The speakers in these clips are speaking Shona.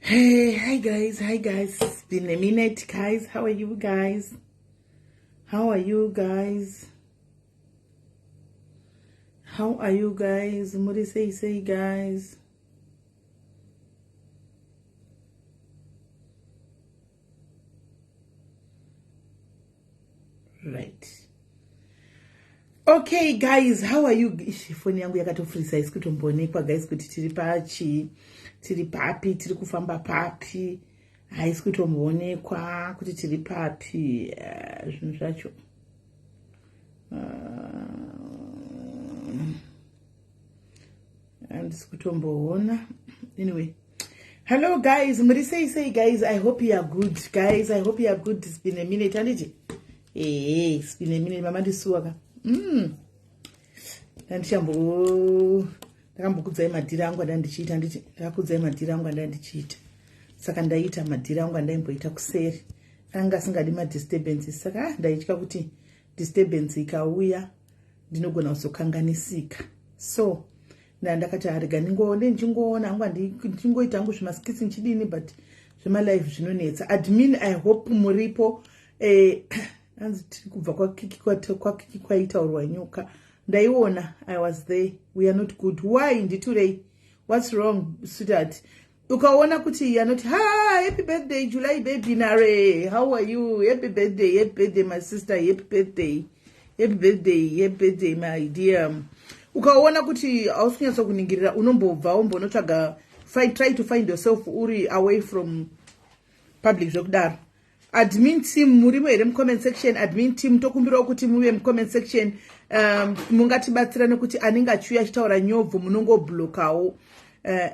Hey, hi guys, hi guys. It's been a minute, guys. How are you guys? How are you guys? How are you guys? Muri say say guys. Right. Okay guys, how are you? Foni yangu yakatofrisa isi kutomboonekwa guys kuti tiri pachi, tiri papi, tiri kufamba papi. Haisi kutomboonekwa kuti tiri papi eh, zvinhu zvacho. Handisi kutomboona. Anyway. Hello guys, muri sei sei guys? I hope you are good guys. I hope you are good. It's been a minute, handiti? Eh, it's been a minute. Mama ndisuwa ka. Ndandichambo ndakambokudzai madhiri angu andandichiita handiti? Ndakakudzai madhiri angu andandichiita. Saka ndaita madhiri angu andaimboita kuseri. Anga asingadi madisturbances. Saka ndaitya kuti disturbance ikauya ndinogona kuzokanganisika. So ndakati arega ndingoone ndichingoona hangu ndichingoita hangu zvimaskits ndichidini, but zvemalive zvinonetsa. Admin, I hope muripo. Hanzi tiri kubva kwakiki kwaitaurwa nyoka. Ndaiona, I was there. We are not good. Why? Nditurei. What's wrong, sweetheart? Ukaona kuti you are not. Ha, happy birthday July baby Nare. How are you? Happy birthday, happy birthday my sister, happy birthday. Happy birthday, happy birthday my dear. Ukaona kuti hausi kunyatsa kuningirira unombobva umbonotsvaga, try to find yourself uri away from public zvekudaro. Admin team murimo here mucomment section? Admin team, tokumbirawo kuti muve mucomment section. Mungatibatsira nekuti anenge achiuya achitaura nyobvo munongoblokawo.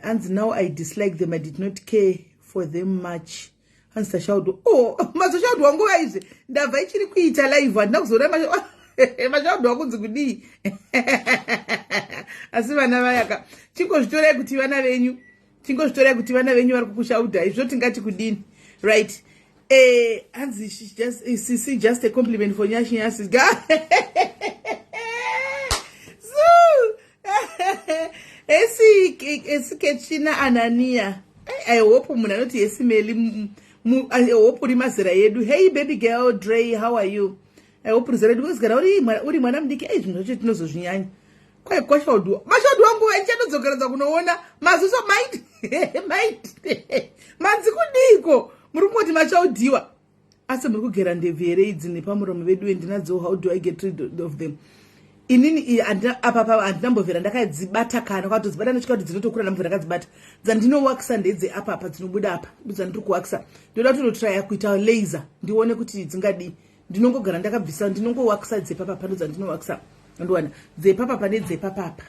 Hanzi now I dislike them. I did not care for them much. Hanzi tashaudwa. Oh, mazoshaudwa nguva izvi ndabva ichiri kuita live, handina kuzoona mashaudwa kunzi kudii. Asi vana vayaka, chingozvitorai kuti vana venyu, chingozvitorai kuti vana venyu vari kukushaudha izvo, tingati kudini? Right. Hanzi just sisi, just a compliment for Nyashi Nyasi ga so esi esi Kechina Anania. I hope munhu anoti esimeli, I hope uri mazera yedu. Hey baby girl Dre, how are you? I hope uri zera yedu because kana uri mwana mudiki, ei, zvinhu zvacho tinozozvinyanya. Kwai kwashaudwa, mashaudwa nguva ichatodzokeredza kunoona maziso mait mait manzi kudiko. Muri kungoti machaudhiwa asi muri kugera ndebvu here idzi nepamuromo vedu ndinadzo? How do I get rid of them? Inini apa handinambovhera ndakadzibata, kana kwatodzibata ndosvika kuti dzinotokura. Ndambovhera ndakadzibata. Dzandinowakisa ndedze apa dzinobuda apa, ndodzandiri kuwakisa. Ndoda kutonotraya kuita laser ndione kuti dzingadii. Ndinongogara ndakabvisa, ndinongowakisa dzepapapa, ndodzandinowakisa. Ndowana dzepapapa nedzepapapa,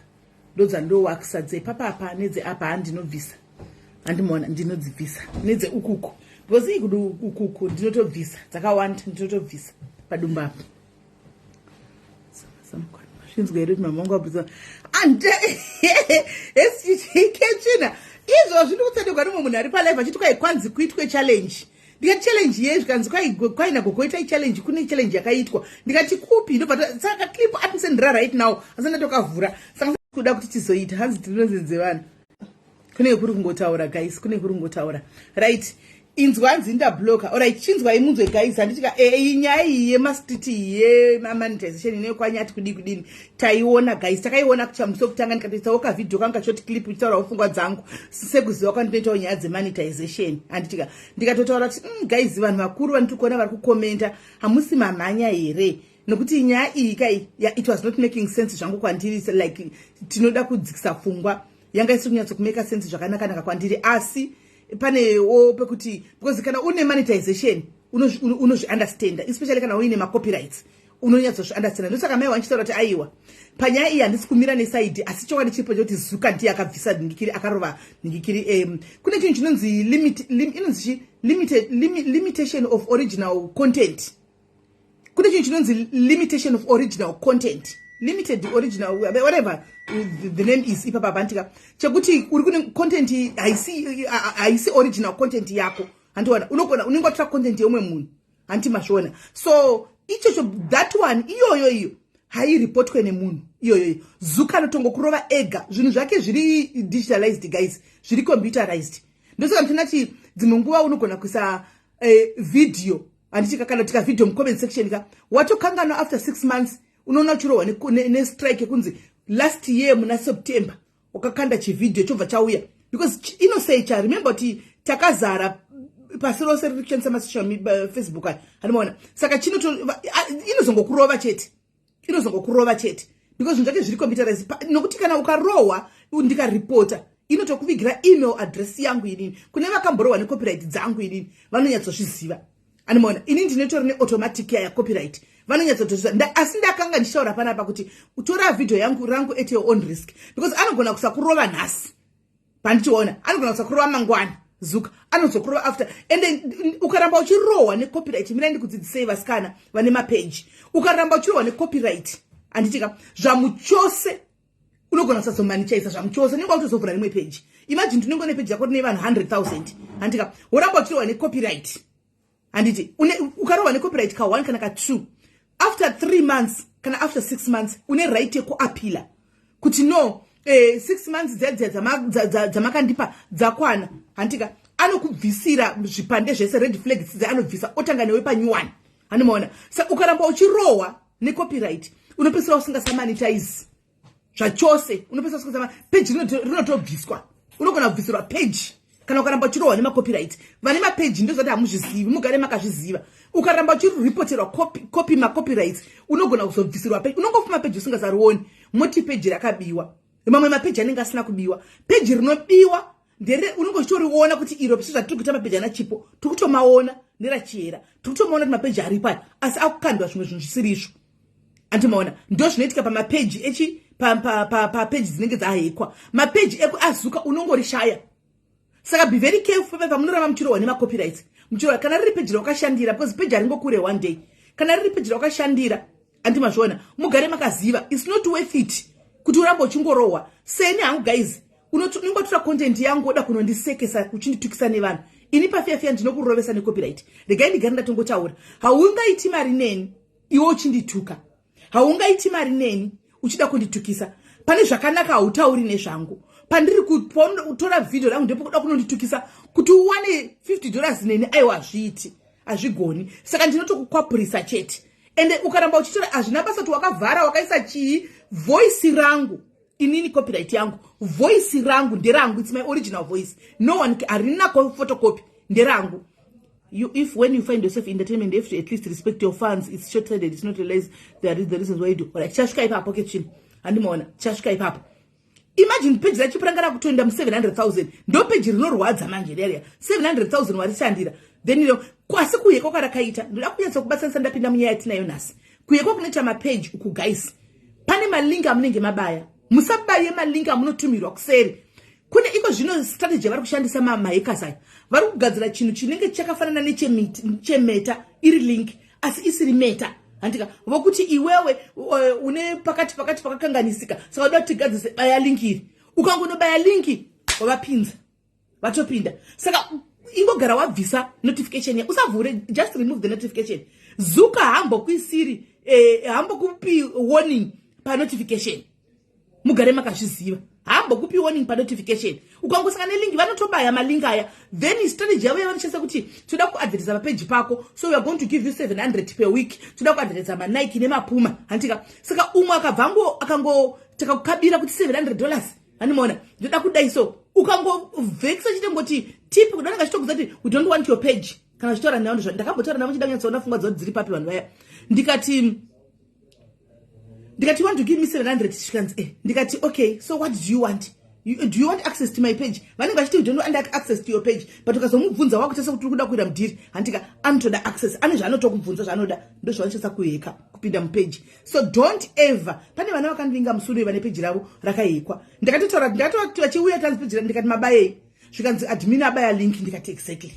ndodzandowakisa dzepapapa nedzeapa. Handinobvisa, handimaona, ndinodzibvisa nedzeukuku because ikudu ukuku ndinotobvisa dzakawanda, ndinotobvisa padumbu apa. Zvinzwa here kuti mama vangu vabvisa ande esichikechina izvozvi? Ndikutsedekwa nemumwe munhu ari palive achiti kwai kwanzi kuitwe challenge. Ndikati challenge yei? Zvikanzi kwaina gogoitai challenge, kune challenge yakaitwa. Ndikati kupi? Ndobva saka clip atisendera right now, asi ndatokavhura. Saka kuda kuti tizoita, hanzi tinonzenze vanhu, kunenge kuri kungotaura guys, kunenge kuri kungotaura. Right, inzwa, hanzi ndabloka. Alright, chinzwai munzwe guys. Handitika iyi nyaya iyi yemastreet iyi yemamonetization inokwanyati kudii kudini, taiona guys, takaiona musi wekutanga. Ndikatoisawo kavhidhio kanga kashort clip uchitaurawo pfungwa dzangu sekuziva kwandinoitawo nyaya dzemonetization. Handitika ndikatotaura kuti guys, vanhu vakuru vandiri kuona vari kukomenta, hamusi mamhanya here? Nokuti nyaya iyi kai, it was not making sense zvangu kwandiri. Like tinoda kudzikisa pfungwa, yanga isiri kunyatsokumeka sense zvakanakanaka kwandiri. Asi panewo pekuti because kana une monetization unozviunderstanda, especially kana uine macopyrights unonyatsozviunderstanda. Ndosaka mai wanchitaura kuti aiwa, panyaya iyi handisi kumira neside, asi chokwadi chiripo chekuti Zuka ndiye akabvisa nhingikiri, akarova nhingikiri. Kune chinhu chinonzi limit, inonzi chi limitation of original content. Kune chinhu chinonzi limitation of original content, limited original, whatever the name is ipapa pantika, chekuti uri kune content haisi original content yako, handiwana unogona unenge watora content yeumwe munhu, hanti mazviona? So ichocho, that one, iyoyo iyo hairipotwe nemunhu iyoyoyo. Zuka anotongokurova ega. Zvinhu zvake zviri digitalized guys, zviri computerized. Ndosaka ndinati dzimwe nguva unogona kuisa video, handitika, kana tika video mucomment section ka, watokanganwa. After 6 months unoona uchirohwa nestrike yekunzi last year muna September wakakanda chivhidhiyo, chobva chauya because inosecha. Remember kuti takazara pasi rose riri kushandisa masocial, Facebook aya, handimaona. Saka inozongokurova chete, inozongokurova chete because zvinhu zvacho zviri computerized. Nokuti kana ukarohwa, ndikaripota, inotokuvigira email address yangu inini. Kune vakamborohwa necopyright dzangu inini vanonyatsozviziva, animaona. Ini ndinotori neautomatic ya yacopyright, vanonyatsotozviziva. Asi ndakanga ndichitaura panapa kuti utora vhidhiyo yangu rangu at your own risk, because anogona kusakurova nhasi, pandichiona anogona kusakurova mangwana, zuka anozokurova after. Ende ukaramba uchirohwa necopyright, mirai ndikudzidzisei, vasikana vane mapeji, ukaramba uchirohwa necopyright, handitika, zvamuchose unogona kusazomonetiza zvamuchose. Unenge wakutozovhura rimwe peji. Imagine tinenge nepeji yako rine vanhu 100 000, handika, woramba uchirohwa necopyright, handiti? Ukarohwa necopyright ka1 kana ka2, after 3 months kana after 6 months une right yekuappeala kuti no, 6 months dziya dziya dzamakandipa dzakwana, handika. Anokubvisira zvipande zvese, red flags dze anobvisa, otanga newe panew one, handimaona. Sa ukaramba uchirohwa necopyright, unopedzisira usingasamonetize zvachose, unopedzisira usingasama peji rinotobviswa. Unogona kubvisirwa peji kana ukaramba uchirohwa nemacopyright. Vane mapeji, ndozvati hamuzvizivi, mugare makazviziva. Ukaramba uchiripoterwa copy macopyrights, unogona kuzobvisirwa peji. Unongofuma peji usingasarioni, moti peji rakabiwa. Mamwe mapeji anenge asina kubiwa. Peji rinobiwa ndere unenge uchitoriona kuti iro sezvatiri kuita mapeji ana Chipo, tiri kutomaona, neraChiyera tiri kutomaona kuti mapeji aripo aya, asi akukandwa zvimwe zvinhu zvisiri izvo, andimaona. Ndo zvinoitika pamapeji echi papeji dzinenge dzahekwa. Mapeji ekuazuka unongorishaya. Saka be very careful papa pamunoramba muchirohwa nemacopyrights, muchirohwa. Kana riri peji rawakashandira, because peji haringokure one day, kana riri peji rawakashandira, andimazviona, mugare makaziva, it's not worth it kuti urambe uchingorohwa. Seni hangu guys, unongotora content yangu, woda kunondisekesa, uchinditukisa nevanhu, ini pafiafiya ndinokurovesa necopyright. Regai ndigare ndatongotaura. Haungaiti mari neni iwe uchindituka, haungaiti mari neni uchida kunditukisa. Pane zvakanaka hautauri nezvangu. Pandiri kutora vhidhio rangu ndepokuda kunonditukisa kuti uwane $50 neni? Aiwa, hazviiti, hazvigoni. Saka ndinotokukwapurisa chete. Ende ukaramba uchitora, hazvina basa kuti wakavhara, wakaisa chii, voice rangu inini, copyright yangu, voice rangu nderangu. It's my original voice, no one, harina photocopy, nderangu. You if when you find yourself entertainment, you have to at least respect your fans. It's short sighted, it's not realize there is the reasons why you do. Alright, chasvika ipapo kechino, handimaona, chasvika ipapo. Imagine peji raChipo ranga rakutoenda mu700 000. Ndo peji rinorwadza manje reriya, 700 000 warishandira. Then asi kuyekwa kwarakaita, ndoda kunyatsa kubatsanisa. Ndapinda munyaya yatinayo nhasi, kuyekwa kunoita mapeji uku. Guys, pane malinki amunenge mabaya. Musabaye malinki amunotumirwa kuseri. Kune iko zvino strategy yavari kushandisa mahackers aya, vari kugadzira chinhu chinenge chakafanana nechemeta, iri link asi isiri Meta, handika. Vokuti iwewe une pakati pakati pakakanganisika, saka uda kuti tigadzise, baya link iri. Ukangonobaya linki, wavapinza, vatopinda. Saka ingogara wabvisa notification, usavhure, just remove the notification. Zuka hambokuisiri, hambokupi warning panotification. Mugare makazviziva, hambokupi warning panotification. Ukangosangana nelingi, vanotobaya malingi aya. Then strategy yavo yavanoshandisa kuti toda kuadvertisa papeji pako, so we are going to give you 700 per week, toda kuadvertisa maNike nemaPuma, handika. Saka umwe akabvango akango takakukabira kuti $700, handimaona, ndoda kudai. So ukangovhekisa chitengoti tip kudananga chitokudza kuti we don't want your page. Kana uchitaura navo, ndakambotaura navo chida kunyatsoona pfungwa dzavo dziri papi vanhu vaya. Ndikati, "Want to give me 700?" Zvikanzi, "Eh." Ndikati, "Okay, so what do you want? Do you want access to my page?" Vanenge vachiti, "We don't want access to your page," but ukazomubvunza, wakutesa kuti uri kuda kuira mudhiri, handika. Anotoda access, ane zvaanotokubvunza zvaanoda. Ndo zvavanoshandisa kuheka kupinda mupeji. So don't ever. Pane vana vakandivinga musuri vane peji ravo rakahekwa. Ndakatotaura, ndakatoti vachiuya tanzi peji, ndikati, "Mabayei?" Zvikanzi, "Admin abaya link." Ndikati, "Exactly."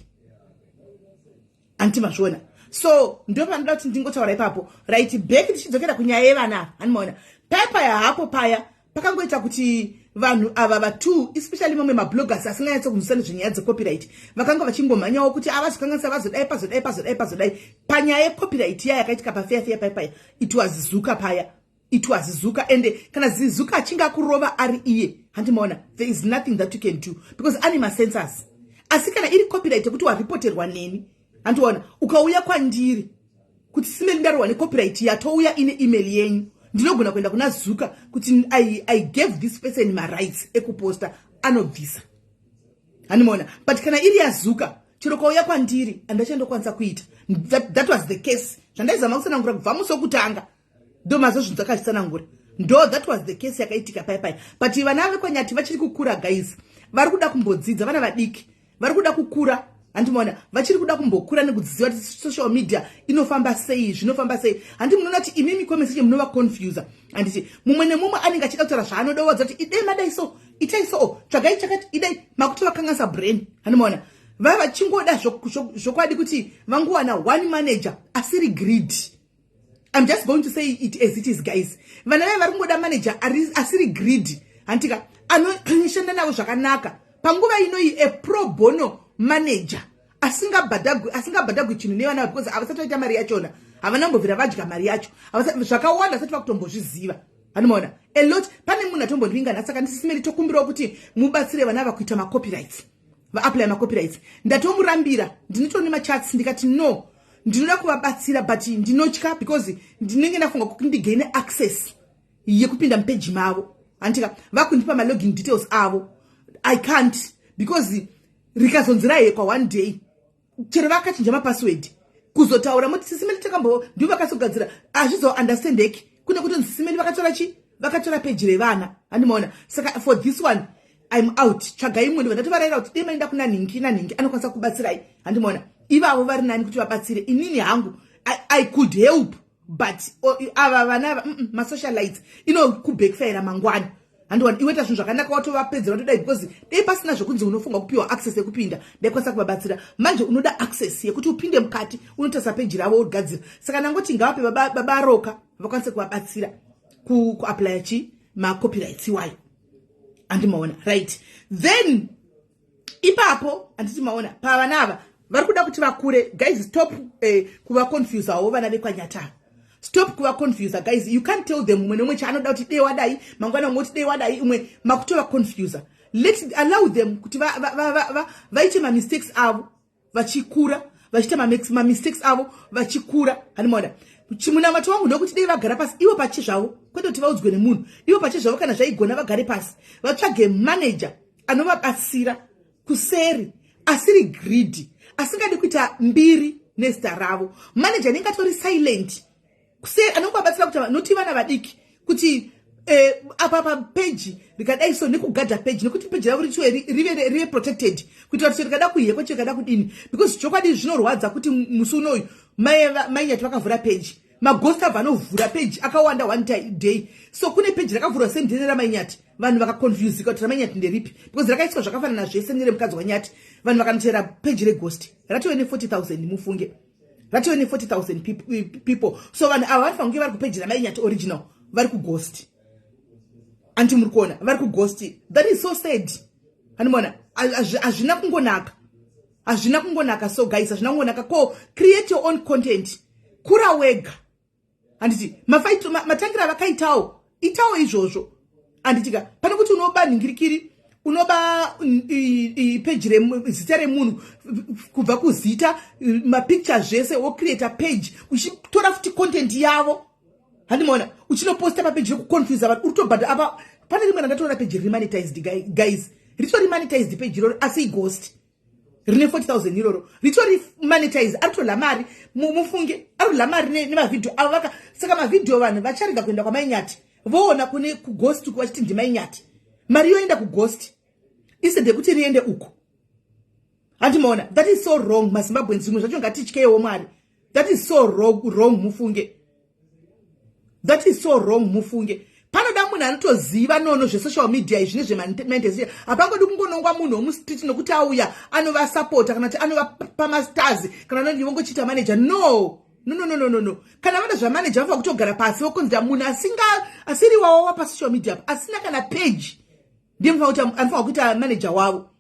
Anti mazviona. So ndo panoda kuti ndingotaura ipapo. Right, back, tichidzokera kunyaya yevana ava, handimaona paya paya hapo paya pakangoita kuti vanhu ava va2, especially mamwe mabloggers asinganyatso kunzwisisa nezvenyaya dzecopyright, vakanga vachingomhanyawo kuti avazokanganisa, vazodai, pazodai, pazodai, pazodai. Panyaya yecopyright iya yakaitika pafeya feya paya paya, it was Zuka paya, it was Zuka. And kana Zuka achinge akurova ari iye, handimaona, there is nothing that you can do because ane masensors. Asi kana iri copyright yekuti waripoterwa neni, handiona, ukauya kwandiri kuti simeli ndarohwa necopyright, yatouya ine email yenyu, ndinogona kuenda kuna Zuka kuti I gave this person marights ekuposta, anobvisa, handimaona. But kana iri yaZuka, chero kauya kwandiri handachandokwanisa kuita. That was the case zvandaizama kutsanangura kubva musi wokutanga. Ndo mazo zvinhu dzakazvitsanangura. Ndo that was the case yakaitika pai pai. But vana vekwaNyati vachiri kukura, guys, vari kuda kumbodzidza. Vana vadiki vari kuda kukura, handimaona, vachiri kuda kumbokura nekudziziva kuti social media inofamba sei, zvinofamba sei. Handi munoona kuti imimi comment section munovaconfusa, handiti? Mumwe nemumwe anenge achida kutaura zvaanoda, wadza kuti idai madai so, itai so, tsvagai chakati, idai, makuti vakanganisa brain, handimaona. Vava vachingoda zvokwadi kuti vangowana one manager asiri greed. I'm just going to say it as it is, guys. Vana vai vari kungoda manager asiri greed, handitika, anoshanda navo zvakanaka panguva inoyi, a pro bono manager asingabhadhagwi chinhu nevana, because havasati vaita mari yachona, havana kumbobvira vadya mari yacho. Zvakawanda vasati vakutombozviziva, hanimaona, a lot. Pane munhu atombondinga nhasi, saka ndisisimeri tokumbirawo kuti mubatsire vana ava kuita macopyrights, vaapply macopyrights. Ndatomurambira, ndinotori nemachats, ndikati no, ndinoda kuvabatsira but ndinotya because ndinenge ndafunga kuti ndigaine access yekupinda mupeji mavo, handitika, vakundipa malogin details avo. I can't, because rikazonzi rahackwa one day, chero vakachinja mapassword, kuzotaura muti sisimeli takambo ndivo vakazogadzira, hazvizounderstandeki. Kune kutonzi sisimeli vakatora chi vakatora peji revana, handimaona. Saka for this one I'm out. Tsvagai mumwe. Ndobva ndatovarayira kuti dei maenda kuna nhingi nanhingi, anokwanisa kubatsirai, handimaona. Ivavo vari nani kuti vabatsire. Inini hangu I could help, but ava vana ava, masocialites inokubackfire mangwana, handiwana. Iweta zvinhu zvakanaka, watovapedzera, watodai, because dei pasina zvokunzi unofunga kupiwa access yekupinda, ndaikwanisa kuvabatsira. Manje unoda access yekuti upinde mukati, unotarisa peji ravo, wogadzira. Saka ndangoti ngavape baba Roka vakwanise kuvabatsira kuapplya chi macopyrights iwayo, handimaona. Right, then ipapo, handiti maona, pavana ava vari kuda kuti vakure. Guys, stop kuvaconfusawo vana vekwaNyatara. Stop kuvaconfusa, guys. You can't tell them mumwe nemumwe chaanoda kuti dei wadai, mangwana umwe kuti dei wadai, umwe makutovaconfusa. Let allow them kuti vaite mamistakes avo vachikura, vachiita mamistakes avo vachikura, handimaona. Chimunamato wangu ndokuti dei vagara pasi ivo pachi zvavo, kwete kuti vaudzwe nemunhu. Ivo pachi zvavo, kana zvaigona, vagare pasi, vatsvage manager anovabatsira kuseri, asiri greedy, asingadi kuita mbiri nezita ravo, manager anenge atori silent kuseri, anongovabatsira kuti noti vana vadiki kuti apa papeji rikadai so, nekugadha peji, nekuti peji ravo richiwe rive protected, kuitira kuti rikada kuhackwa, chirikada kudini. Because chokwadi zvinorwadza kuti musi unoyu maiNyati vakavhura peji, maghost abva anovhura peji akawanda one day. So kune peji rakavhurwa same day neraMaiNyati, vanhu vakaconfusika kuti raMaiNyati nderipi, because rakaiswa zvakafanana zvese neremukadzi waNyati. Vanhu vakanotera peji reghost, ratove ne40 000. Mufunge, ratove ne40 000 people. So vanhu ava vanofanira kunge vari kupeji raMaiNyati original, vari kughost. Anti muri kuona, vari kughost. That is so sad, handimaona. Hazvina kungonaka, hazvina kungonaka. So guys, hazvina kungonaka. Ko create your own content, kura wega, handiti? Matangira avakaitawo, itawo izvozvo, handitika? Pane kuti unoba nhingirikiri, unoba peji, zita remunhu, kubva kuzita, mapicture, zvese, wocreata page uchitora futi content yavo, handimaona, uchinoposta papeji rekuconfusa vanhu, uri kutobhadha. Apa pane rimwe randatoona peji riri monetized, guys, ritori monetized peji iroro, asi ighost rine 40 000 iroro ritori monetize, ari kutodya mari. Mufunge, ari kudya mari nemavhidhio avo vaka. Saka mavhidhio, vanhu vacharega kuenda kwaMaiNyati, voona kune kughost uku, vachiti ndiMaiNyati, mari yoenda kughost instead yekuti riende uku, handimaona. That is so wrong, maZimbabweans. Zvimwe zvacho ngatityewo Mwari. That is so wrong, wrong, mufunge. That is so wrong, mufunge. Panoda munhu anotoziva nono zvesocial media izvi nezvemaintenance. Hapangodi kungonongwa munhu womustreet nokuti auya anovasapota, kana kuti anovapa mastars, kana anoti vongochiita manager. No, no, no, no, no, no, no. Kana vada zvamanager, vanofanira kutogara pasi, vokonzera munhu asinga asiri wavo pasocial media, asina kana page, ndiye anofanira kuita manager wavo.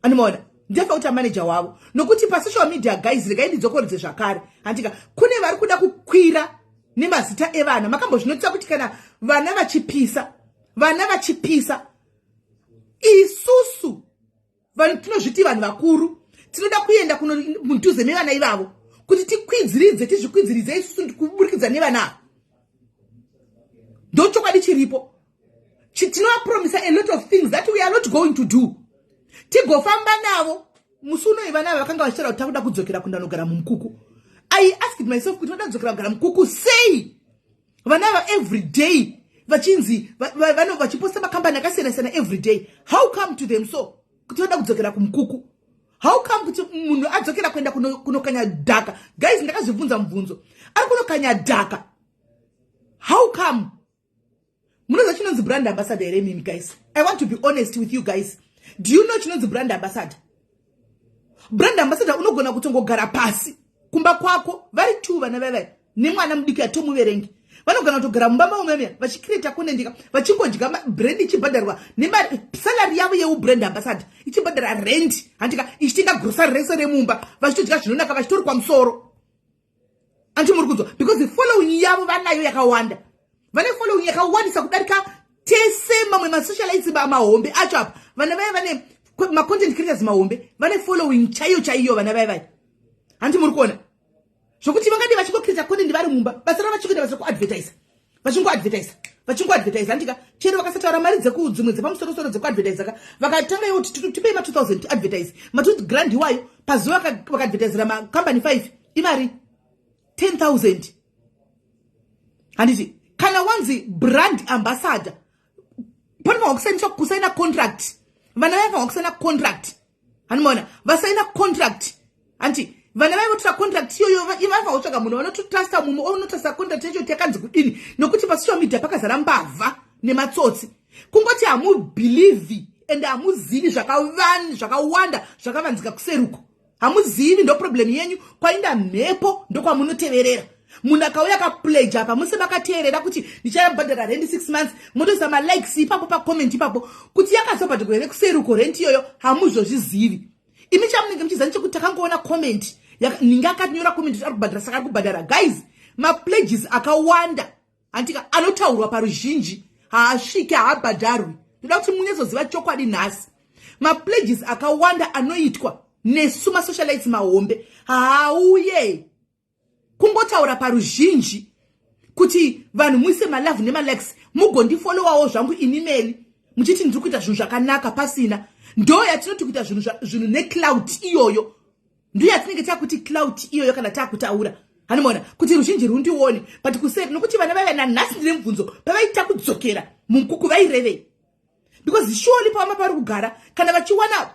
Anomaona, ndiye kuita manager wavo, nokuti pasocial media, guys, regai ndidzokorodze zvakare, handika, kune vari kuda kukwira nemazita evana. Makambozvinotisa kuti kana vana vachipisa, vana vachipisa, isusu Vanhu tinozviti vanhu vakuru, tinoda kuenda mudhuze nevana ivavo kuti tikwidziridze, tizvikwidziridze isusu kuburikidza nevana ava. Ndochokwadi chiripo. Tinovapromisa a lot of things that we are not going to do. Tigofamba navo. Musi unoi vana ava vakanga vachitaura kuti takuda kudzokera kundanogara mumukuku. I asked myself kuti vada kudzokera kugara mukuku sei, vana ava? Every day vachinzi vachiposta makambani akasiyana siyana every day. How come to them so kuti vada kudzokera kumukuku? How come kuti munhu adzokera kuenda kunokanya dhaka? Guys, ndakazvibvunza mubvunzo. Ari kunokanya dhaka, how come? Munoziva chinonzi brand ambassador here mimi? Guys, I want to be honest with you guys. Do you know chinonzi brand ambassador? Brand ambassador unogona kutongogara pasi kumba kwako vari two, vana vaivai nemwana mudiki atomuverengi. Vanogona kutogara mumba mavo memia vachicreata content, vachingodya brand ichibhadharwa nesalary yavo yeubrand ambassador, ichibhadhara rent, handika, ichitenga grocery rese remumba, vachitodya zvinonaka, vachitorikwa musoro. Anti muri kunzwa? Because the following yavo vanayo yakawanda. Vane following yakawandisa kudarika tese mamwe masocialites mahombe acho apa. Vana vaya vane macontent creators mahombe, vane following chaiyo chaiyo vana vaya vaya. Handi muri kuona zvokuti vangadi vachingocreata content vari mumba? Basa ravo vachikuita basa rekuadvertisa, vachingoadvertisa, vachingoadvertisa, handika? Chero vakasataura mari dzimwe dzepamusorosoro dzekuadvertisa ka, vakatanga iwo kuti tipei ma2000 to advertise, ma2 grand iwayo pazuva, vakaadvertisira makambani 5, imari 10,000, handiti? Kana wanzi brand ambassador, panofanwa kusainisa, kusaina contract. Vana vaifanwa kusaina contract, handimaona? Vasaina contract, hanti? Vana vaivotora contract iyoyo, vaifanwa kutsvaga munhu vanototrusta, mumwe onotrusta contract yacho kuti yakanzi kudini, nokuti pasocial media pakazara mbavha nematsotsi. Kungoti hamubelieve ende hamuzivi zvakawanda zvakavanzika kuseruko. Hamuzivi, ndo problem yenyu. Kwainda mhepo ndokwamunoteverera. Munhu akauya akapledge apa, muse makateerera kuti ndichabhadhara rendi 6 months, motoisa malikes ipapo pacomment ipapo. Kuti yakazobhadharwa here kuseruko rent iyoyo, hamuzozvizivi imi. Chamunenge muchiziva nechekuti takangoona comment, ninge akanyora comment kuti ari kubhadhara, saka ari kubhadhara. Guys, mapledges akawanda, handika, anotaurwa paruzhinji haasviki, haabhadharwi. Ndoda kuti munyatsoziva chokwadi nhasi. Mapledges akawanda anoitwa nesu masocialites mahombe haauye. Kungotaura paruzhinji kuti vanhu muise malove nemalikes, mugondifollowawo zvangu ini Meli, muchiti ndiri kuita zvinhu zvakanaka, pasina. Ndo yatinoti kuita zvinhu neclout iyoyo. Ndo yatinenge takuti clout iyoyo kana takutaura, hanimaona, kuti ruzhinji rundione. But kuseri, nokuti vana vaiva nanhasi, ndine mubvunzo: pavaita kudzokera mumukuku vairevei? Because surely pavama pari kugara, kana vachiwana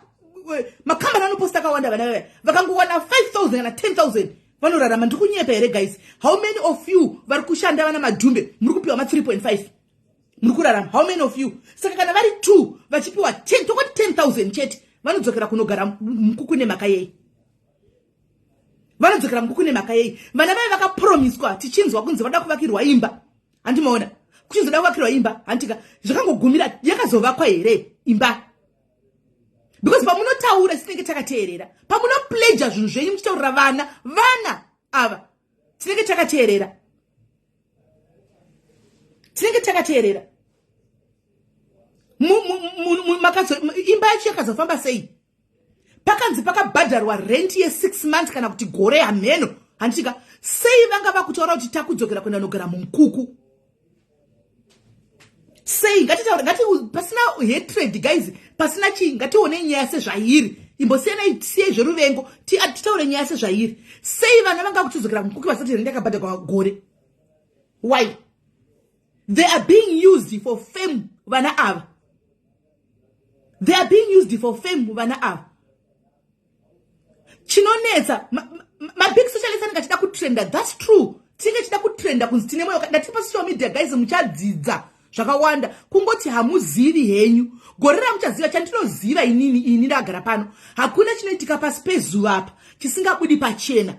makambani anoposta akawanda, vana vaiva vakangowana 5000 kana 10,000 vanorarama. Ndiri kunyepa here, guys? How many of you vari kushanda, vana madhumbe, muri kupiwa ma3.5, muri kurarama? How many of you? Saka kana vari 2 vachipiwa 10, tokoti 10,000 chete, vanodzokera kunogara mukuku nemhaka yei? Vanodzokera mukuku nemhaka yei? Vana vaiva vakapromiswa, tichinzwa kunzi vada kuvakirwa imba, handimaona? Kuchinzoda kuvakirwa imba, handika? Zvakangogumira. Yakazovakwa here imba? Because pamunotaura tinenge takateerera. Pamunopledga zvinhu zvenyu muchitaurira vana, vana ava, tinenge takateerera, tinenge takateerera. Imba yacho yakazofamba sei? Pakanzi pakabhadharwa rent ye6 months kana kuti gore, hamheno, handitika? Sei vanga vakutaura kuti takudzokera kuenda nogara mumukuku? Sei? Ngatitaure, ngati pasina hatred, guys, pasina chii, ngationei nyaya sezvairi. Imbosiyanai, siyai zveruvengo, titaure nyaya sezvairi. Sei vana vanga kuchidzokera mukuku vasati rent yakabhadharwa gore? Why? They are being used for fame, vana ava. They are being used for fame, vana ava. Chinonetsa, mabig socialites anenge achida kutrenda. That's true, tinenge chida kutrenda kunzi tine mwoyo. Ndati pasocial media, guys, muchadzidza zvakawanda. Kungoti hamuzivi henyu, gore ramuchaziva. Chandinoziva inini, ini ndagara pano, hakuna chinoitika pasi pezuva apa chisingabudi pachena.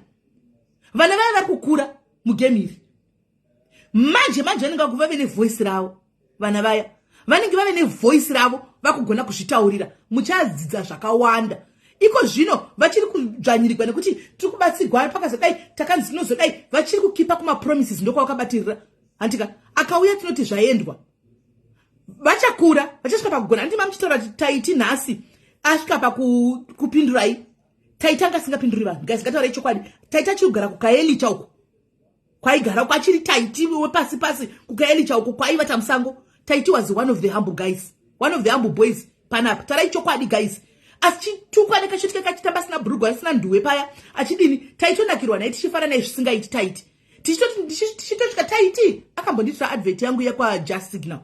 Vana vaya vari kukura mugame iri manje manje vanenge vave nevoice ravo. Vana vaya vanenge vave nevoice ravo, vakugona kuzvitaurira. Muchadzidza zvakawanda. Iko zvino vachiri kudzvanyirigwa nekuti tiri kubatsirwa, pakazodai, takanzi tinozodai. Vachiri kukeepa kumapromises, ndokwavakabatirira, handika? Akauya tinoti zvaendwa. Vachakura, vachasvika pakugona. Handima muchitaura taiti nhasi Asvika pakupindurai, Taita anga asingapinduri vanhu. Guys, ngataurai chokwadi. Taita chigara kuKaelicha uko kwaigara kwachiri Taiti wepasi pasi kuKaelicha uko kwaivata musango. Taiti was one of the humble guys, one of the humble boys panapa. Tarai chokwadi, guys. Achitukwa nekachitike kachitamba asina bhurugwa, asina nduwe paya, achidini, taitonakirwa naye, tichifara naye zvisingaiti. Taiti tichitosvika, Taiti akambondiitira advert yangu yekwaJust Signal.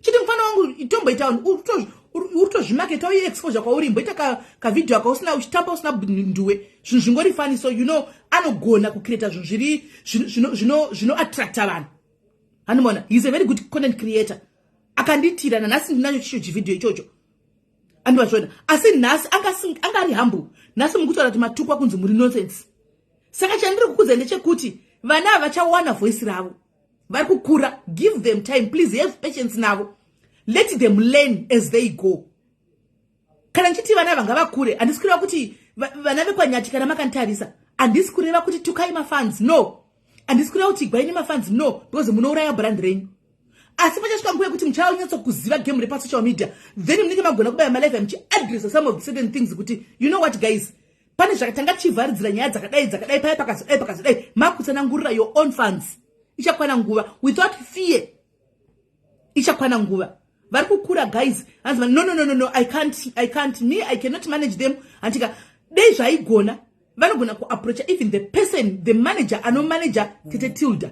Chiti mufana wangu, itomboita uri kutozvimaketa uye exposure kwauri, imboita kavideo aka usina, uchitamba usina nduwe, zvinhu zvingori funny. So anogona kucreata zvinhu zviri zvinoattracta vanhu, hanimona? He is a very good content creator. Akandiitira, nanhasi ndinacho chicho chivideo ichocho, andivazviona. Asi nhasi anga ari humble. Nhasi mukutaura kuti matukwa kunzi muri nonsense. Saka chandiri kukudza ndechekuti vana vachawana voice ravo, vari kukura. Give them time, please. Have patience navo. Let them learn as they go. Kana ndichiti vana vanga vakure, handisi kureva kuti vana vekwaNyati, kana makanditarisa, handisi kureva kuti tukai mafans, no. Handisi kureva kuti igwai nemafans, no, because munouraya brand renyu. Asi pachasvika nguva yekuti muchanyatsokuziva game repasocial media, then munenge magona kubaya malive muchiadressa some of the certain things kuti, "You know what, guys, pane zvakatanga tichivharidzira nyaya dzakadai dzakadai, paya pakazodai pakazodai." Makutsanangurira your own fans. Ichakwana nguva, without fear, ichakwana nguva. Vari kukura, guys. Hanzi, "No, no, no, no, no, I can't, I can't, me, I cannot manage them." Handika dei zvaigona, vanogona kuapproacha even the person, the manager anomanaja Tete Tilda.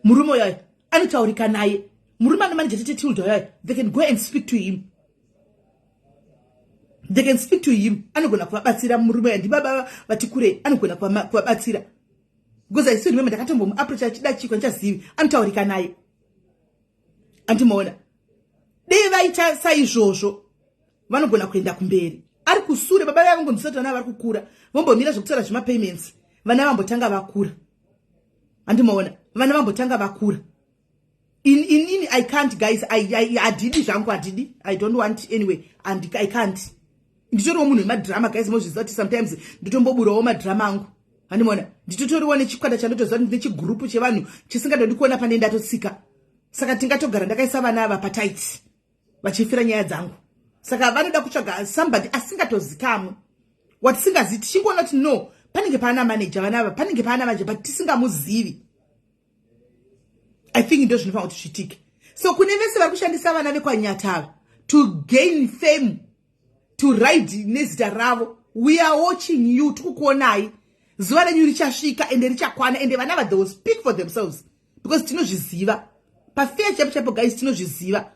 Murume uyayo anotaurika naye, murume anomanaja Tete Tilda uyayo. They can go and speak to him, they can speak to him. Anogona kuvabatsira murume uya, ndibaba vati kurei, anogona kuvabatsira, because I still remember ndakatombomuapproacha achida chiko, ndichazivi. Anotaurika naye, andimaona. Dei vaita saizvozvo, vanogona kuenda kumberi. Ari kusure baba vaya vangonzwisati vana vari kukura, vombomira zvekutaura zvemapayments. Vana vambotanga vakura, handimaona? Vana vambotanga vakura. Inini I can't, guys. Handidi zvangu, handidi. I don't want anyway and I can't. Nditoriwo munhu wemadrama, guys. Mozviziva kuti sometimes ndotomboburawo madrama angu, handimaona? Nditotoriwo nechikwata chandotoziva kuti nechigurupu chevanhu chisingatodi kuona pane ndatotsika. Saka tingatogara ndakaisa vana ava patight vachifira nyaya dzangu. Saka vanoda kutsvaga somebody asingatozikamwe, watisingazivi, tichingoona kuti no, panenge paana manager vana ava, panenge paana manager, but tisingamuzivi. I think ndo zvinofanira kuti zviitike. So kune vese vari kushandisa vana vekwaNyatava to gain fame, to ride nezita ravo, we are watching you. Tikukuonai. Zuva renyu richasvika ende richakwana, ende vana va, they will speak for themselves, because tinozviziva pafair chaipo chaipo, guys. Tinozviziva,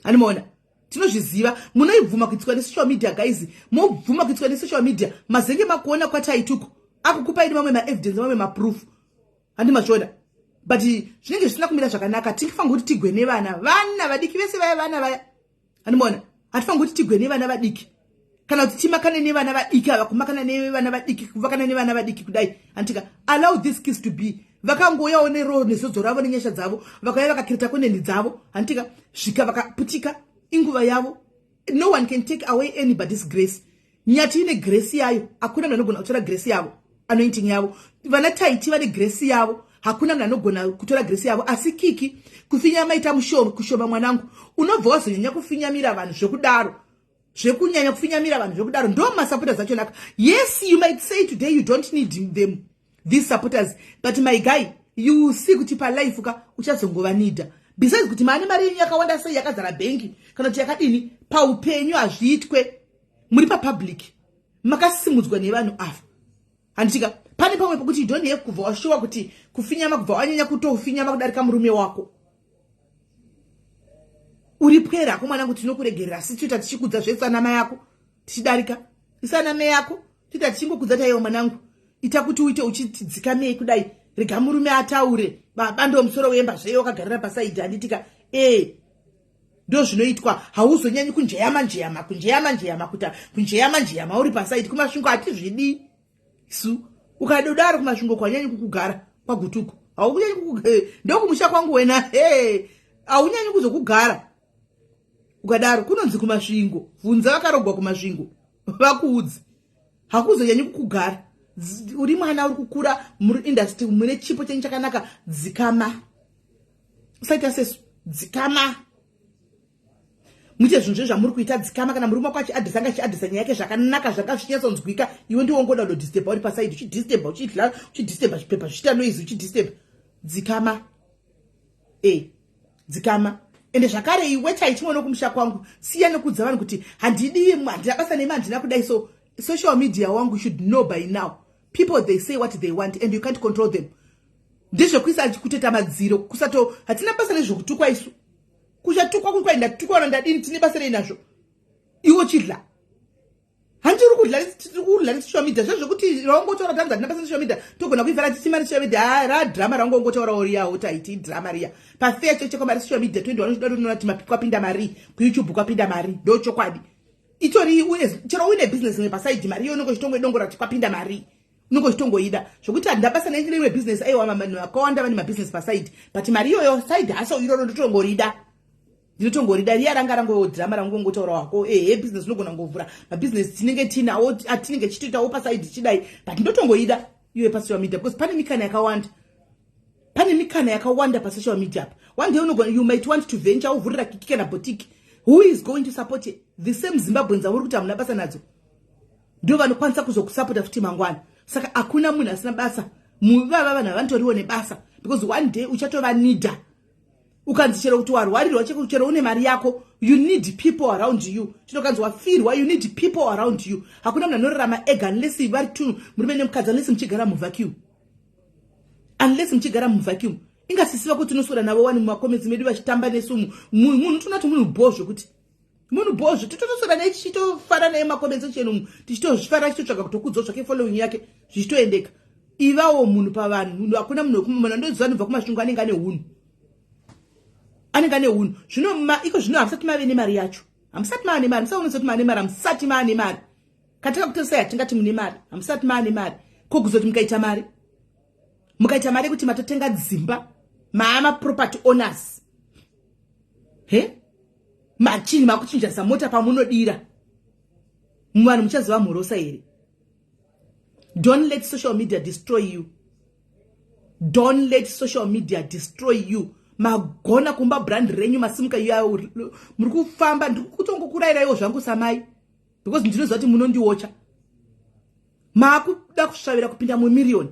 handimaona? Tinozviziva. Munoibvuma kuitiswa nesocial media, guys. Mobvuma kuitiswa nesocial media, mazenge makuona kwataituko akukupai nemamwe maevidence, mamwe maproof, handimazviona? But zvinenge zvisina kumira zvakanaka. Tingafanira kuti tigwe nevana, vana vadiki vese vaya, vana vaya, handimaona? Hatifaniri kuti tigwe nevana vadiki kana kuti timakane nevana vadiki ava, kumakana nevana vadiki, kuvakana nevana vadiki kudai, handitika? Allow these kids to be. Vakangouyawo nero nezodzo ravo nenyasha dzavo, vakauya vakakirita content dzavo, handitika? Svika vakaputika, inguva yavo. No one can take away anybody's grace. Nyati ine grace yayo, hakuna munhu anogona kutora grace yavo, anointing yavo. Vana Taiti vane grace yavo, hakuna munhu anogona kutora grace yavo. Asi Kiki, kufinyama ita mushoma kushoma. Mwanangu, unobva wazonyanya kufinyamira vanhu zvekudaro, zvekunyanya kufinyamira vanhu zvekudaro. Ndo masupporters acho naka. Yes, you might say today you don't need them, these supporters, but my guy, you see kuti palife ka uchazongova nida. Besides kuti maane mari yenyu yakawanda sei, yakazara bhengi kana kuti yakadini, paupenyu hazviitwe. Muri papublic, makasimudzwa nevanhu ava, handitika? Pane pamwe pekuti you don't have kubva washuwa kuti kufinyama, kubva wanyanya kutofinyama kudarika murume wako. Uri pwerako, mwanangu, tinokuregerera. Asi toita tichikudza zvesanama yako, tichidarika isaname yako, toita tichingokudza taiwa. Mwanangu, ita kuti uite uchitidzikamei kudai. Rega murume ataure. Baba ndo musoro wemba zveyo, wakagarira paside, handitika? E, ndo zvinoitwa. Hauzonyanyi kunjeyama njeyama, kunjeyama njeyama, kuta kunjeyama njeyama uri paside. KuMasvingo hatizvidi su. Ukadodaro kuMasvingo kwanyanyi kukugara kwaGutuku, haukunyanyi. Ndokumusha kwangu wena. He, haunyanyi kuzokugara ukadaro. Kunonzi kuMasvingo. Bvunza vakarogwa kuMasvingo vakuudzi. Hakuzonyanyi kukugara. Uri mwana uri kukura muri industry, mune chipo chenyu chakanaka. Dzikama, usaita sesu, dzikama. Muite zvinhu zve zvamuri kuita. Dzikama. Kana murume wako achiadhisa, anga achiadhisa nyaya yake zvakanaka, zvanga zvichinyatsonzwika. Iwe ndiwongoda kudodisturba uri paside, uchidisturba, uchidla, uchidisturba zvipepa zvichiita noise, uchidisturba. Dzikama, e dzikama. Ende zvakare iwe chaichimwe nokumusha kwangu, siya nekuudza vanhu kuti handidi, handina basa nemi, handina kudai. So social media wangu should know by now, people, they say what they want and you can't control them. Ndezvekuisa kutoita madziro kusato. Hatina basa nezvekutukwa isu. Kuchatukwa kwai ndatukwa na ndadini, tine basa rei nazvo? Iwo chidla, handiri kudla nesocial media. Zvezvekuti raungotaura tanzi handina basa nesocial media, togona kuivhara tichima nesocial media. Radrama raungongotaurawo riyawo, taiti drama riya pafair cheko cheko. Mari social media 21 unoona kuti kwapinda mari kuYouTube, kwapinda mari, ndo chokwadi itori. Chero uine business imwe paside, mari iyo unenge uchitongoidongora kuti kwapinda mari, unenge uchitongoida. Zvokuti handina basa neimwe business, aiwa, vanhu vakawanda vane mabusiness paside, but mari iyoyo, side hustle iroro ndotongorida, ndinotongorida. Riya ranga rangowo drama rangongotaura wako. Ehe, business unogona kungovhura mabusiness, tinenge tiinawo atinenge tichitoitawo paside chidai, but ndotongoida iwe pasocial media because pane mikana yakawanda, pane mikana yakawanda pasocial media apa. One day unogona, you might want to venture, uvhurira kiki kana boutique. Who is going to support it? The same Zimbabweans auri kuti hamuna basa nadzo ndo vanokwanisa kuzokusapota futi mangwana. Saka hakuna munhu asina basa. Muvava vanhu havanotoriwo nebasa because one day uchatovanida. Ukanzi chero kuti warwarirwa, chero une mari yako, you need people around you. Chinokanzi wafirwa, you need people around you. Hakuna munhu anorarama ega unless vari two, murume nemukadzi, unless muchigara muvacuum, unless muchigara muvacuum. Ingasisiva kuti unoswera navo wani mumacomments medu vachitamba nesumu. Munhu tinoti munhu bho, zvokuti munhu bhozvo, titotoswera naye, tichitofara naye mumacomments section umu, tichitozvifara, tichitotsvaga kutokudzwa zvake following yake, zvichitoendeka. Ivawo munhu pavanhu. Hakuna munhu munhu andoziva anobva kuMasvingo anenge ane unhu, anenge ane unhu. Zvino iko zvino hamusati mave nemari yacho, hamusati mava nemari. Musaonesa kuti mane mari, hamusati mava nemari. Katika hatingati mune mari, hamusati mava nemari. Ko kuzoti mukaita mari, mukaita mari yekuti matotenga dzimba, maama property owners, he machinyi, makuchinjanisa mota pamunodira, vanhu muchaziva mhorosa here? Don't let social media destroy you. Don't let social media destroy you. Magona kumba brand renyu, masimuka, muri kufamba. Ndiri kutongokurayiraiwo zvangu samai because ndinoziva kuti munondiocha. Maakuda kusvavira kupinda mumiriyoni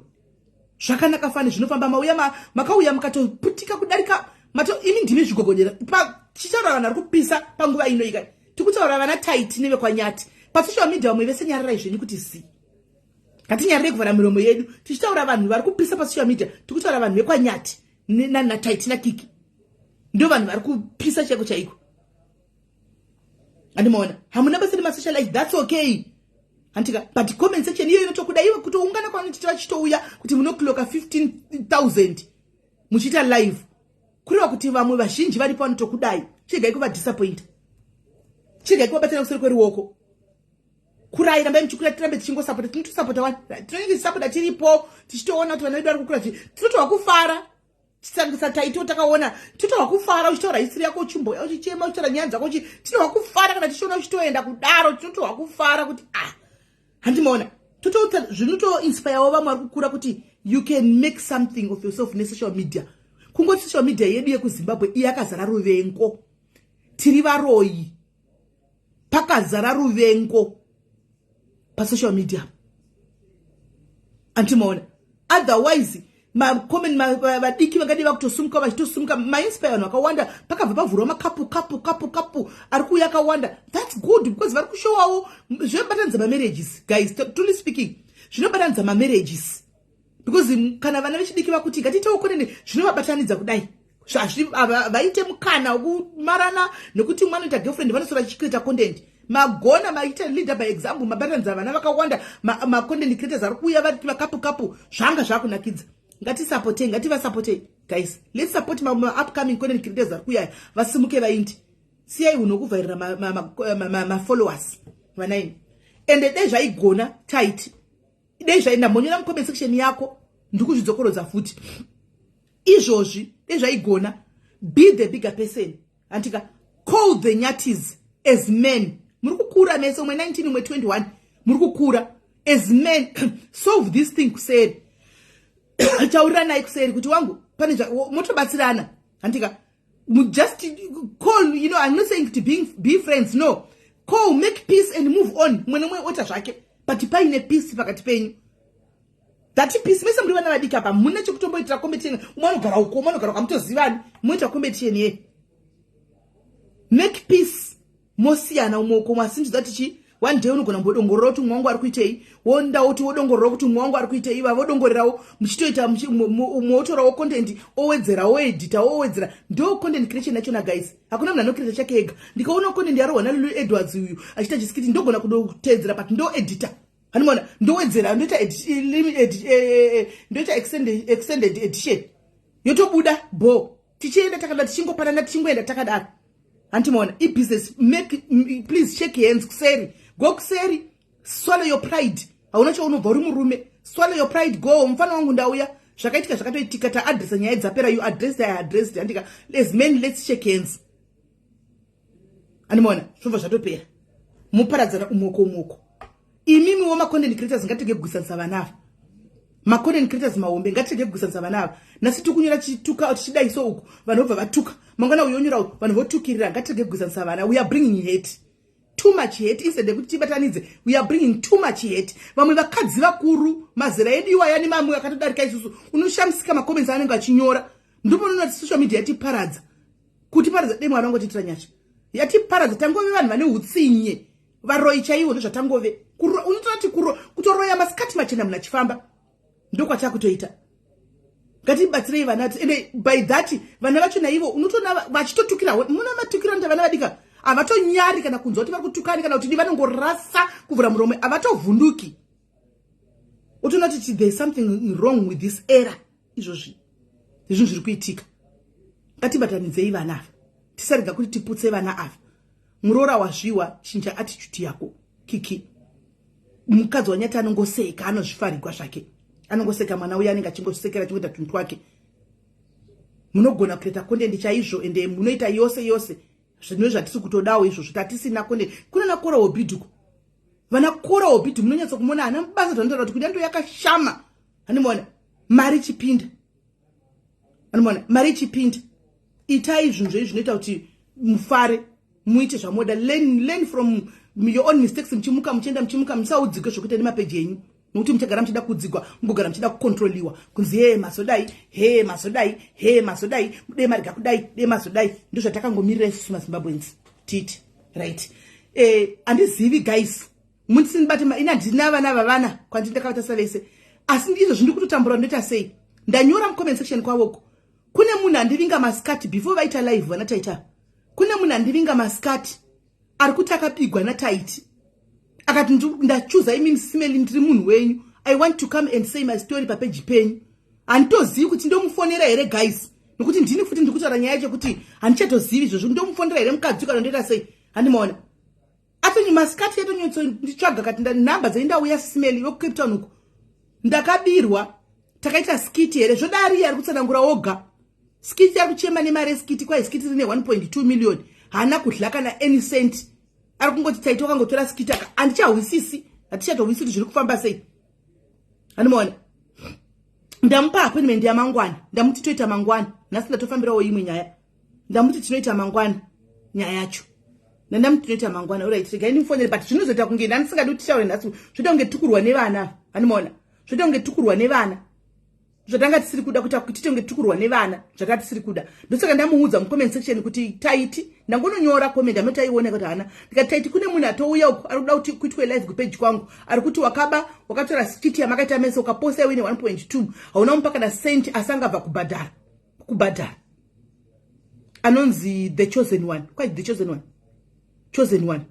zvakanaka fani zvinofamba. Mauya, makauya mukatoputika kudarika mato. Imi ndimi zvigogodera. Tichitaura vanhu vari kupisa panguva ino ika, tikutaura vana Taiti nevekwanyati pasocial media. Vamwe vese nyararai zvenyu kuti zi ngatinyarire kuvhara miromo yedu. Tichitaura vanhu vari kupisa pasocial media, tikutaura vanhu vekwanyati naTaiti naKiki, ndo vanhu vari kupisa chaiko chaiko. Andimaona hamuna basa nemasocialite, that's okay, hantika? But comment section iyo inotokuda iwe. Kutoungana kwanochiti vachitouya kuti munoclocka 15 000 muchiita live, kureva kuti vamwe vazhinji varipo vanotokudai. Chiregai kuvadisappointa, chiregai kuvabatana kuseri kweruoko. Kurai, rambai muchikura, tirambe tichingosapota. Tinotosapota wani, tinenge tichisapota, tiripo tichitoona kuti vana vedu vari kukura. Tinotova kufara chisangisa taito takaona, totova kufara uchitaura history yako, uchimboya uchichema, uchitaura nyaya dzako. Tinova kufara kana tichiona uchitoenda kudaro, tinotova kufara kuti ah, handimaona zvinotoinspirewo vamwe vari kukura kuti you can make something of yourself nesocial media. Kungoti social media yedu yekuZimbabwe iyi yakazara ruvengo, tiri varoyi, pakazara ruvengo pasocial media, andimaona? Otherwise macommon vadiki vangadii vakutosumuka, vachitosumuka, mainspire vanhu vakawanda. Pakabva pavhurwa makapu kapu kapu kapu ari kuuya akawanda. That's good because vari kushowawo zvinobatanidza mamarriages. Guys, truly speaking, zvinobatanidza mamarriages because kana vana vechidiki vakuti ngatiitewo konene, zvinovabatanidza kudai. Vaite mukana wekumarana nekuti mwana unoita girlfriend, vanosora chichicreata content. Magona, maita leader by example, mabatanidza vana vakawanda. Macontent creators ari kuuya vari makapu kapu, zvanga zvakunakidza. Ngatisapotei, ngativasapotei guys. Let's support maupcoming content creators ari kuuya, vasimuke vaindi. Siyai unhu wekuvhairira mafollowers vanaini. Ende dei zvaigona tight, dei zvaenda mbonyora mucomment section yako, ndikuzvidzokorodza futi izvozvi. Dei zvaigona, be the bigger person, handika? Call the Nyatis as men. Muri kukura mese, umwe 19, umwe 21, muri kukura as men. Solve this thing kuseri, tauriranai kuseri kuti wangu pane motobatsirana, handika? Just call, I'm not saying to be friends, no. Call, make peace and move on. Mumwe nemumwe oita zvake, but paine peace pakati penyu. That peace, mese muri vana vadiki apa, mune chekutomboitira competition. Umwe anogara uko, umwe anogara uko, hamutozivani, moita competition ye. Make peace, mosiyana umwe uko. Asi ndinoziva tichi one day unogona kumbodongorora kuti umwe wangu ari kuitei, wonda kuti wodongorora kuti umwe wangu ari kuitei, iva vodongorerawo, muchitoita umwe wotorawo content, owedzera, oedita, owedzera. Ndo content creation yachona, guys. Hakuna munhu anocreata chake ega. Ndikaona content yarohwa naLulu Edwards uyu achiita chiskit, ndogona kudotedzera, but ndo edita, hanimona, ndowedzera, ndoita ndoita extended edition, yotobuda bo. Tichienda takadaro, tichingopanana, tichingoenda takadaro, handimaona ibusiness. Make, please shake hands kuseri, go kuseri, swallow your pride. Hauna chaunobva uri murume. Swallow your pride, go. Mufana wangu, ndauya, zvakaitika zvakatoitika, taaddressa nyaya dzapera. You addressed, I addressed, handika? As men, let's shake hands, handimaona, zvobva zvatopera, muparadzana umoko umoko. Imimiwo macontent creators, ngatirege kugwisanisa vana ava. Macontent creators mahombe, ngatirege kugwisanisa vana ava. Nhasi tiri kunyora tichituka, tichidai so uku vanhu vobva vatuka, mangwana uyonyora uku vanhu votukirira. Ngatirege kugwisanisa vana. We are bringing hate, too much hate. Instead yekuti tibatanidze, we are bringing too much hate. Vamwe vakadzi vakuru, mazera edu iwaya nemamwe akatodarika isusu, unoshamisika macomments anenge achinyora. Ndoponoona kuti social media yatiparadza, kutiparadza. Dai Mwari vangotiitira nyasha. Yatiparadza, tangove vanhu vane utsinye, varoi chaivo, ndozvatangove. Unotoona kuti kutoroya masikati machena munhu achifamba, ndokwachakutoita. Ngatibatsirei vana. Ende by that, vana vacho naivo unotoona vachitotukira. Muna matukiro anoita vana vadika, havatonyari kana kunzwa kuti vari kutukani kana kuti di, vanongorasa kuvhura muromo, havatovhunduki. Utoona kuti there is something wrong with this era. Izvozvi zvinhu zviri kuitika. Ngatibatanidzei vana ava, tisarega kuti tiputse vana ava. Muroora wazviwa, chinja attitude yako. Kiki, mukadzi wanyati, anongoseka, anozvifarigwa zvake, anongoseka. Mwana uyo anenge achingosekera, achingoita tunhu twake. Munogona kuita content chaizvo, ende munoita yose yose zvinhu zvatisi kutodawo izvozvo. Tatisina content kuna nakora wobhidhuko, vana kora wobhidhu, munonyatsa kumona hana basa. Zvanotaura kuti kuda ndo yakashama, handimaona mari ichipinda, anomaona mari ichipinda. Itai zvinhu zvenyu zvinoita kuti mufare, muite zvamoda. Learn from your own mistakes. Muchimuka, muchienda, muchimuka, musaudzikwe zvokuita nemapeji enyu, nokuti muchagara muchida kudzigwa, mugogara muchida kucontroliwa, kunzi he mazodai, he mazodai, he mazodai, de marega kudai, de mazodai. Ndo zvatakangomirira isusu maZimbabweans titi right. Handizivi guys, mundisindibate ina, handina vana vavana kwandi ndakavatasa vese, asi izvo zvindiri kutotambura. Ndoita sei? Ndanyora mucomment section kwavoko, kune munhu andivinga masikati before vaita live vana Taita. Kune munhu andivinga masikati ari kuti akabigwa naTaiti, akati ndachuza imimi simeli, ndiri munhu wenyu, I want to come and say my story papeji penyu. Handitozivi kuti ndomufonera here, guys, nokuti ndini futi ndiri kutaura nyaya yacho kuti handichatozivi izvozvo. Ndomufonera here mukadzi kana ndoita sei? Handimaona atonyi masikati yatonyotso kati nhamba dzaindauya simeli wekuCape Town uko, ndakabirwa, takaita skit here? Zvodari ari kutsanangura oga skit, ari kuchema nemari eskit. Kwai skit rine 1.2 million, haana kudla kana any cent. Ari kungoti Taiti wakangotora skit aka. Handichahwisisi, hatichatohwisi kuti zviri kufamba sei. Handimaona ndamupa appointment yamangwana, ndamuti toita mangwana. Nhasi ndatofambirawo imwe nyaya, ndamuti tinoita mangwana nyaya yacho, nandamuti tinoita mangwana. Alright, regai ndimufonere, but zvinozoita kunge ndandisingadi kuti titaure nhasi, zvoita kunge tikurwa nevana. Handimaona zvoita kunge tikurwa nevana, zvatanga tisiri kuda kuita kuti titonge tikurwa nevana, zvatanga tisiri kuda. Ndosaka ndamuudza mucomment section kuti Taiti, ndangononyora comment amotaiona kuti hana, ndikati Taiti, kune munhu atouya uku ari kuda kuti kuitwe live kupeji kwangu, ari kuti wakaba, wakatora skit yamakaita mese, ukaposta iwine 1.2, hauna mupa kana cent, asi angabva kubhadhara. Anonzi The Chosen One, quite The Chosen One, Chosen One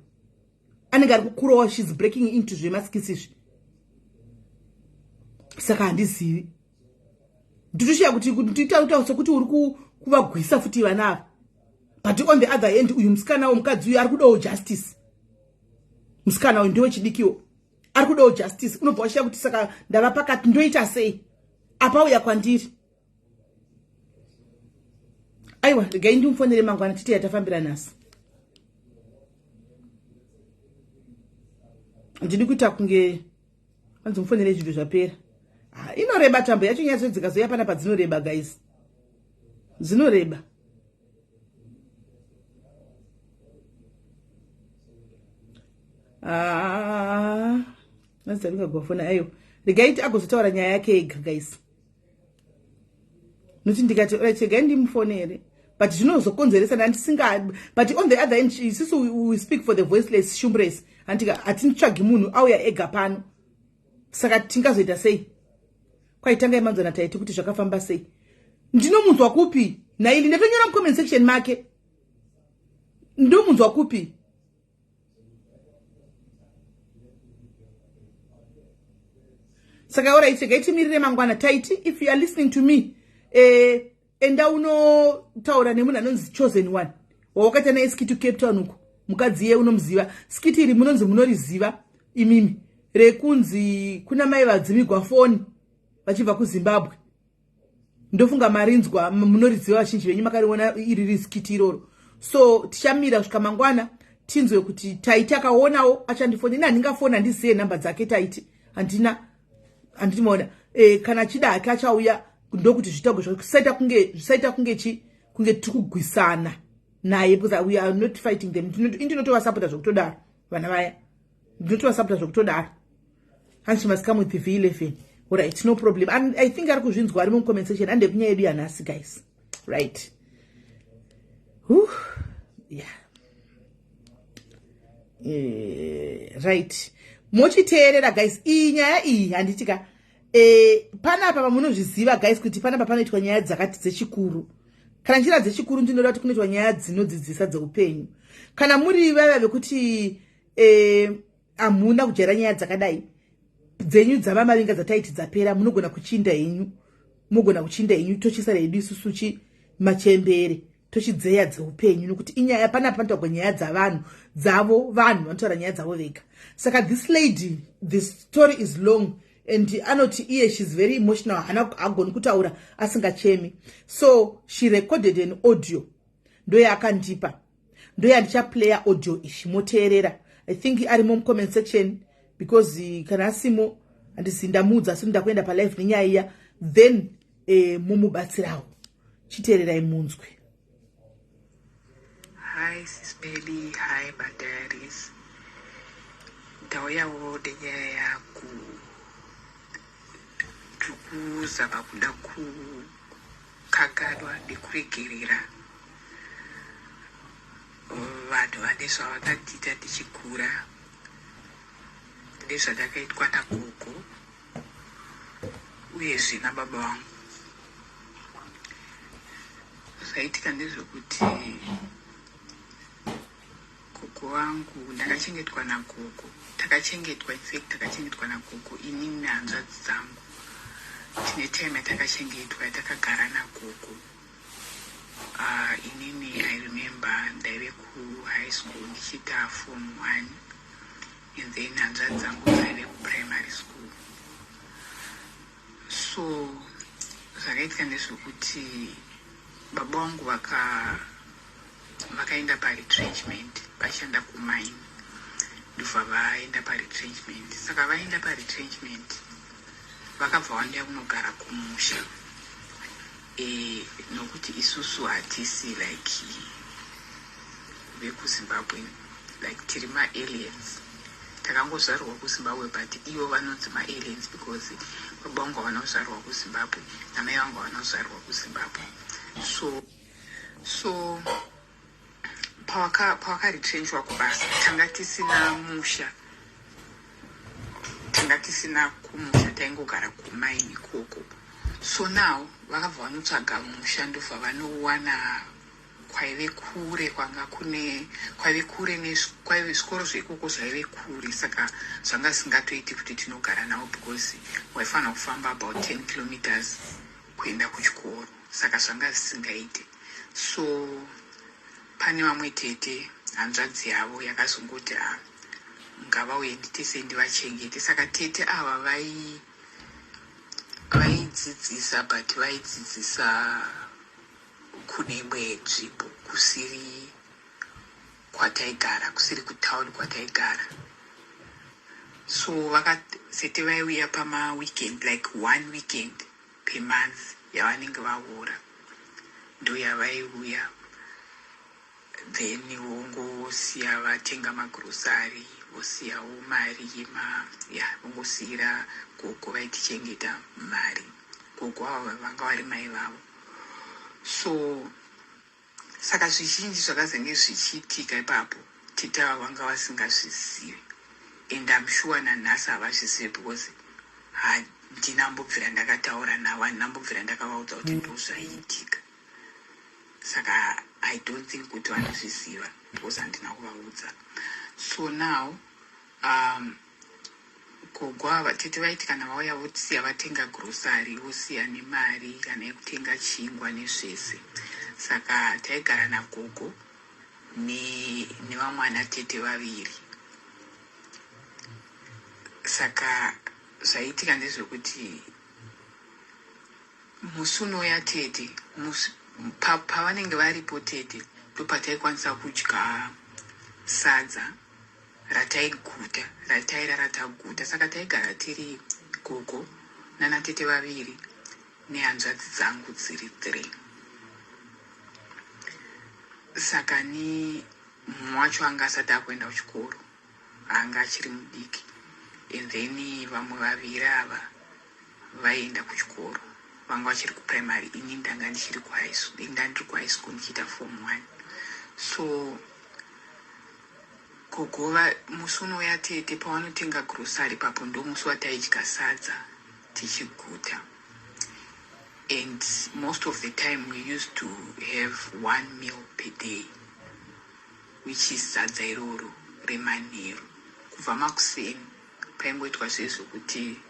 anenge ari kukurowa. She's breaking into zvemaskits izvi, saka handizivi, nditoshiya kuti nditaura sekuti uri kuvagwisa futi vana ava. But on the other hand, uyu musikana womukadzi uyu ari kudawo justice. Musikana uyu ndewechidikiwo, ari kudawo justice. Unobva washiya kuti saka ndava pakati, ndoita sei? Apauya kwandiri, aiwa, regai ndimufonere mangwana, titi yatafambira nhasi. Ndidi kuita kunge anzi mufonere zvinhu zvapera. Inoreba tambo yacho, nyatso dzikazoya pana padzinoreba, guys, dzinoreba. Ah, azabikagwafona ayo regai ti agozotaura nyaya yake ega guys nokuti ndikati right regai ndimufonere but zvinozokonzeresa ndandisinga but on the other end isusu we speak for the voiceless shumbres handika hatitsvagi munhu auya ega pano saka tingazoita sei kwaitanga imanzwana taiti kuti zvakafamba sei ndinomunzwa kupi naili ndatonyora mucomment section make ndomunzwa kupi saka orit regai timirire mangwana taiti if you are listening to me eh, enda unotaura nemunhu anonzi chosen one wawakaita naye skiti cape town uko mukadzi iye unomuziva skiti iri munonzi munoriziva imimi rekunzi kuna mai vadzimigwa foni vachibva kuzimbabwe ndofunga marinzwa munoriziva vazhinji venyu makariona iri riskiti iroro so tichamira kusvika mangwana tinzwe kuti taiti akaonawo achandifoni ini handingafoni handizive nhamba dzake taiti handina handiti maona e, kana achida hake achauya ndokuti zvitagwe zvisaita kunge zvisaita kunge chi kunge tiri kugwisana naye because we are not fighting them indinotovasapota zvekutodaro vana vaya ndinotovasapota zvekutodaro hanzi she must come with the v11 alright no problem and i think ari kuzvinzwa ari mucomment section ande kunyaya yedu yanhasi guys right Whew. Yeah right mochiteerera guys iyi nyaya iyi handiti ka eh, panapa pamunozviziva guys kuti panapa panoitwa nyaya dzakati dzechikuru kana njira dzechikuru ndinoda kuti kunoitwa nyaya dzinodzidzisa dzeupenyu kana muri vava vekuti eh, hamuna kujaira nyaya dzakadai dzenyu dzavamavinga dzataiti dzapera munogona kuchinda henyu mogona kuchinda henyu tochisara hedu isusu chi machembere tochidzeya dzeupenyu nokuti inyaya panapa panotaurwa nyaya dzavanhu dzavo vanhu vanotaura nyaya dzavo vega saka this lady the story is long and anoti iye shes very emotional haana agoni kutaura asingachemi so she recorded an audio ndoyaakandipa ndoyandichaplaya audio ishi moteerera i think arimo mucomment section because eh, kana asimo handisi ndamuudza asi ndakuenda palive nenyaya iya then eh, mumubatsirawo chiteererai munzwe hi sis Melly hi madiaries ndauyawo nenyaya yangu ndikuzama kuda kukanganwa nekuregerera vanhu vane zvavakandiita ndichikura nezvandakaitwa nagogo uyezve nababa vangu zvaitika ndezvekuti gogo vangu ndakachengetwa nagogo takachengetwa infact takachengetwa nagogo inini nehanzvadzi dzangu tine time yatakachengetwa yatakagara nagogo Inini I remember ndaive kuhigh school ndichiita form one and then hanzvadzi dzangu dzaive kuprimary school so zvakaitika ndezvekuti baba vangu vaka vakaenda paretrenchment vashanda kumine ndobva vaenda paretrenchment saka vaenda paretrenchment vakabva vanouya kunogara kumusha e, nokuti isusu hatisi like vekuzimbabwe like tiri maaliens takangozvarwa kuzimbabwe but ivo vanonzi maaliens because baba vangu havana kuzvarwa kuzimbabwe namai vangu havana kuzvarwa kuzimbabwe so so pawakaretrenchwa kubasa tanga tisina musha tanga tisina kumusha taingogara kumaini ikoko so now vakabva vanotsvaga musha ndobva vanowana kwaive kure kwanga kune kwaive kure kwaive zvikoro zveikoko zvaive kure saka zvanga zvisingatoiti kuti tinogara navo because waifanira kufamba about 10 kilometers kuenda kuchikoro saka zvanga zvisingaite so pane vamwe tete hanzvadzi yavo yakazongoti ah, ngavauye nditese ndivachengete saka tete ava vai vaidzidzisa but vaidzidzisa kune imwe nzvimbo kusiri kwataigara kusiri kutown kwataigara so vakasete vaiuya pamaweekend like one weekend per month yavanenge vahora ndoyavaiuya then vongosiya vatenga magrosari Vosiyawo mari yema ya vongosiyira gogo vaitichengeta mari. Gogo ava vanga vari mai vavo. So saka zvizhinji zvakazenge zvichiitika ipapo, tete ava vanga vasingazvizivi, and I'm sure nanhasi havazvizivi, because handina mbobvira ndakataura navo, handina mbobvira ndakavaudza kuti ndo zvaiitika. Saka I don't think kuti vanozviziva, because handina kuvaudza. So now gogo ava, tete vaiti kana vauya votisiya vatenga grocery, vosiya nemari kana yekutenga chingwa nezvese. Saka taigara nagogo nevamwe ana tete vaviri. Saka zvaiitika ndezvekuti musi unouya tete, pavanenge varipo tete, ndopataikwanisa kudya sadza rataiguta, ratairara taguta. Saka taigara tiri gogo nana tete vaviri nehanzvadzi dzangu dziri three. Saka ni mumwe wacho anga asati akuenda kuchikoro, anga achiri mudiki, and then vamwe vaviri ava vaienda kuchikoro, vanga vachiri kuprimary. Ini ndanga ndichiri kuhigh, ndiri kuhigh school ndichiita form one. So gogo, musi unouya tete pavanotenga grocery papo, ndo musi wataidya sadza tichiguta. And most of the time we used to have one meal per day, which is sadza iroro remanheru. Kubva makuseni paingoitwa zvezvokuti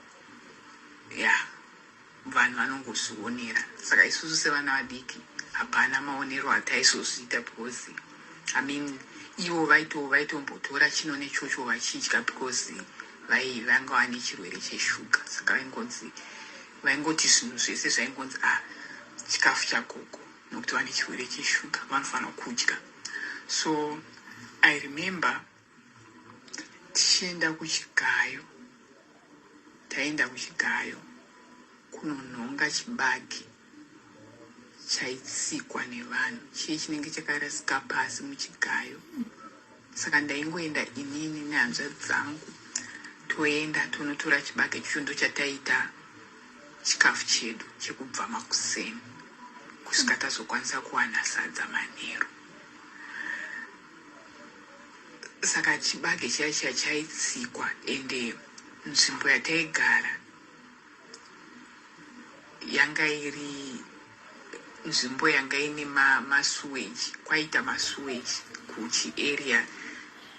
ya vanhu vanongozvionera. Saka isusu sevana vadiki hapana maonero ataizozviita, because, I mean, ivo vaitombotora chino nechocho vachidya, because vanga vane chirwere cheshuga. Saka vaingonzi, vaingoti zvinhu zvese zvaingonzi, "A ah, chikafu chagogo, nokuti vane chirwere cheshuga, vanofanira kudya." So I remember tichienda kuchigayo, taenda kuchigayo kunonhonga chibage chaitsikwa nevanhu, chii chinenge chakarasika pasi muchigayo. Saka ndaingoenda inini nehanzvadzi dzangu, toenda tonotora chibage chicho, ndo chataita chikafu chedu chekubva makuseni kusvika tazokwanisa kuwana sadza manheru. Saka chibage chiya chiya chaitsikwa, ende nzvimbo yataigara yanga iri nzvimbo yanga ine masuweji, kwaita masuweji kuchiarea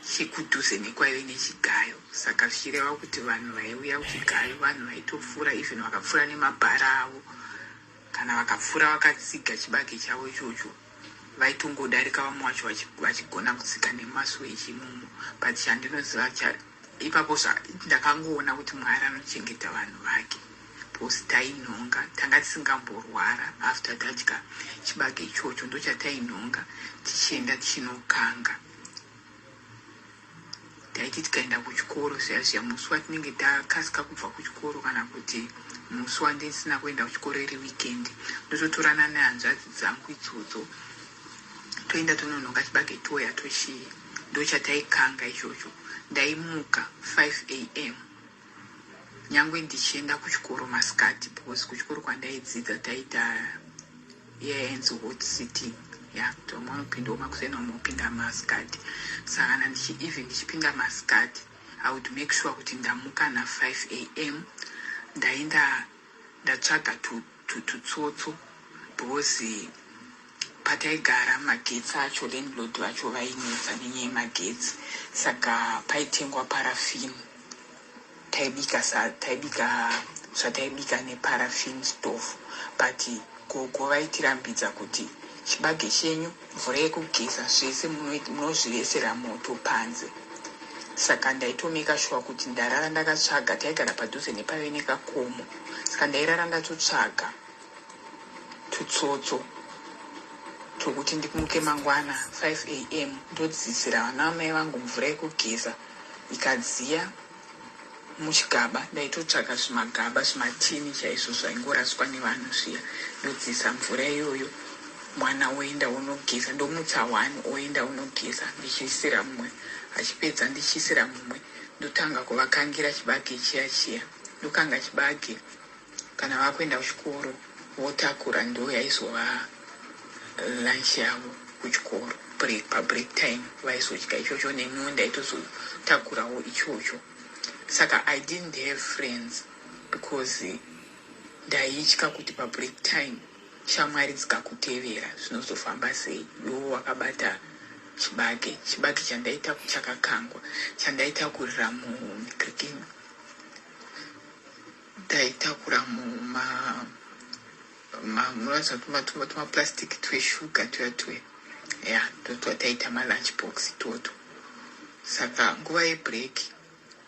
chekudhuze nekwaive nechigayo. Saka zvichireva kuti vanhu vaiuya kuchigayo, vanhu vaitopfuura, even vakapfuura nemabhara avo, kana vakapfuura vakatsiga chibage chavo ichocho, vaitongodarika vamwe vacho vachigona kutsika nemasuweji imomo. But chandinoziva ipapo, ndakangoona kuti Mwari anochengeta vanhu vake, because tainhonga, tanga tisingamborwara after tadya chibage ichocho. Ndo chatainhonga tichienda tichinokanga. Taiti tikaenda kuchikoro zviya zviya, musi watinenge takasika kubva kuchikoro, kana kuti musi wandisina kuenda kuchikoro iri weekend, ndototorana nehanzvadzi dzangu idzodzo, toenda tononhonga chibage, toya tochi ndo chataikanga ichocho. Ndaimuka 5 a.m. nyangwe ndichienda kuchikoro masikati, because kuchikoro kwandaidzidza taita yainzi hot sitting, ya kuti vamwe vanopindawo makuseni, vamwe vopinda masikati. Saka kana even ndichipinda masikati, I would make sure kuti ndamuka na5 a.m., ndaenda ndatsvaga tutsotso, because pataigara magetsi acho, landlord vacho vainetsa nenyaya yemagetsi. Saka paitengwa parafini, taibika, taibika zvataibika neparafini stove. But gogo vaitirambidza kuti chibage chenyu, mvura yekugeza, zvese munozvivesera moto panze. Saka ndaitomeka sure kuti ndarara ndakatsvaga. Taigara padhuze nepaive nekakomo, saka ndairara ndatotsvaga tutsotso tokuti ndimuke mangwana 5 a.m., ndodzidzisira vana vamai vangu mvura yekugeza ikadziya muchigaba. Ndaitotsvaga zvimagaba, zvimatini chaizvo zvaingoraswa nevanhu zviya, ndodziisa mvura iyoyo. Mwana oenda unogeza, ndomutsa one, oenda unogeza, ndichiisira mumwe, achipedza ndichiisira mumwe, ndotanga kuvakangira chibage chiya chiya. Ndokanga chibage, kana vakuenda kuchikoro votakura, ndo yaizova lunch yavo kuchikoro. Break, pabreak time vaizodya ichocho, neniwo ndaitozotakurawo ichocho. Saka I didn't have friends because ndaitya kuti pabreak time shamwari dzikakutevera zvinozofamba sei, iwo wakabata chibage. Chibage chandaita chakakangwa, chandaitakurira mukrikini, ndaitakura muma munoratidza tumaplastic tweshuga tuya tuya, ya, ndotwataita malunch box toto. Saka nguva yebreak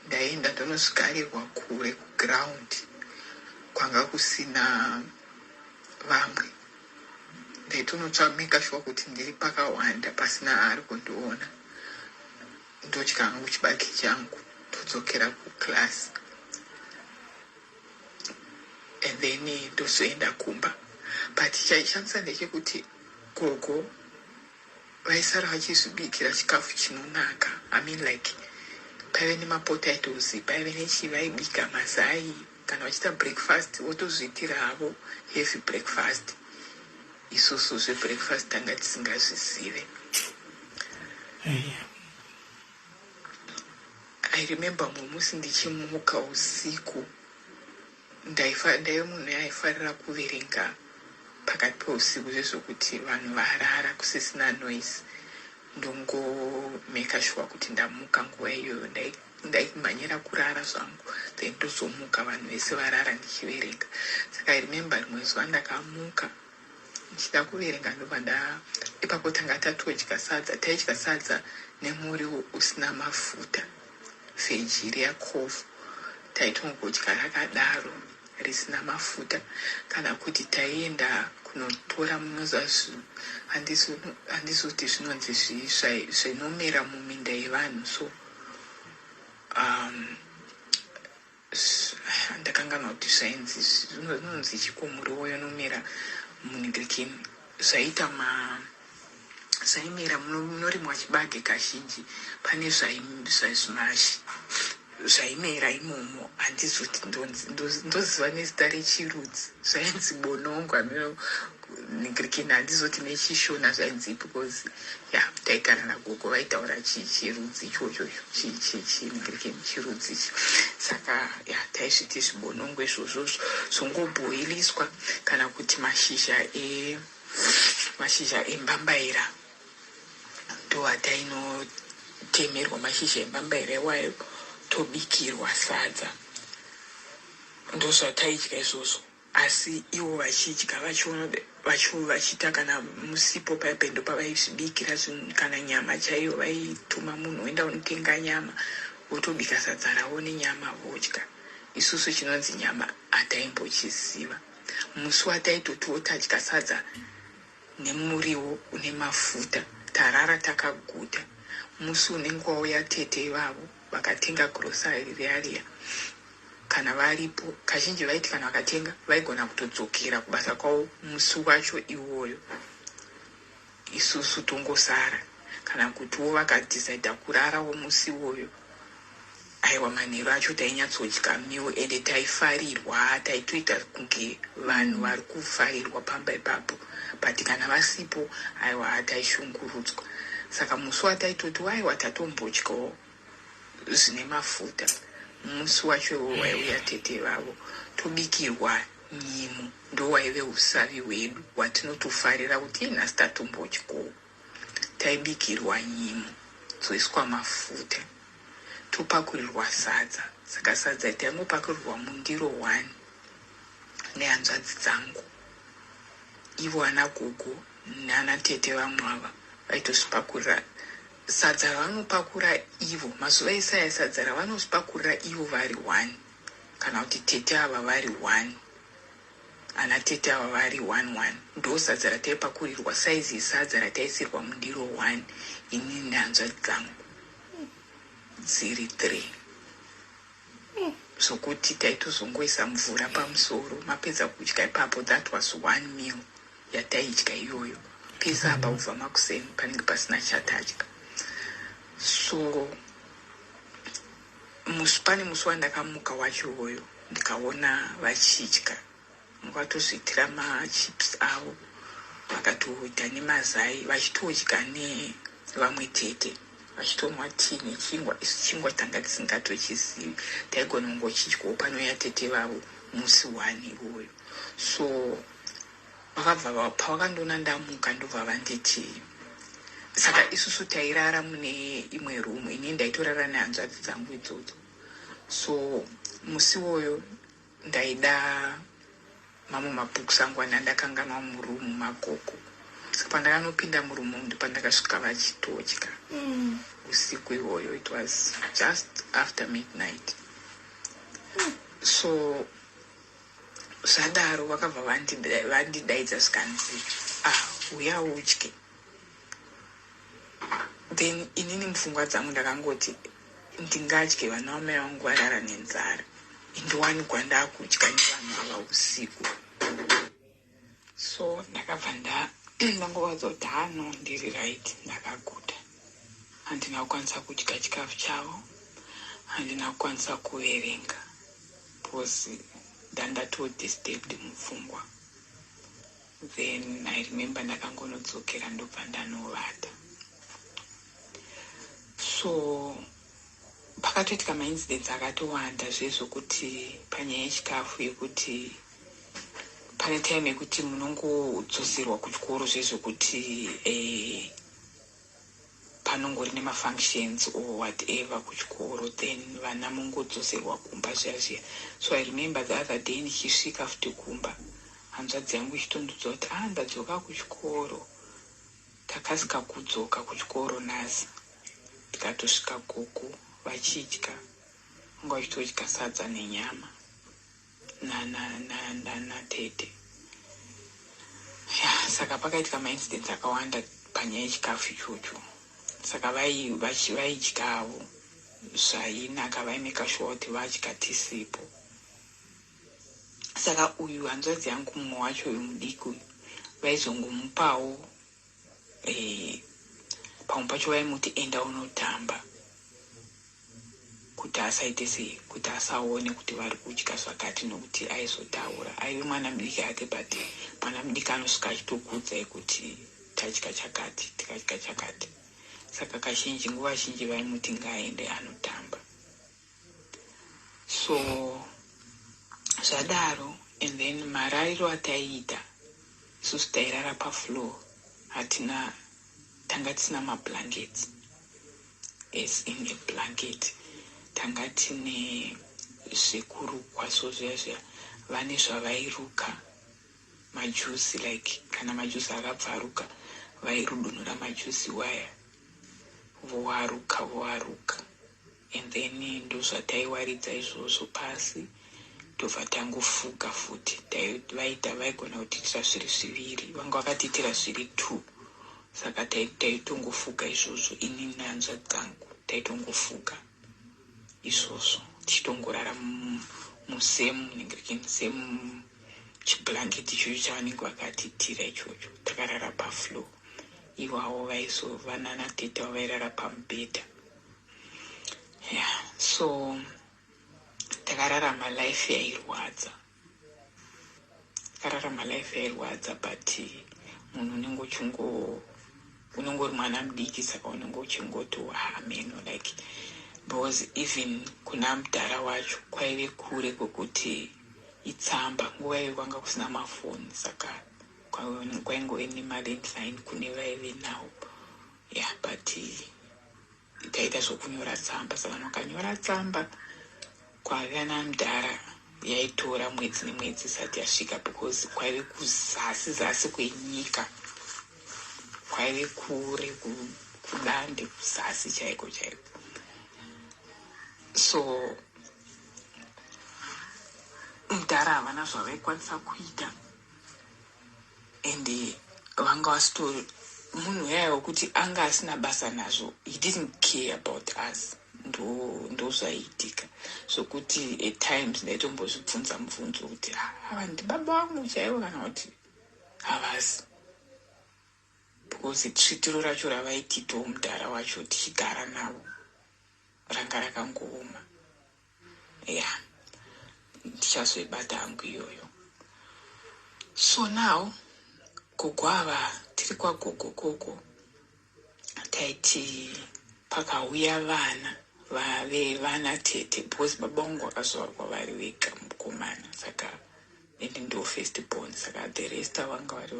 ndaenda ndonosvikarirwa kure kuground kwanga kusina vamwe. Ndaitonotsvameka sure kuti ndiri pakawanda pasina ari kundiona, ndodya hangu chibage changu, todzokera kuclass and then ndozoenda kumba. But chaishamisa ndechekuti gogo vaisara vachizvibikira chikafu chinonaka. I mean, like, paive nemapotatoes, paive nechii, vaibika mazai. Kana vachiita breakfast votozviitira havo heavy breakfast. Isusu zvebreakfast tanga tisingazvizive. I remember mumwe musi ndichimuka usiku, ndaive munhu aifarira kuverenga pakati peusiku, zvezvokuti vanhu varara, kusisina noise, ndongomeka sure kuti ndamuka nguva iyoyo. Ndaimhanyira kurara zvangu, then ndozomuka vanhu vese varara ndichiverenga. Saka I remember rimwe zuva ndakamuka ndichida kuverenga, ndobva nda ipapo tanga tatodya sadza. Taidya sadza nemuriwo usina mafuta, veggie riya cough, taitongodya rakadaro risina mafuta. Kana kuti taienda kunotora, munoziva, handisi kuti zvinonzi zvinomera muminda yevanhu. So ndakanganwa kuti zvainzi zvinonzi chiko, muriwo unomera munhingirikini, zvaita ma zvaimera munorimwa chibage kazhinji, pane zvaimera imomo. Handizoti ndoziva nezita rechirudzi, zvainzi bonongo, nhingirikini, handizoti nechishona zvainzi, because ya, taigara nagogo vaitaura chirudzi ichocho, chinhingirikini, chirudzi ichi. Saka ya, taizviti zvibonongo izvozvozvo, zvongobhoiliswa, kana kuti mashizha embambaira, ndo atainotemerwa mashizha embambaira iwayo, tobikirwa sadza. Ndozvataidya izvozvo. Asi ivo vachidya vachiona vachiita, kana musipo paipe, ndo pavaizvibikira. Kana nyama chaiyo vaituma munhu oenda unotenga nyama, votobika sadza ravo nenyama, vodya. Isusu chinonzi nyama hataimbochiziva. Musi wataitotiwo tadya sadza nemuriwo une mafuta, tarara takaguta, musi unenge wauya tete ivavo vakatenga grocery riya riya, kana varipo. Kazhinji vaiti kana vakatenga vaigona kutodzokera kubasa kwavo musi wacho iwoyo, isusu tongosara. Kana kutiwo vakadhisaidha kurarawo musi iwoyo, aiwa, manheru acho tainyatsodya meal, ende taifarirwa, taitoita kunge vanhu vari kufarirwa pamba ipapo. But kana vasipo, aiwa, taishungurudzwa. Saka musi wataitoti aiwa, tatombodyawo zvine mafuta, musi wacho iwo waiuya tete vavo, tobikirwa nyimo. Ndo waive usavi hwedu hwatinotofarira kuti nhasi tatombodyawo. Taibikirwa nyimo dzoiswa mafuta, topakurirwa sadza. Saka sadza taingopakurirwa mundiro 1 nehanzvadzi dzangu. Ivo ana gogo nana tete vamwe ava vaitozvipakurira sadza ravanopakura ivo mazuva ese aya. Sadza ravanozvipakurira ivo vari one, kana kuti tete ava vari one, ana tete ava vari one one, ndo sadza rataipakurirwa, saizi yesadza rataisirwa mundiro one, inini nehanzvadzi dzangu dziri three, zvokuti taitozongoisa mvura pamusoro mapedza kudya ipapo. That was one meal yataidya iyoyo. Pese apa kubva makuseni panenge pasina chatadya. So musi, pane musi wandakamuka wacho iwoyo, ndikaona vachidya. Vakatozviitira machips avo, vakatoita nemazai, vachitodya nevamwe tete, vachitonwa tii nechingwa. Isu chingwa tanga tisingatochizivi, taigona kungochidyawo panouya tete vavo musi one iwoyo. So vakabva, pavakandiona ndamuka, ndobva vanditi, saka isusu tairara mune imwe room, ini ndaitorara nehanzvadzi dzangu idzodzo. So musi iwoyo ndaida mamwe mabooks angu andandakanganwa muroom magogo. Saka pandakanopinda muroom ndopandakasvika vachitodya usiku iwoyo. It was just after midnight. So zvadaro vakabva vandidaidza, zvikanzi, "Ah, uya udye." Then inini mupfungwa dzangu ndakangoti, ndingadye vana vamai vangu varara nenzara, indowanikwa ndakudya nevanhu ava usiku? So ndakabva ndangovaudza kuti, "Hano, ndiri right, ndakaguta." Handina kukwanisa kudya chikafu chavo, handina kukwanisa kuverenga because ndandatodisturbed mupfungwa. Then I remember ndakangonodzokera, ndobva ndanovata. So pakatoitika maincidents akatowanda zvezvokuti panyaya yechikafu, yekuti pane time yekuti munongodzoserwa kuchikoro, zvezvokuti panongori nemafunctions or whatever kuchikoro, then vana mongodzoserwa kumba zviya zviya. So I remember the other day ndichisvika futi kumba, hanzvadzi yangu ichitondudza kuti, "Ah, ndadzoka kuchikoro, takasika kudzoka kuchikoro nhasi." Tikatosvika gogo vachidya, vanga vachitodya sadza nenyama natete. Ya, saka pakaitika maincidents akawanda panyaya yechikafu ichocho. Saka vaidyawo zvainaka, vaimake sure kuti vadya tisipo. Saka uyu hanzvadzi yangu mumwe wacho, uyu mudiki uyu, vaizongomupawo pamwe pacho vaimuti, "Enda unotamba," kuti asaite sei, kuti asaone kuti vari kudya zvakati, nokuti aizotaura. Aive mwana mudiki ake, but mwana mudiki anosvika achitokuudzai kuti tadya chakati, tikadya chakati. Saka kazhinji, nguva zhinji vaimuti ngaaende anotamba. So zvadaro, and then marariro ataiita isusu, tairara pafloor, hatina, tanga tisina mablankets, as in a blanket. Tanga tine zvekurukwa, so zviya zviya vane zvavairuka, majuzi, like kana majuzi akabvaruka, vairudunura majuzi waya, voaruka, voaruka, and then ndozvataiwaridza izvozvo pasi, tobva tangofuga futi. Vaita, vaigona kutiitira zviri zviviri, vanga vakatiitira zviri two. Saka taitongofuga izvozvo, ini nehanzvadzi dzangu taitongofuga izvozvo, tichitongorara musame nengirikini, same chiblanket ichocho chavanenge vakatiitira ichocho. Takarara pafloor, ivavo vaizova nanatete vairara pamubhedha. Yeah, so takararama life yairwadza, takararama life yairwadza, but munhu unenge uchingo, unenge uri mwana mudiki, saka unenge uchingoti hameno, like, because even kuna mudhara wacho kwaive kure kwekuti itsamba. Nguva iyo kwanga kusina mafoni, saka kwaingove nemalandline kune vaive nawo. Yeah, but taita zvokunyora tsamba. Saka vanhu vakanyora tsamba kwaiva namudhara, yaitora mwedzi nemwedzi isati yasvika, because kwaive kuzasi zasi kwenyika, kwaive kure, kudande, kuzasi chaiko chaiko. So mudhara havana zvavaikwanisa kuita, ende vanga vasitori munhu uyaya wekuti anga asina basa nazvo. He didn't care about us. Ndo zvaiitika, zvokuti at times ndaitombozvibvunza mubvunzo kuti, "Ah, ava ndibaba vangu chaivo kana kuti havasi?" Because tsvitiro racho ravaititawo mudhara wacho tichigara navo ranga rakangooma. Ya, ndichazoibata hangu iyoyo. So now gogo ava, tiri kwagogo koko, taiti pakauya vana vave vana tete, because baba vangu vakazvarwa vari vega mukomana, saka ende ndo first born, saka the rest vanga vari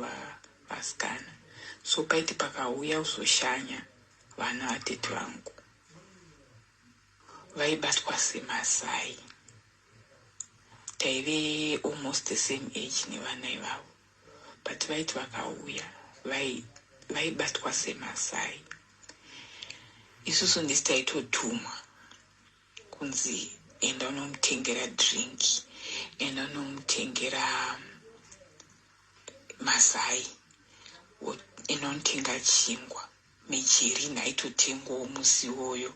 vasikana. So paiti pakauya kuzoshanya vana vatete vangu, vaibatwa semasai. Taive almost the same age nevana ivavo, but vaiti vakauya vaibatwa semasai. Isusu ndisi taitotumwa kunzi enda unomutengera drink, enda unomutengera masai, enda unotenga chingwa. Mejerina aitotengwawo musi iwoyo,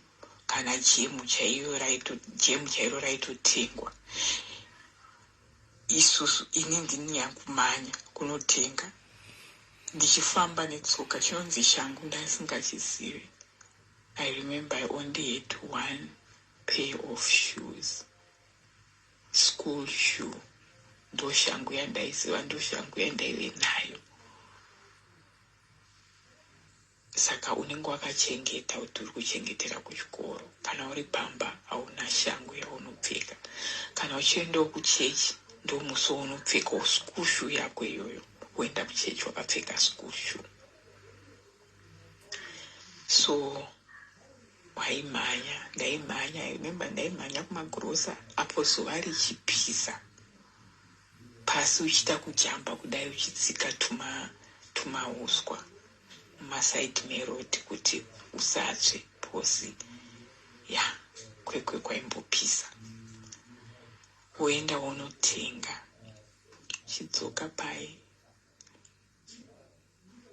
kana jemu chaiyo, jemu chairo raitotengwa. Isusu, ini ndini yakumanya kunotenga ndichifamba netsoka. Chinonzi shangu ndasingachizivi. I remember I only had one pair of shoes, school shoe. Ndo shangu yandaiziva, ndo shangu yandaive nayo. Saka unenge wakachengeta kuti uri kuchengetera kuchikoro. Kana uri pamba hauna shangu yaunopfeka. Kana uchiendawo kuchechi, ndo musi waunopfekawo school shoe yako iyoyo, woenda kuchechi wakapfeka school shoe. So waimhanya, ndaimhanya. I remember ndaimhanya kumagrosa apo zuva richipisa pasi, uchiita kujamba kudai, uchitsika tumauswa mumasaidi meroad kuti usatsve posi ya kwekwe kwaimbopisa. Woenda wonotenga, chidzoka pai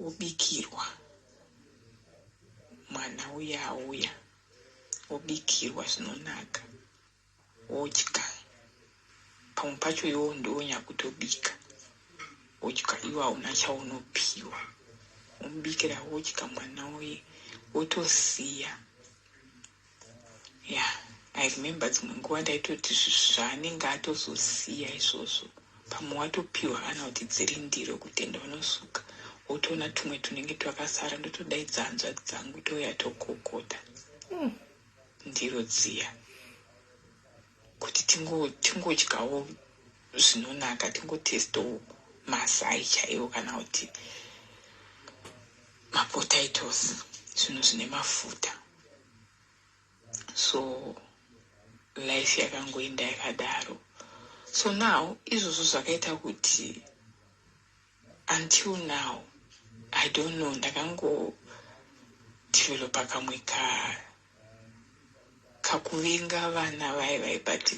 wobikirwa. Mwana uya auya, wobikirwa zvinonaka, wodya. Pamwe pacho iwo ndonyakutobika, wodya. Iwo hauna chaunopiwa, womubikira, wodya mwana uye, wotosiya. Ya, I remember dzimwe nguva ndaitoti zvaanenge atozosiya izvozvo, pamwe watopiwa kana kuti dziri ndiro kutenda unosuka, wotoona tumwe tunenge twakasara, ndotodaidza hanzvadzi dzangu, touya tokokota ndiro dziya kuti tingodyawo zvinonaka, tingotestawo mazai chaiwo kana kuti mapotatoes, zvinhu zvine mafuta. So life yakangoenda yakadaro. So now izvozvo zvakaita kuti until now, I don't know, ndakangodevelopa kamwe kakuvenga vana vai vai, but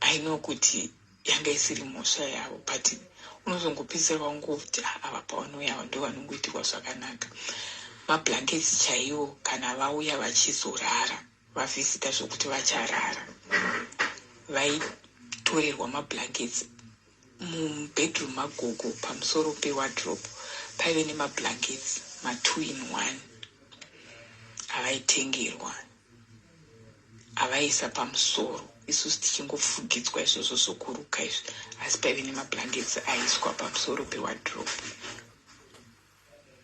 I know kuti yanga isiri mhosva yavo, but unozongopedzisira wangoti, ah, ava pavanouya ndo vanongoitirwa zvakanaka. Mablankets chaiwo, kana vauya vachizorara, vavhizita zvokuti vacharara, vaitorerwa mablankets mubedroom magogo. Pamusoro pewardrobe paive nemablankets ma2 in 1 avaitengerwa, avaisa pamusoro, isusu tichingofugidzwa izvozvo zvokuruka izvi, asi paive nemablankets aiswa pamusoro pewardrobe.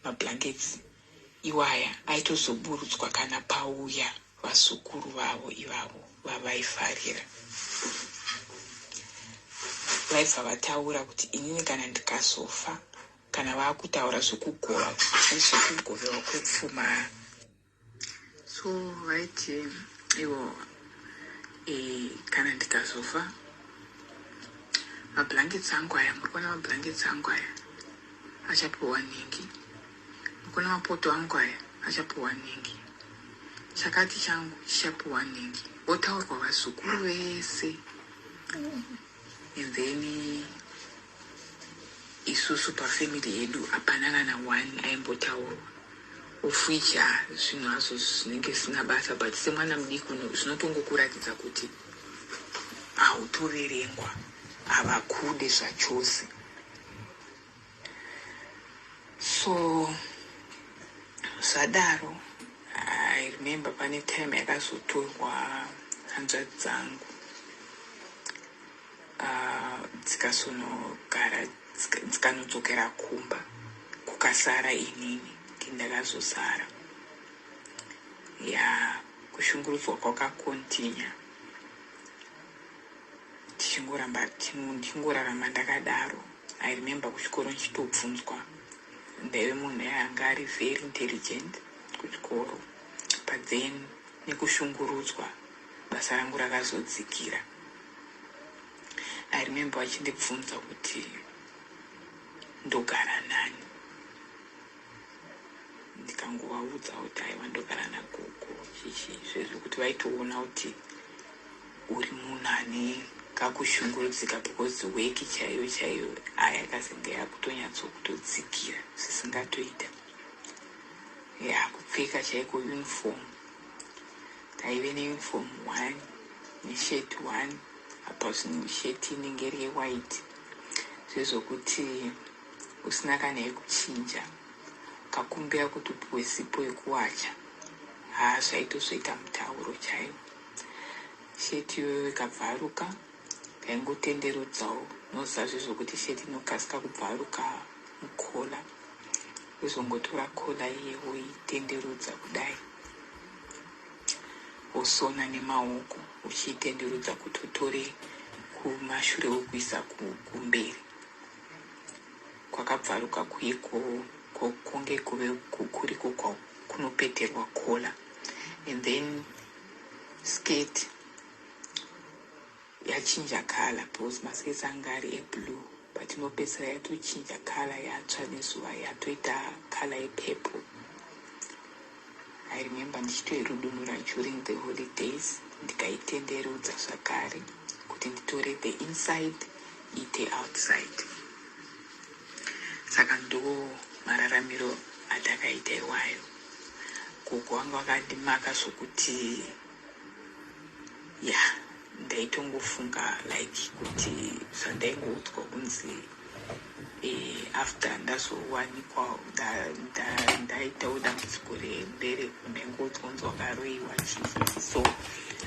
Mablankets iwaya aitozoburutswa kana pauya vazukuru vavo ivavo vavaifarira. Vaibva vataura kuti inini kana ndikazofa, kana vaakutaura zvekugova, zvekugovewa kwepfuma, so vaiti ivo kana ndikazofa, mablankets angu aya, muri kuona mablankets angu aya, achapiwa nhingi. Muri kuona mapoto angu aya, achapiwa nhingi. Chakati changu chichapiwa nhingi. Votaurwa vazukuru vese, and then isusu pafamily yedu hapana kana one aimbotaurwa, of which zvinhu hazvo zvinenge zvisina basa, but semwana mudiki zvinotongokuratidza kuti hautoverengwa, havakude zvachose. So Zvadaro, I remember pane time yakazotorwa hanzvadzi dzangu, dzikazonogara, dzikanodzokera kumba, kukasara inini. Ndindakazosara. Ya, kushungurudzwa kwakacontinue, tichingoramba ndichingorarama ndakadaro. I remember kuchikoro ndichitobvunzwa. Ndaive munhu anga ari very intelligent kuchikoro, but then nekushungurudzwa basa rangu rakazodzikira. I remember vachindibvunza kuti ndogara nani, ndikangovaudza kuti aiwa, ndogara nagogo chichi zvezvo, kuti vaitoona kuti uri munhu ane kakushungurudzika, because work chaiyo chaiyo aya yakazenge yakutonyatsokutodzikira zvisingatoita. Ya, kupfeka chaiko, uniform, taive neuniform one neshirt one. Apa shirt inenge iri yewhite, zvezvokuti usina kana yekuchinja, ukakumbira kuti upiwe sipo yekuwacha, haa, zvaitozoita mutauro chaiwo. Sheti iyoyo ikabvaruka, ndaingotenderudzawo. Noziva zvezvokuti sheti inokasika kubvaruka mucollar, wozongotora collar iye woitenderudza kudai, wosona nemaoko uchiitenderudza kuti utore kumashure wokuisa kumberi kwakabvaruka kuye, kunge kuve kuriko kunopeterwa collar. And then skirt yachinja colour, because maskirts anga ari eblue, but inopedzisira yatochinja colour, yatsva nezuva, yatoita colour yepurple. I remember ndichitoirudunura during the holidays, ndikaitenderudza zvakare kuti nditore the inside ite outside. Saka ndo mararamiro atakaita iwayo. Gogo vanga vakandimaka zvokuti, ya, ndaitongofunga like kuti zvandaingoudzwa kunzi after ndazowanikwa ndaitawo dambudziko rembereko, ndaingoudzwa kunzi wakaroyiwa chii. So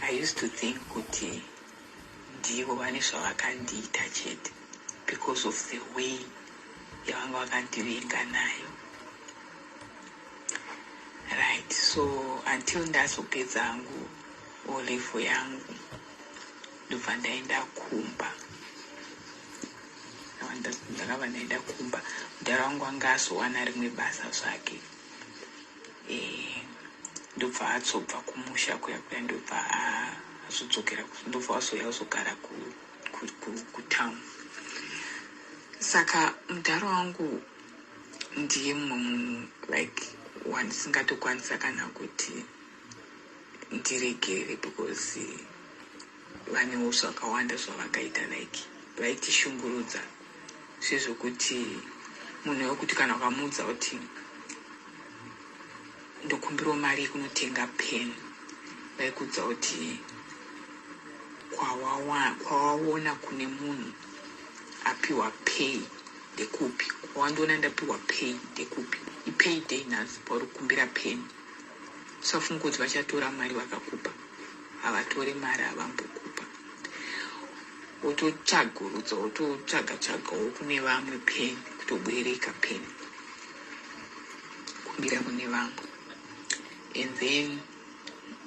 I used to think kuti ndivo vane zvavakandiita chete because of the way yavanga vakandivenga nayo, right? So until ndazopedza hangu O level yangu, ndobva ndaenda kumba. Ndakabva ndaenda kumba, mudhara wangu anga azowana rimwe basa zvake, ndobva azobva kumusha kuya kuya, ndobva azodzokera, ndobva azouya kuzogara kutown. Saka mudhara wangu ndiye mumwe munhu like wandisingatokwanisa kana kuti ndiregere, because vanewo zvakawanda zvavakaita, like vaitishungurudza sezvokuti munhu wekuti kana ukamuudza kuti ndokumbirawo mari yekunotenga pen, vaikudza kuti kwawaona kune munhu apiwa pay ndekupi? Kwawandiona ndapiwa pay ndekupi? Ipay day nhasi pauri kukumbira pen. Usafunga kuti vachatora mari vakakupa. Havatore mari, havambokupa. Wototsvagurudza, wototsvaga tsvagawo kune vamwe pen, kutobwereka pen, kumbira kune vamwe. And then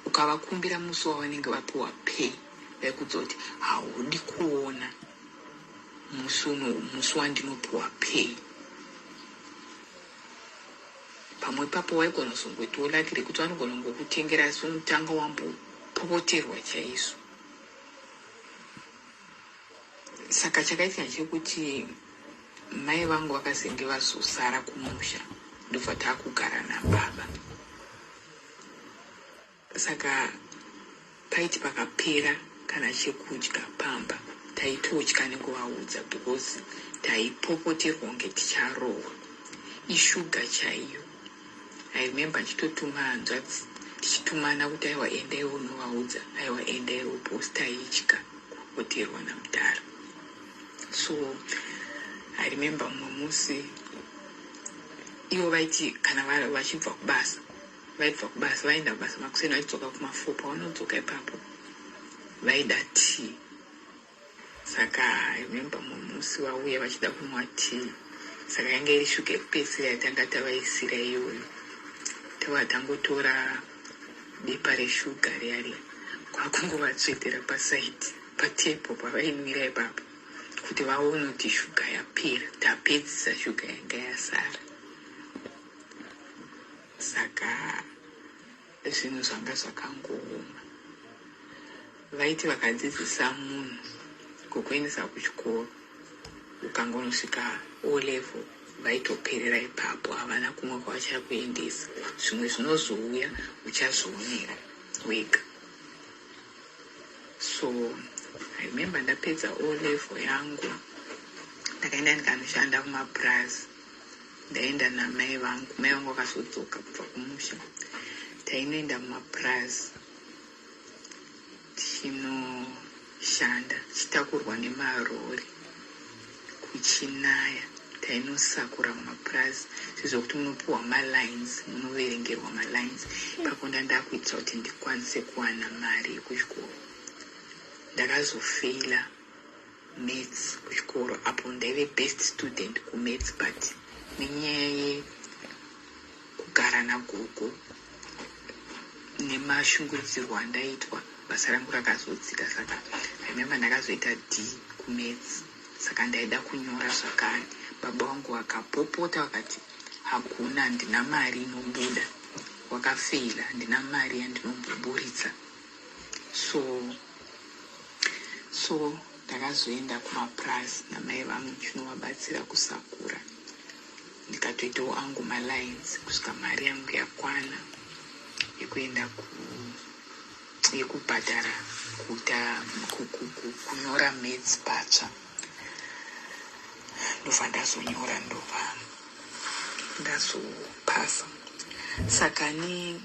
ukavakumbira musi wavanenge vapiwa pay, vaikudza kuti haudi kuona musi uno, musi wandinopiwa pay. Pamwe ipapo waigona kuzongoitawo lucky rekuti vanogona kungokutengera, asi unotanga wambopopoterwa chaizvo. Saka chakaitika chekuti mai vangu vakazenge vazosara kumusha, ndobva taakugara nababa. Saka paiti pakapera kana chekudya pamba, taitotya nekuvaudza because taipopoterwa kunge ticharohwa. Ishuga chaiyo, I remember ndichitotuma hanzvadzi, tichitumana kuti aiwa, endaiwo unovaudza, aiwa, endaiwo, because taitya kupopoterwa namudhara. So I remember mumwe musi Ivo vaiti kana vachibva kubasa, vaibva kubasa, vaenda kubasa makuseni, vachidzoka kuma4. Pavanodzoka ipapo vaida tea. Saka I remember mumwe musi vauya vachida kunwa tea, saka yanga iri shuga yekupedzisira yatanga tavaisira iyoyo. Tava tangotora bepa reshuga riya riya, kwakungovatsvetera paside patable pavainwira ipapo, kuti vaone kuti shuga yapera, tapedzisa shuga yanga yasara. Saka zvinhu zvanga zvakangooma. Vaiti vakadzidzisa munhu kukuendesa kuchikoro, ukangonosvika O level, vaitoperera ipapo, havana kumwe kwavachakuendesa. Zvimwe zvinozouya, uchazvionera wega. So I remember ndapedza O level yangu, ndakaenda ndikanoshanda kumapurazi. Ndaenda namai vangu, mai vangu vakazodzoka kubva kumusha. Tainoenda mumapurazi tichinoshanda, tichitakurwa nemarori kuchinaya. Tainosakura mumapurazi zvezvokuti munopiwa malines, munoverengerwa malines ipapo. Ndandakuitira kuti ndikwanise kuwana mari yekuchikoro. Ndakazofeila maths kuchikoro, apo ndaive best student kumaths, but nenyaya yekugara nagogo nemashungurudzirwo andaitwa, basa rangu rakazodzika. Saka I remember ndakazoita D kumaths. Saka ndaida kunyora zvakare. Baba vangu vakapopota, vakati hakuna, handina mari inobuda, wakafeila, handina mari yandinomboburitsa. So ndakazoenda kumapurazi namai vangu ndichinovabatsira kusakura, ndikatoitawo angu malines kusvika mari yangu yakwana yekuenda yekubhadhara kuita kunyora maths patsva. Ndobva ndazonyora, ndobva ndazopasa. Saka ni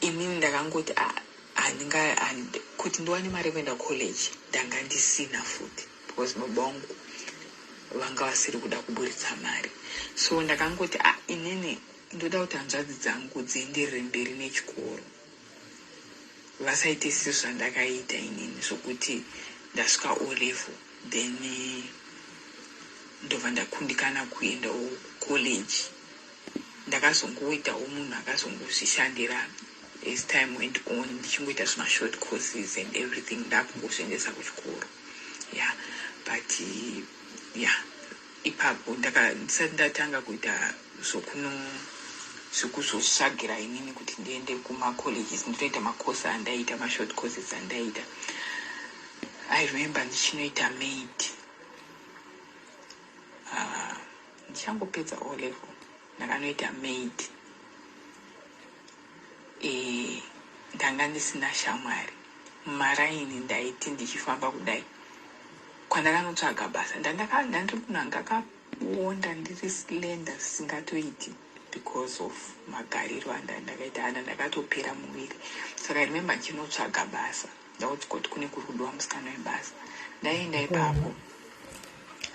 inini ndakangoti handinga kuti ndiwane mari yekuenda college. Ndanga ndisina futi, because baba vangu vanga vasiri kuda kuburitsa mari. So ndakangoti, ah, inini ndoda kuti hanzvadzi dzangu dzienderere mberi nechikoro, vasaite sezvandakaita inini, zvokuti ndasvika O level, then ndobva ndakundikana kuendawo college. Ndakazongoitawo munhu akazongozvishandira as time went on, ndichingoita zvimashort courses and everything, ndakungozviendesa kuchikoro. Yeah, but yeah, ipapo ndisati ndatanga kuita zvokuno zvekuzosvagira inini kuti ndiende kumacolleges, ndinoita macourse andaita, mashort courses andaita. I remember ndichinoita maid ndichangopedza O level, ndakanoita maid. Ndanga ndisina shamwari mumaraini. Ndaiti ndichifamba kudai kwandakanotsvaga basa, ndandiri munhu anga akaonda, ndiri slender zvisingatoiti because of magariro andakaita ana, ndakatopera muviri. Saka I remember ndichinotsvaga basa, ndaudzwa kuti kune kuri kudiwa musikana webasa. Ndaenda ipapo,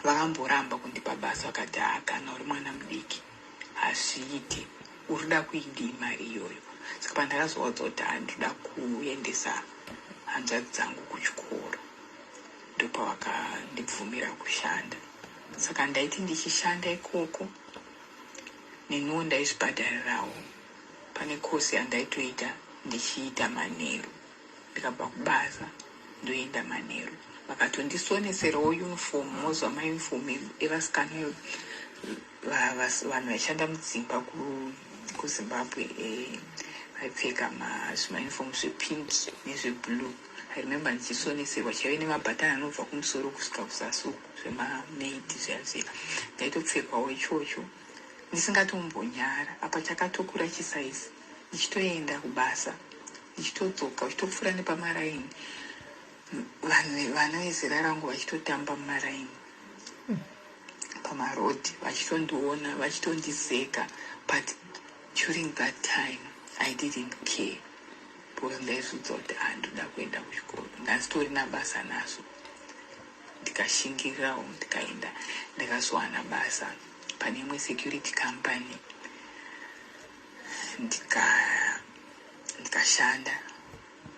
vakamboramba kundipa basa, vakati, "Ha, kana uri mwana mudiki hazviiti, uri kuda kuidii mari iyoyo?" Saka pandakazowadza kuti handinoda kuendesa hanzvadzi dzangu kuchikoro, ndopavakandibvumira kushanda. Saka ndaiti ndichishanda ikoko, neniwo ndaizvibhadharirawo. Pane kosi yandaitoita ndichiita manheru, ndikabva kubasa ndoenda manheru. Vakatondisoneserawo uniform, mozwa mauniform evasikana, vanhu vaishanda mudzimba kuZimbabwe vaipfeka zvimauniform zvepink nezveblue. I remember ndichisoneserwa chaive nemabhatani anobva kumusoro kusvika kuzasi uku, zvemamaid zviya zviya. Ndaitopfekwawo ichocho ndisingatombonyara, apa chakatokura chisize, ndichitoenda kubasa, ndichitodzoka, uchitopfuura nepamaraini, vanhu vana vezera rangu vachitotamba mumaraini pamarodhi, vachitondiona, vachitondiseka. But during that time I didn't care, because ndaizvidza kuti handoda kuenda kuchikoro, ndasitorina basa nazvo. Ndikashingirirawo, ndikaenda, ndakazowana basa pane imwe security company, ndikashanda.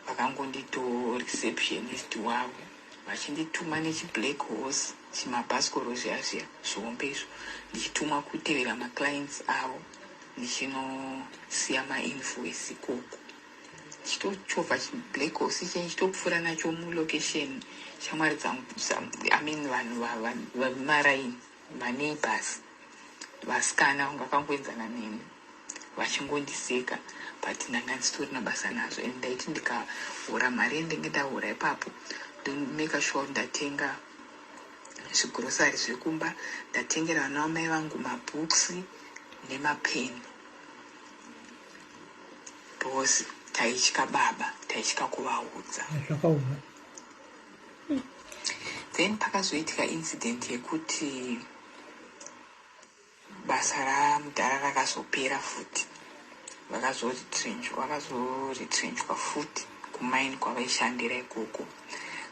Vakangondito receptionist wavo, vachindituma nechiblack horse, chimabhasikoro zviya zviya zvihombe izvo, ndichitumwa kutevera maclients avo, ndichinosiya mainvoice ikoko, ndichitochovha chiblack horse iche, ndichitopfuura nacho mulocation. Shamwari dzangu, I mean, vanhu vemaraini, maneighbors, vasikana vanga vakangoenzana neni, vachingondiseka, but ndanga ndisitorina basa nazvo. And ndaiti ndikahora mari yandenge ndahora ipapo, ndomake sure kuti ndatenga zvigrocery zvekumba, ndatengera vana vamai vangu mabooks nemapeni, because taitya baba, taitya kuvaudza. Zvakaoma. Then pakazoitika incident yekuti basa ramudhara rakazopera futi, vakazoretrenchwa futi kumaini kwavaishandira ikoko.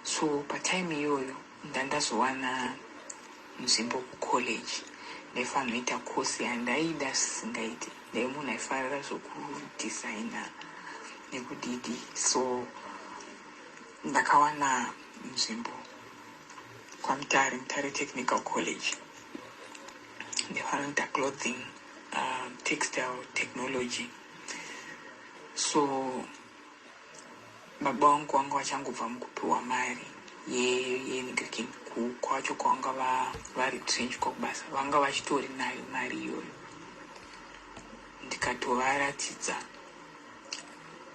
So patime iyoyo ndandazowana nzvimbo kucollege. Ndaifanira kuita kosi yandaida zvisingaiti. Ndai munhu aifarira zvokudhisaina nekudidi, so ndakawana nzvimbo kwaMutare, Mutare Technical College. Ndaifanira kuita clothing, textile technology. So baba vangu vanga vachangobva mukupiwa mari yenigrikin kwacho kwavanga varetrenchwa kubasa, vanga vachitori nayo mari iyoyo. Ndikatovaratidza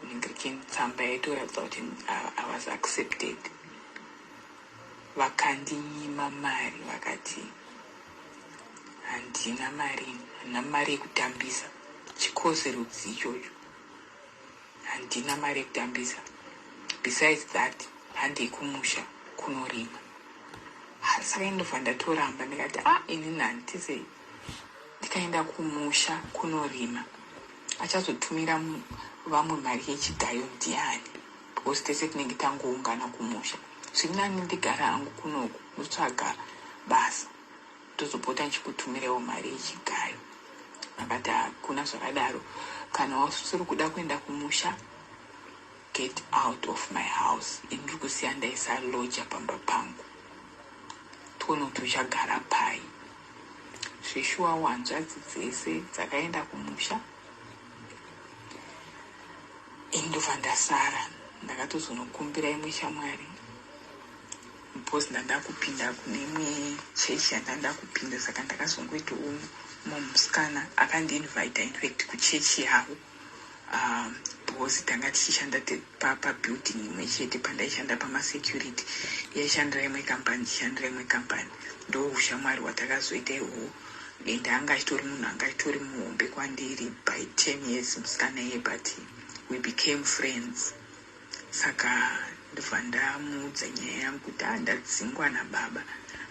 nigrikin tsamba yaitoratidza kuti I was accepted. Vakandinyima mari, vakati handina mari, handina mari yekutambisa. Chikosi rudzi ichocho? Handina mari yekutambisa. Besides that, handei kumusha kunorima. Saka indobva ndatoramba, ndikati, "A ah, inini handitizei, ndikaenda kumusha kunorima, achazotumira vamwe mari yechigayo ndiani? Because tese tinenge tangoungana kumusha. Zviri nani ndigara hangu kunoku, ndotsvaga basa, ndozopota ndichikutumirawo mari yechigayo." Vakati, "Hakuna zvakadaro. Kana usiri kuda kuenda kumusha, get out of my house. Indiri kusiya ndaisa lodger pamba pangu, tione kuti uchagara pai." Zveshuwa, hanzvadzi dzese dzakaenda kumusha, ini ndobva ndasara. Ndakatozonokumbira imwe shamwari because ndanda kupinda kune imwe chechi yandanda kupinda. Saka ndakazongoitawo mumwe musikana akandiinvita, infact, kuchechi yavo, because tanga tichishanda pabuilding imwe chete. Pandaishanda pamasecurity, yaishandira imwe kambani, ndichishandira imwe kambani. Ndo ushamwari hwatakazoita ihwohwo, and anga achitori munhu anga achitori muhombe kwandiri by 10 years, musikana iye, but we became friends. Saka ndobva ndamuudza nyaya yangu kuti handadzingwa nababa,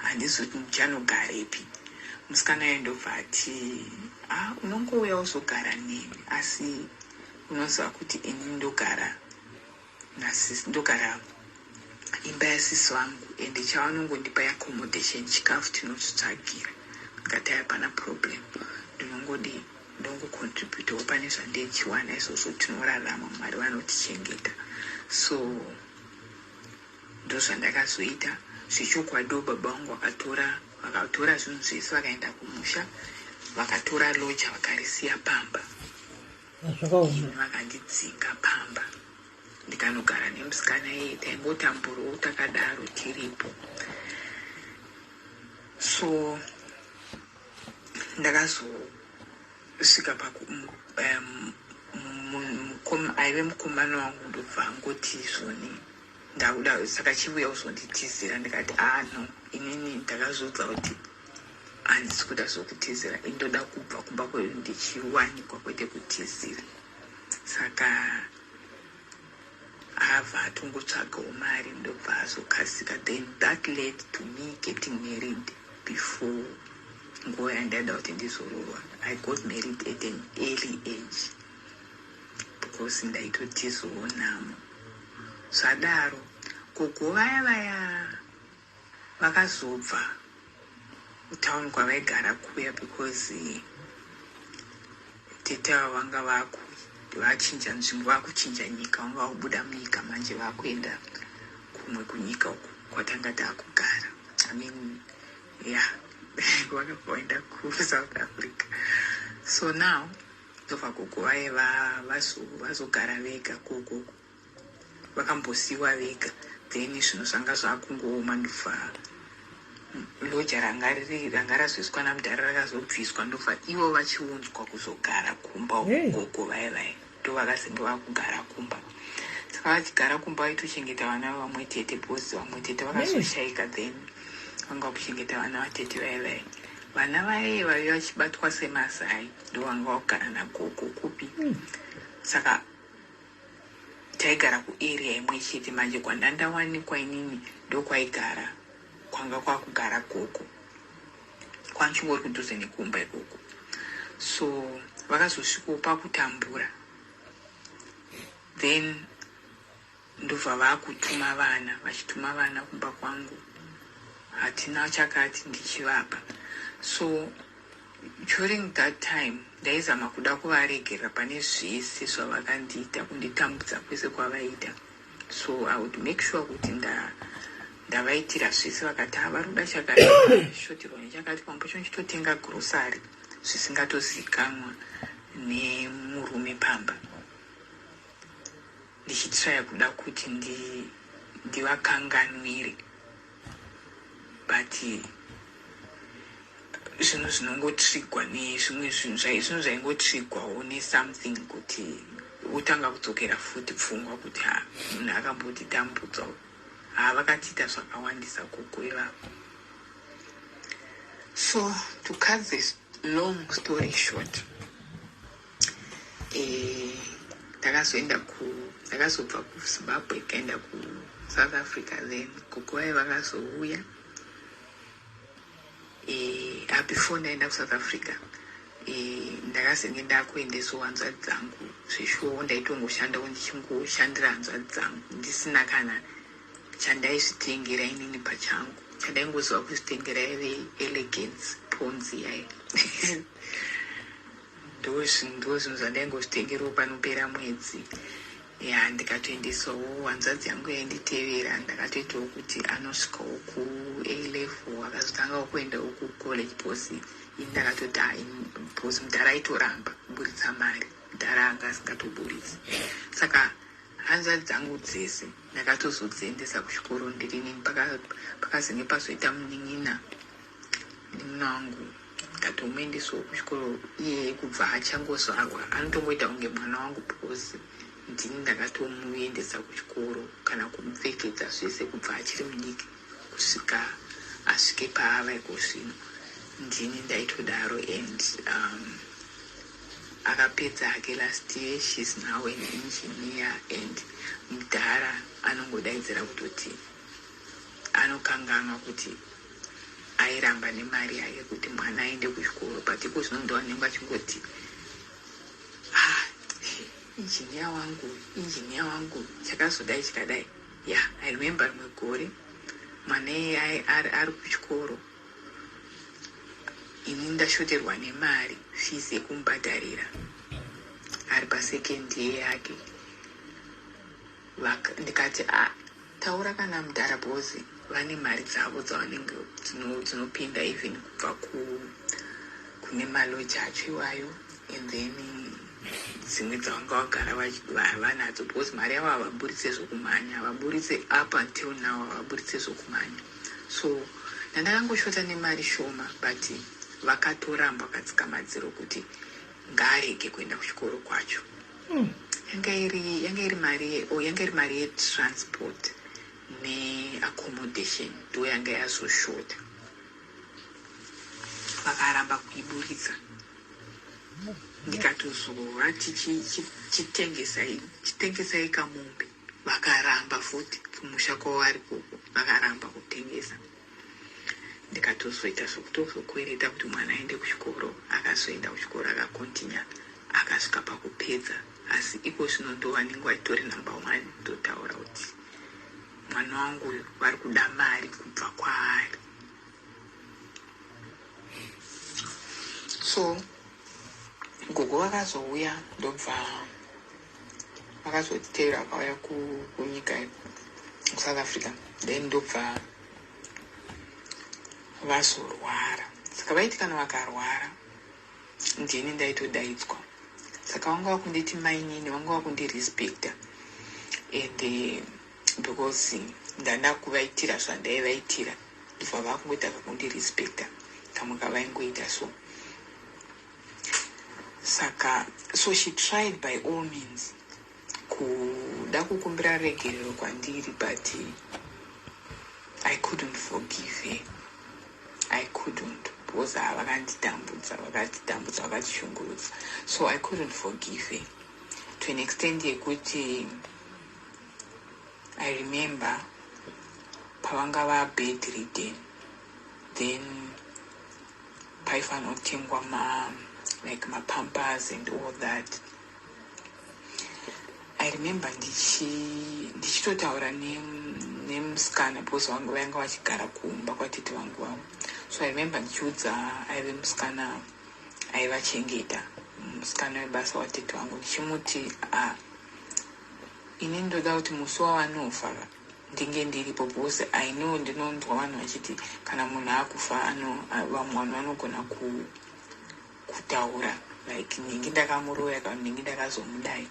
handizoti ndichanogarepi. Musikana iye ndobva ati, "A ah, unongouya uzogara neni, asi unoziva kuti ini ndogara nasisi, ndogara imba yasisi vangu, ende chavanongondipa accommodation, chikafu tinozvitsvagira." Ndikati, "Hapana problem, ndinongodi ndongocontributawo pane zvandichiwana izvozvo, tinorarama, Mwari vanotichengeta." So ndozvandakazoita. Zvechokwadiwo, baba vangu vakatora zvinhu zvese, vakaenda kumusha, vakatora lodger, vakarisiya pamba. Zvakaoma. Vakandidzinga pamba, ndikanogara nemusikana iye. Taingotamburawo takadaro tiripo. So ndakazosvika paku aive mukomana wangu ndobva angoti, "Zvoni ndakuda, saka chiuya uzonditizira." Ndikati, "Ah, no, inini ndakazviudza kuti handisi kuda zvokutizira. Indoda kubva kumba kwedu ndichiwanikwa, kwete kutizira." Saka abva atongotsvagawo mari, ndobva azokasika. Then that led to me getting married before nguva yandaida kuti ndizororwa. I got married at an early age because ndaitotizowo nhamo. Zvadaro, gogo vaya vaya Vakazobva kutauni kwavaigara kuya because tete ava vanga vaku vachinja nzvimbo, vakuchinja nyika, vanga vakubuda munyika manje, vakuenda kumwe kunyika uku kwatanga taakugara. I mean, yeah, vakabva vaenda kuSouth Africa. So now ndobva gogo vaye vazogara vega kokoko, vakambosiyiwa vega. Then zvinhu zvanga zvakungooma, ndobva loja ranga riri ranga razoiswa namudhara rakazobviswa, ndobva ivo vachiunzwa kuzogara kumba. Hey. Gogo vaye vaye ndo vakazenge vakugara kumba. Saka vachigara kumba vaitochengeta vana vamwe tete because vamwe tete vakazoshayika. Then vanga kuchengeta vana vatete vaye vaye, vana vaye vaiva vachibatwa semazai, ndo vanga vakugara nagogo kupi. Saka taigara kuarea imwe chete manje. Kwandandawanikwa inini ndokwaigara kwanga kwakugara gogo, kwanchingori kudhuze nekumba ikoko. So vakazosvikawo pakutambura, then ndobva vaakutuma vana, vachituma vana kumba kwangu, hatina chakati, ndichivapa. So during that time ndaizama kuda kuvaregerera pane zvese zvavakandiita, kunditambudza kwese kwavaita. So I would make sure kuti ndavaitira zvese. Vakati ha, vari kuda chakati, shotirwa nechakati, pamwe pacho ndichitotenga grocery zvisingatozikanwa nemurume pamba, ndichitraya kuda kuti ndivakanganwire. But zvinhu zvinongotrigwa nezvimwe zvinhu, zvinhu zvaingotrigwawo nesomething kuti utanga kudzokera futi pfungwa kuti ha, munhu akambotitambudzawo. Ha, vakatiita zvakawandisa gogo ivavo. So to cut this long story short, ndakazoenda ku ndakazobva kuZimbabwe, kaenda kuSouth Africa. Then gogo vai vakazouya. Before ndaenda kuSouth Africa, ndakazenge ndakuendesawo hanzvadzi dzangu. Zveshuwawo ndaitongoshandawo, ndichingoshandira hanzvadzi dzangu, ndisina kana chandaizvitengera inini pachangu. Chandaingoziva kuzvitengera yaive Elegance Ponds yai, ndo zvinhu zvandaingozvitengerawo panopera mwedzi. Ya, ndikatoendesawo hanzvadzi yangu yainditevera, ndakatoitawo kuti anosvikawo kuA level, akazotangawo kuendawo kucollege, because ini ndakatoti hai, because mudhara aitoramba kuburitsa mari, mudhara anga asingatoburitsi. Saka hanzvadzi dzangu dzese ndakatozodziendesa kuchikoro ndirini. Pakazenge pazoita munin'ina, munin'ina wangu ndikatomuendesawo kuchikoro. Iyeye kubva achangozvarwa anotongoita kunge mwana wangu, because ndini ndakatomuendesa kuchikoro kana kumupfekedza zvese kubva achiri mudiki kusvika asvike paava iko zvino, ndini ndaitodaro. And akapedza hake last year. She's now an engineer, and mudhara anongodaidzira kutoti anokanganwa kuti airamba nemari yake kuti mwana aende kuchikoro. But iko zvino ndo vanenge vachingoti, "Ah, injiniya wangu, injiniya wangu, chakazodai chikadai." Ya, I remember rimwe gore mwana iye ari kuchikoro, ini ndashoterwa nemari, fees yekumubhadharira, ari pasecond year yake. Ndikati a taura kana mudhara, because vane mari dzavo dzavanenge dzinopinda even kubva kune maloji acho iwayo, and then dzimwe dzavanga vagara vanadzo, because mari yavo havaburitse zvokumhanya, havaburitse. Up until now havaburitse zvokumhanya. So ndandakangoshota nemari shoma, but vakatoramba, vakatsika madziro kuti ngaarege kuenda kuchikoro kwacho. Yanga iri mari, oh, yanga iri mari yetransport neaccommodation, ndo yanga yazoshota, vakaramba kuiburitsa. Ndikatozovati chitengesai, chitengesai kamombe, vakaramba futi. Kumusha kwavari koko vakaramba kutengesa. Ndikatozoita zvokutozokwereta kuti mwana aende kuchikoro. Akazoenda kuchikoro, akakontinya, akasvika pakupedza. Asi iko zvino ndo vanenge vachitori number one, ndotaura kuti Mwana wangu uyu vari kuda mari kubva kwaari. So gogo vakazouya, ndobva vakazotiteera, vakauya kunyika kuSouth Africa. Then ndobva vazorwara. Saka vaiti kana vakarwara, ndini ndaitodaidzwa. Saka vanga vakunditi mainini, vanga vakundirespecta, and because ndanda kuvaitira zvandaivaitira, ndobva vakungoita kakundirespecta kamwe kavaingoita. So saka so she tried by all means kuda kukumbira regerero kwandiri, but I couldn't forgive her. I couldn't, because vakanditambudza, vakatitambudza, vakatishungurudza. So I couldn't forgive her to an extent yekuti I remember pavanga vabedridden, then paifanira kutengwa ma like mapampers and all that. I remember ndichitotaura nemusikana, because vangu vainga vachigara kumba kwatete vangu vavo. So I remember ndichiudza aive musikana aivachengeta, musikana webasa watete vangu, ndichimuti, "Ah, ini ndoda kuti musi wavanofa ndinge ndiripo, because I know ndinonzwa vanhu vachiti kana munhu akufa, vamwe vanhu vanogona kutaura like nhingi ndakamuroya kana nhingi ndakazomudai.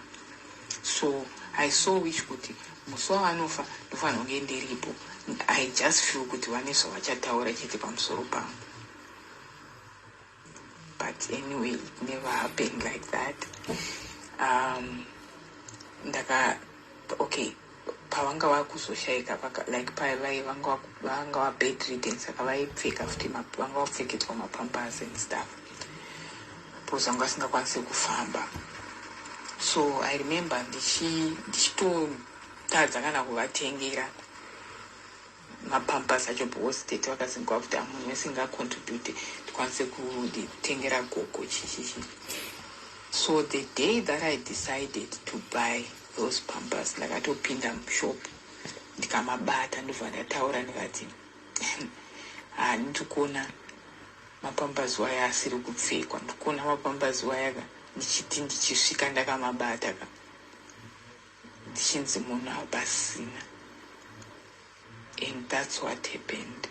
So I so wish kuti musi wavanofa ndofanira kunge ndiripo. I just feel kuti vane zvavachataura chete pamusoro pangu." But anyway, it never happened like that. Ndaka okay, pavanga vakuzoshayika, like pavai vanga vabedridden, saka vaipfeka futi, vanga vapfekedzwa mapampers and stuff, because vanga vasingakwanisi kufamba. So I remember ndichitotadza kana kuvatengera mapampers acho, because tete vakazingwa kuti munhu wese ngacontribute tikwanise kutengera gogo chichichi. So the day that I decided to buy those pampers, ndakatopinda mushop, ndikamabata, ndobva ndataura ndikati, "Handiri kuona mapampers waya asiri kupfekwa, ndikuona mapampers waya ka." Ndichiti ndichisvika ndakamabata ka, ndichinzi munhu hapasina. And that's what happened.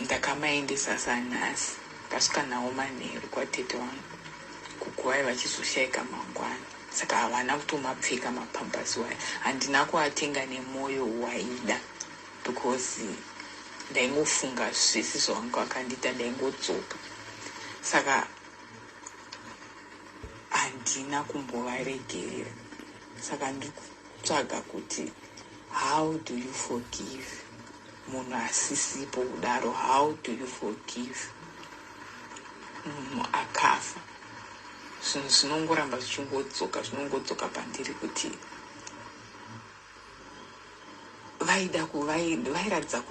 Ndakamaendesa sanhasi, ndasvika nawo manheru kwatete vangu kuguva, vachizoshayika mangwana. Saka havana kutomapfeka mapampers waya. Handina kuatenga nemwoyo waida, because ndaingofunga zvese zvavanga vakandiita, ndaingodzoka. Saka handina kumbovaregerera. Saka ndiri kutsvaga kuti how do you forgive munhu asisipo kudaro? How do you forgive munhu akafa? Zvinhu zvinongoramba zvichingodzoka, zvinongodzoka pandiri kuti vaida, vairatidza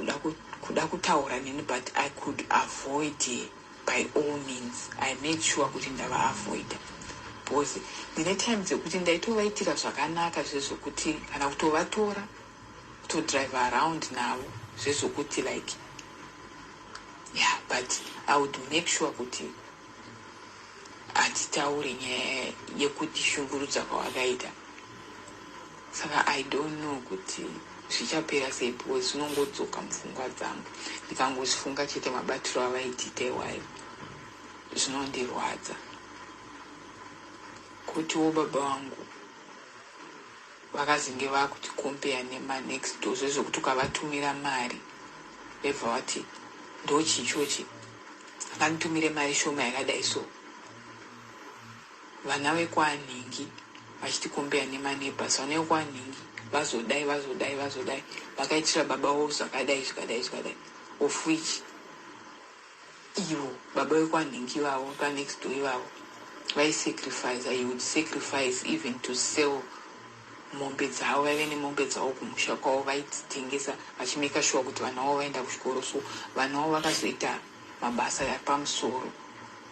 kuda kutaura neni, but I could avoid her by all means. I made sure kuti ndavaavoida, because ndine time dzekuti ndaitovaitira zvakanaka zvezvokuti kana kutovatora, kutodrive around navo zvezvokuti like, yeah, but I would make sure kuti hatitauri nyaya yekuti shungurudza kwavakaita. Saka I don't know kuti zvichapera sei, because zvinongodzoka mupfungwa dzangu. Ndikangozvifunga chete, mabatiro avaitiita iwayo, zvinondirwadza. Kutiwo baba vangu vakazinge vakuti nemanext door, zvezvokuti ukavatumira mari vebva vati, "Ndochichochi akanditumire mari shoma yakadai." So vana vekwanhingi vachiticompare nemaneighbors, vana vekwanhingi vazodai, vazodai, vazodai, vakaitira baba vavo zvakadai, zvikadai, zvikadai, of which ivo baba vekwanhingi vavo, panext door ivavo, vaisacrifice. I would sacrifice even to sell mombe dzavo. Vaive nemombe dzavo kumusha kwavo, vaidzitengesa vachimake sure kuti vana vavo vaenda kuchikoro. So vana vavo vakazoita mabasa apamusoro,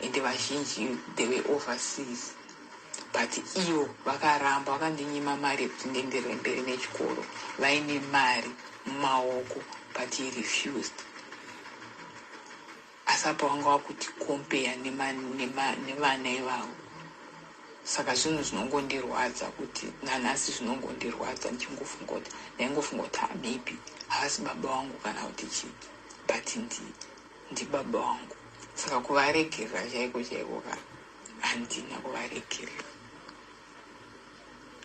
ende vazhinji they were overseas. But ivo vakaramba, vakandinyima mari yekuti ndienderere mberi nechikoro vaine mari mumaoko, but he refused. Asi apa vanga vakuti compare nevana ivavo. Saka zvinhu zvinongondirwadza kuti nanhasi zvinongondirwadza ndichingofunga kuti ndaingofunga kuti, ah, maybe havasi baba vangu kana kuti chii, but ndibaba vangu. Saka kuvaregerera chaiko chaiko ka, handina kuvaregerera,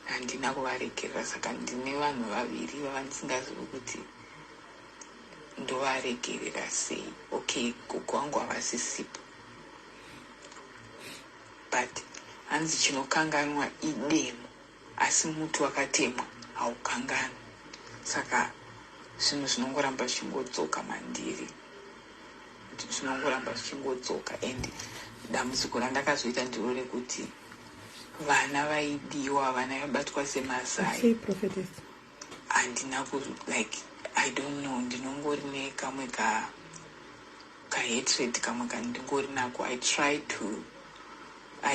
handina kuvaregerera. Saka ndine vanhu vaviri vavandisingazivi kuti ndovaregerera sei. Okay, gogo vangu havasisipo, but hanzi chinokanganwa idemo, asi muti wakatemwa haukanganwi. Saka zvinhu zvinongoramba zvichingodzoka mandiri, zvinongoramba zvichingodzoka. And dambudziko randakazoita ndiro rekuti vana vaidiwa, vana vabatwa semazai. Sei, prophetess? Handina ku, like, I don't know, ndinongori nekamwe ka kahatred kamwe kandingori nako. I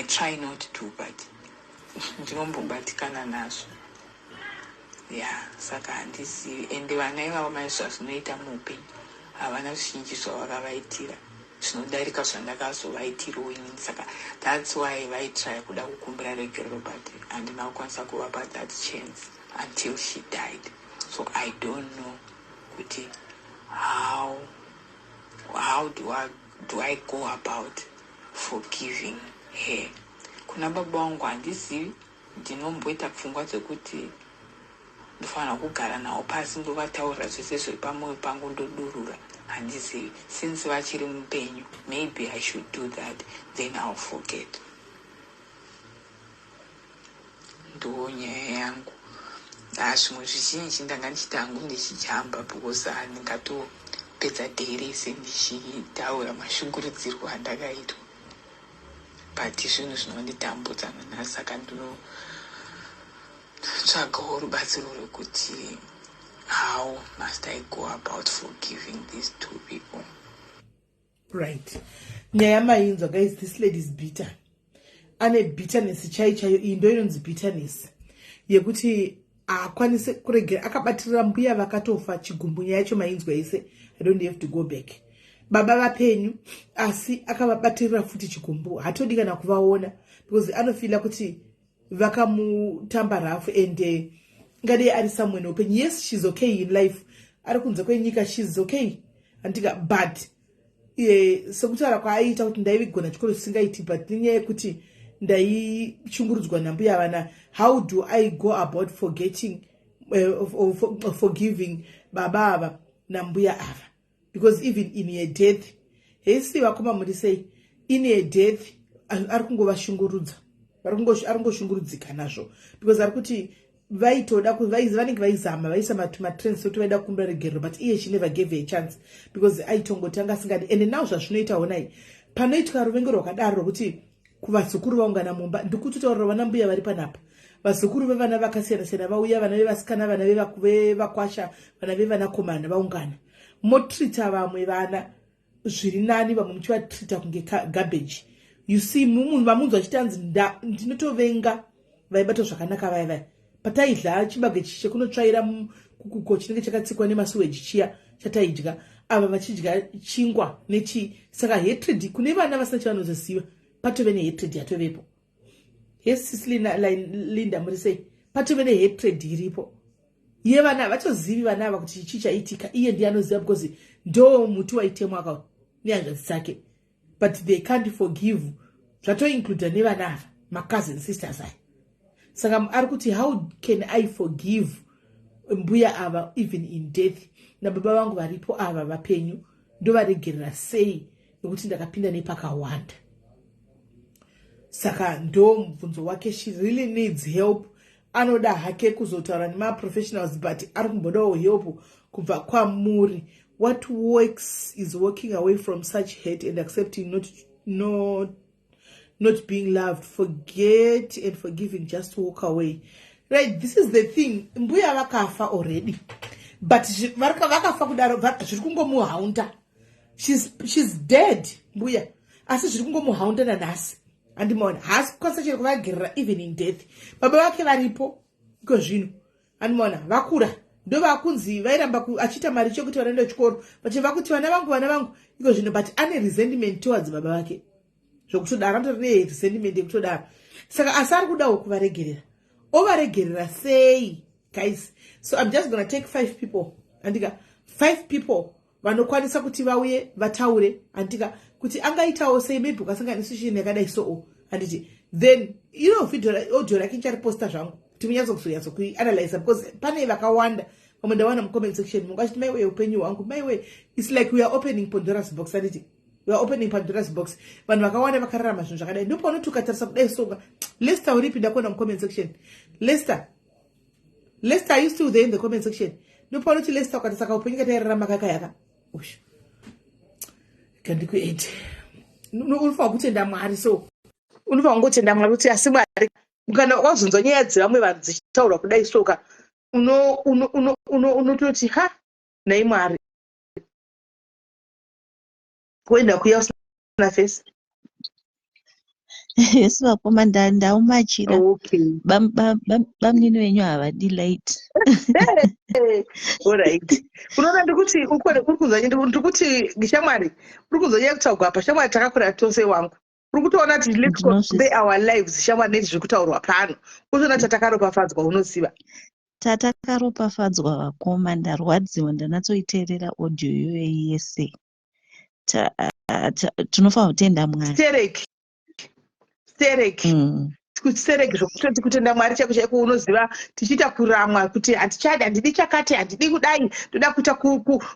try not to, but ndinombobatikana nazvo. Ya, saka handizivi. Ende vana ivavo, mai, zvazvinoita muupenyu, havana zvizhinji zvavakavaitira zvinodarika zvandakazovaitirawo inini. Saka that's why vaitry kuda kukumbira regerero, but handina kukwanisa kuvapa that chance until she died. So I don't know kuti how do I go about forgiving her. Kuna baba vangu handizivi. Ndinomboita pfungwa dzekuti ndofanira kugara navo pasi, ndovataurira zvese zviri pamwoyo pangu, ndodurura. Handizivi. Since vachiri mupenyu, maybe I should do that, then I'll forget. Ndo nyaya yangu. Zvimwe zvizhinji ndanga ndichiti hangu ndichijamba, because handingatopedza day rese ndichitaura mashungurudzirwo andakaitwa, but zvinhu zvinonditambudza nanhasi. Saka ndinotsvagawo rubatsiro rwekuti how must I go about forgiving these two people? Right, nyaya mainzwa, guys. This lady is bitter, ane bitterness chai chaiyo. Iyi ndo inonzi bitterness yekuti haakwanisi kuregera, akabatirira mbuya vakatofa chigumbu. Nyaya yacho mainzwa ise, I don't have to go back. Baba vapenyu, asi akavabatirira futi chigumbu. Hatodi kana kuvaona because anofeela kuti vakamutamba rafu. And ngadei ari somewhere neupenyu. Yes, she's okay in life, ari kunze kwenyika, she's okay, andika. But sekutaura kwaaiita kuti ndaigona chikoro chisingaiti, but nenyaya yekuti ndaishungurudzwa nambuya vana, how do I go about forgetting, forgiving baba ava nambuya ava? Because even in her death, hesi vakoma, muri sei? In her death ari kungovashungurudza, ari kungoshungurudzika nazvo, because ari kuti vaitoda, vanenge vaizama, vaisa matrends ekuti vaida kukumbira regerero, but iye she never gave a chance because aitongotanga asingadi. And now zvazvinoita, honai, panoitwa ruvengo rwakadaro rwokuti kuvazukuru vaungana mumba, ndikutotaurira vana mbuya vari panapa, vazukuru vevana vakasiyana siyana vauya, vana vevasikana, vana vevakwasha, vana vevanakomana vaungana, motreata vamwe vana zviri nani, vamwe muchivatreata kunge garbage. You see, munhu vamunzwa achitanzi, "Ndinotovenga vaibatwa zvakanaka vaya vaya pataidya chibage chekunotsvaira kukuko chinenge chakatsikwa nemasuweji chiya chataidya, ava vachidya chingwa nechii." Saka hatred kune vana vasina chavanozoziva, patove nehatred yatovepo. Yes, Sis Linda, muri sei? Patove nehatred iripo yevana havatozivi vana ava kuti chii chaitika. Iye ndiye anoziva because ndo muti waitemwa ka nehanzvadzi dzake, but they can't forgive. Zvatoincluda nevana ava, macousin sisters aya. Saka ari kuti, how can I forgive mbuya ava even in death, nababa vangu varipo ava vapenyu? Ndovaregerera sei nekuti ndakapinda nepakawanda? Saka ndo mubvunzo wake. She really needs help. Anoda hake kuzotaura nemaprofessionals, but ari kumbodawo help kubva kwamuri. What works is walking away from such hate and accepting not being loved. Forget and forgiving, just walk away, right? This is the thing, mbuya vakafa already, but vakafa kudaro zviri kungomuhaunta. She's dead mbuya, asi zviri kungomuhaunta nanhasi. Handimaona, haasi kukwanisa chero kuvaregerera even in death. Baba vake varipo iko zvino, handimaona, vakura, ndovakunzi vairamba achiita mari chekuti vanoenda kuchikoro, vachibva kuti vana vangu, vana vangu iko zvino, but ane resentment towards baba vake zvokutodaro. Anotori neresentment yekutodaro. Saka asi ari kudawo kuvaregerera. Ovaregerera sei, guys? So I'm just gonna take five people, andika, five people vanokwanisa kuti vauye vataure, andika, kuti angaitawo sei. Maybe ukasangana nesituation yakadai soo, handiti? Then ino video, audio rake ndichariposta zvangu kuti munyatsokuzonyatsokuianalyza, because pane vakawanda vamwe ndawana mucomment section mungachiti, "Maiwe, upenyu hwangu, maiwe." It's like we are opening Pandora's box, handiti? We are opening Pandora's box. Vanhu vakawanda vakararama zvinhu zvakadai. Ndopaunoti ukatarisa kudai soka. Lester, uripi? Ndakuona mucomment section. Lester, Lester, are you still there in the comment section? Ndopaunoti, Lester, ukatarisa kaupenyu katairarama kakayaka ushu kandikuende, unofanira kutenda Mwari. So unofanira kungotenda Mwari kuti asi Mwari, kana wazonzwa nyaya dzevamwe vanhu dzichitaurwa kudai soka, unototi, "Ha, nhai Mwari." Kuenda kuya usina face. Yes, vakoma, ndaumachira. Bamunini wenyu havadi light. Alright, unoona, ndikuti uri kunzwa, ndikuti shamwari, uri kunzwa nyaya yekutaurwa apa. Shamwari, takakura tose wangu. Uri kutoona kuti let's compare our lives, shamwari, nezviri kutaurwa pano. Utoona tatakaropafadzwa, unoziva. Tatakaropafadzwa, vakoma. Ndarwadziwa, ndanatsoiteerera audio iyoyo yese. Tinofanira kutenda Mwari. Stereki, stereki. Stereki zvokutoti kutenda Mwari chaiko chaiko. Unoziva, tichiita kuramwa kuti handichadi, handidi chakati, handidi kudai, ndoda kuita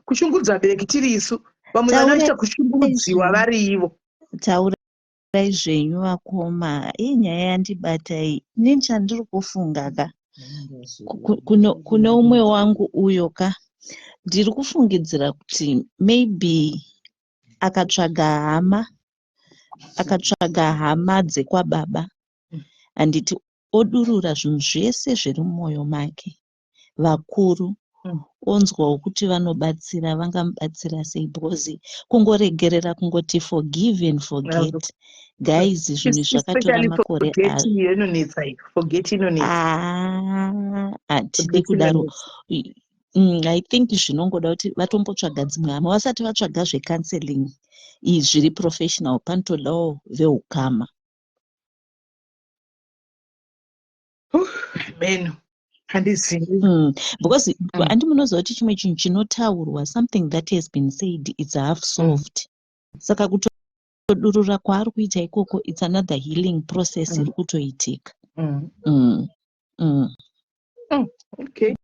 kushungurudza vabereki tiri isu. Vamwe vana vachiita kushungurudziwa vari ivo. Taurai zvenyu, vakoma. Inyaya yandibata iyi. Inini chandiri kufunga ka, kune umwe wangu uyo ka, ndiri kufungidzira kuti maybe akatsvaga hama, akatsvaga hama dzekwababa, handiti, odurura zvinhu zvese zviri mumwoyo make, vakuru, onzwawo kuti vanobatsira, vangamubatsira sei, because kungoregerera, kungoti forgive and forget, guys, zvinhu zvakatora makore. Inonetsa iyo forget, inonetsa. Ah, hatidi kudaro. I think zvinongoda kuti vatombotsvaga dzimwe hama vasati vatsvaga zvecounseling zviri professional. Panotodawo veukama. Meno, handizivi. Because handi munoziva kuti chimwe chinhu chinotaurwa, something that has been said, it's half solved. Saka kutodurura kwaari kuita ikoko, it's another healing process iri kutoitika. Okay.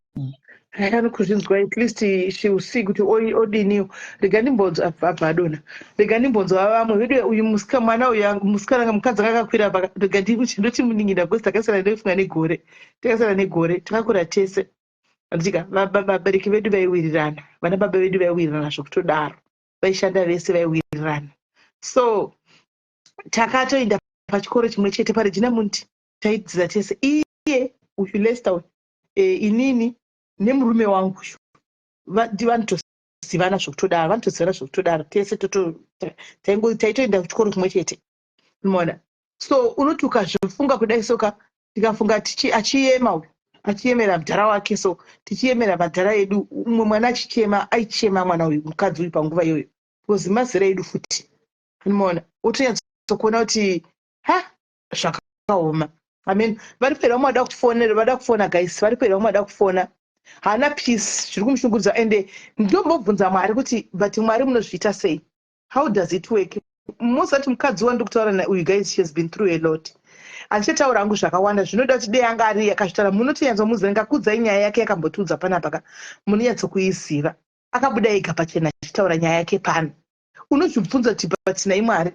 Kuzvinzwa, at least she will see kuti odiniwo. Rega ndimbonzwa, abva adona. Rega ndimbonzwa vamwe vedu. Uyu musika, mwana uyu musikana, mukadzi akakakwira apa, rega ndoti munin'ina, because takasiyana, ndofunga negore, takasiyana negore. Takakura tese, handitika? Vabereki vedu vaiwirirana, vana baba vedu vaiwirirana zvokutodaro, vaishanda vese, vaiwirirana. So takatoenda pachikoro chimwe chete paRegina Mundi, taidzidza tese, iye uyu Lester uyu, inini nemurume wangu uyu. Vanotozivana zvokutodaro, vanotozivana zvokutodaro tese. Taitoenda kuchikoro kumwe chete, unoona. So unoti ukazvifunga kudai soka, ndikafunga achiyema uyu, achiyemera mudhara wake, so tichiyemera madhara edu, umwe mwana achichema, aichema mwana uyu, mukadzi uyu panguva iyoyo, because mazera edu futi, unoona, otonyatsokuona kuti ha, zvakaoma. Amen. Vari here vamwe vada kufonera, vada kufona? Guys, vari here vamwe vada kufona? Haana peace, zviri kumushungurudza. Ende ndombobvunza Mwari kuti, "But Mwari, munozviita sei? How does it work?" Mozati mukadzi wandiri kutaura naye uyu, guys, she has been through a lot. Handichataura hangu zvakawanda, zvinoda kuti dei anga ari akazvitaura. Munotonyatsomuziva, ndikakuudzai nyaya yake yakambotiudza panapa ka, munonyatsokuiziva. Akabuda ega pachena achitaura nyaya yake pano. Unozvibvunza kuti, "But nhai Mwari."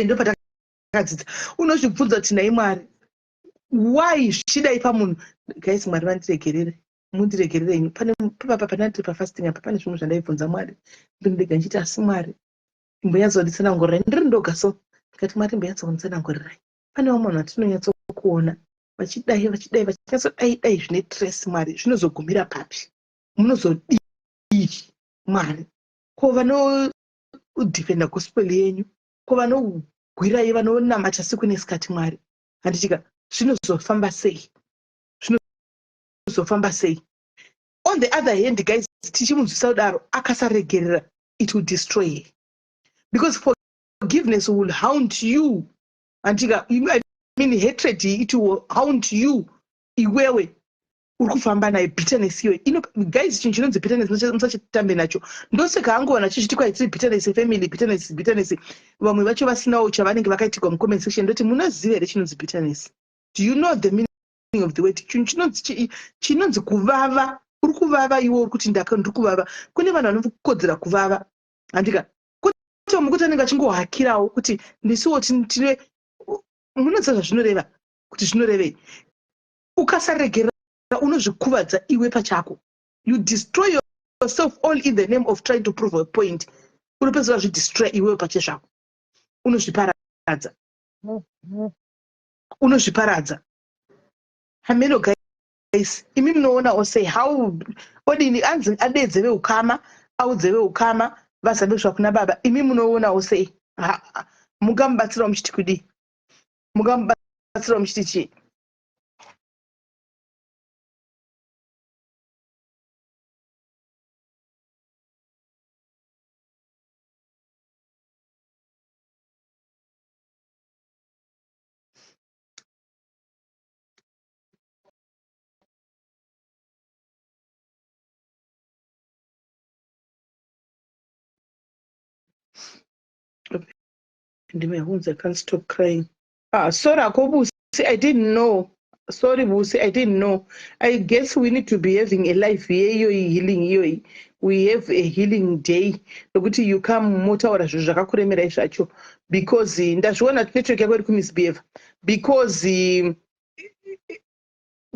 Ndopatakadzidza. Unozvibvunza kuti, "Nhai Mwari, why zvichidai pamunhu?" Guys, Mwari vandiregerere, mundiregerere inyu. Pane papa pandandiri pafasting apa, pane zvimwe zvandaibvunza Mwari ndiri ndega, ndichiti, "Asi Mwari, imbonyatsonditsanangurirai." Ndiri ndoga, so ndikati, "Mwari, imbonyatsonditsanangurirai." Pane vamwe vanhu vatinonyatsokuona vachidai, vachidai, vachinyatsodai dai, zvine trace. Mwari, zvinozogumira papi? Munozodii, Mwari? Ko vanodefenda gospel yenyu? Ko Rwirai vanonamata siku nesikati Mwari. Handitika zvinozofamba sei? Zvinozofamba sei? On the other hand, guys, tichimunzwisa kudaro akasaregerera, it will destroy her. Because forgiveness will hound you. Handitika, I mean hatred, it will hound you. Iwewe uri kufamba naye bitterness iyoyo ino. Guys, chinhu chinonzi bitterness musachitambe nacho. Ndosaka angowana chichiti kwaitiri bitterness family, bitterness, bitterness. Vamwe vacho vasinawo chavanenge vakaitirwa mucomment section, ndoti munoziva here chinonzi bitterness? Do you know the meaning of the word? Chinhu chinonzi kuvava. Uri kuvava iwe, uri kuti ndaka ndiri kuvava. Kune vanhu vanokodzera kuvava, handika? Kuti mukuti anenge achingohakirawo kuti ndisiwo tine. Munoziva zvazvinoreva kuti zvinorevei? Ukasaregerera unozvikuvadza iwe pachako. You destroy yourself all in the name of trying to prove a point. Unopedzisira zvidestroy iwewe pachezvako, unozviparadza, unozviparadza. Hameno guys, imi munoonawo sei? How odini? Anzi adedze veukama, audze veukama vazambe kusvika kuna baba. Imi munoonawo sei? Mungamubatsirawo muchiti kudii? Mungamubatsirawo muchiti chii? My wounds, I can't stop crying. Ah, sorry Akobusi, I didn't know. Sorry Busi, I didn't know. I guess we need to be having a life iyoyi healing iyoyi. We have a healing day nokuti you come motaura zvinhu zvakakuremerai zvacho, because ndazviona network yako iri kumisbehave, because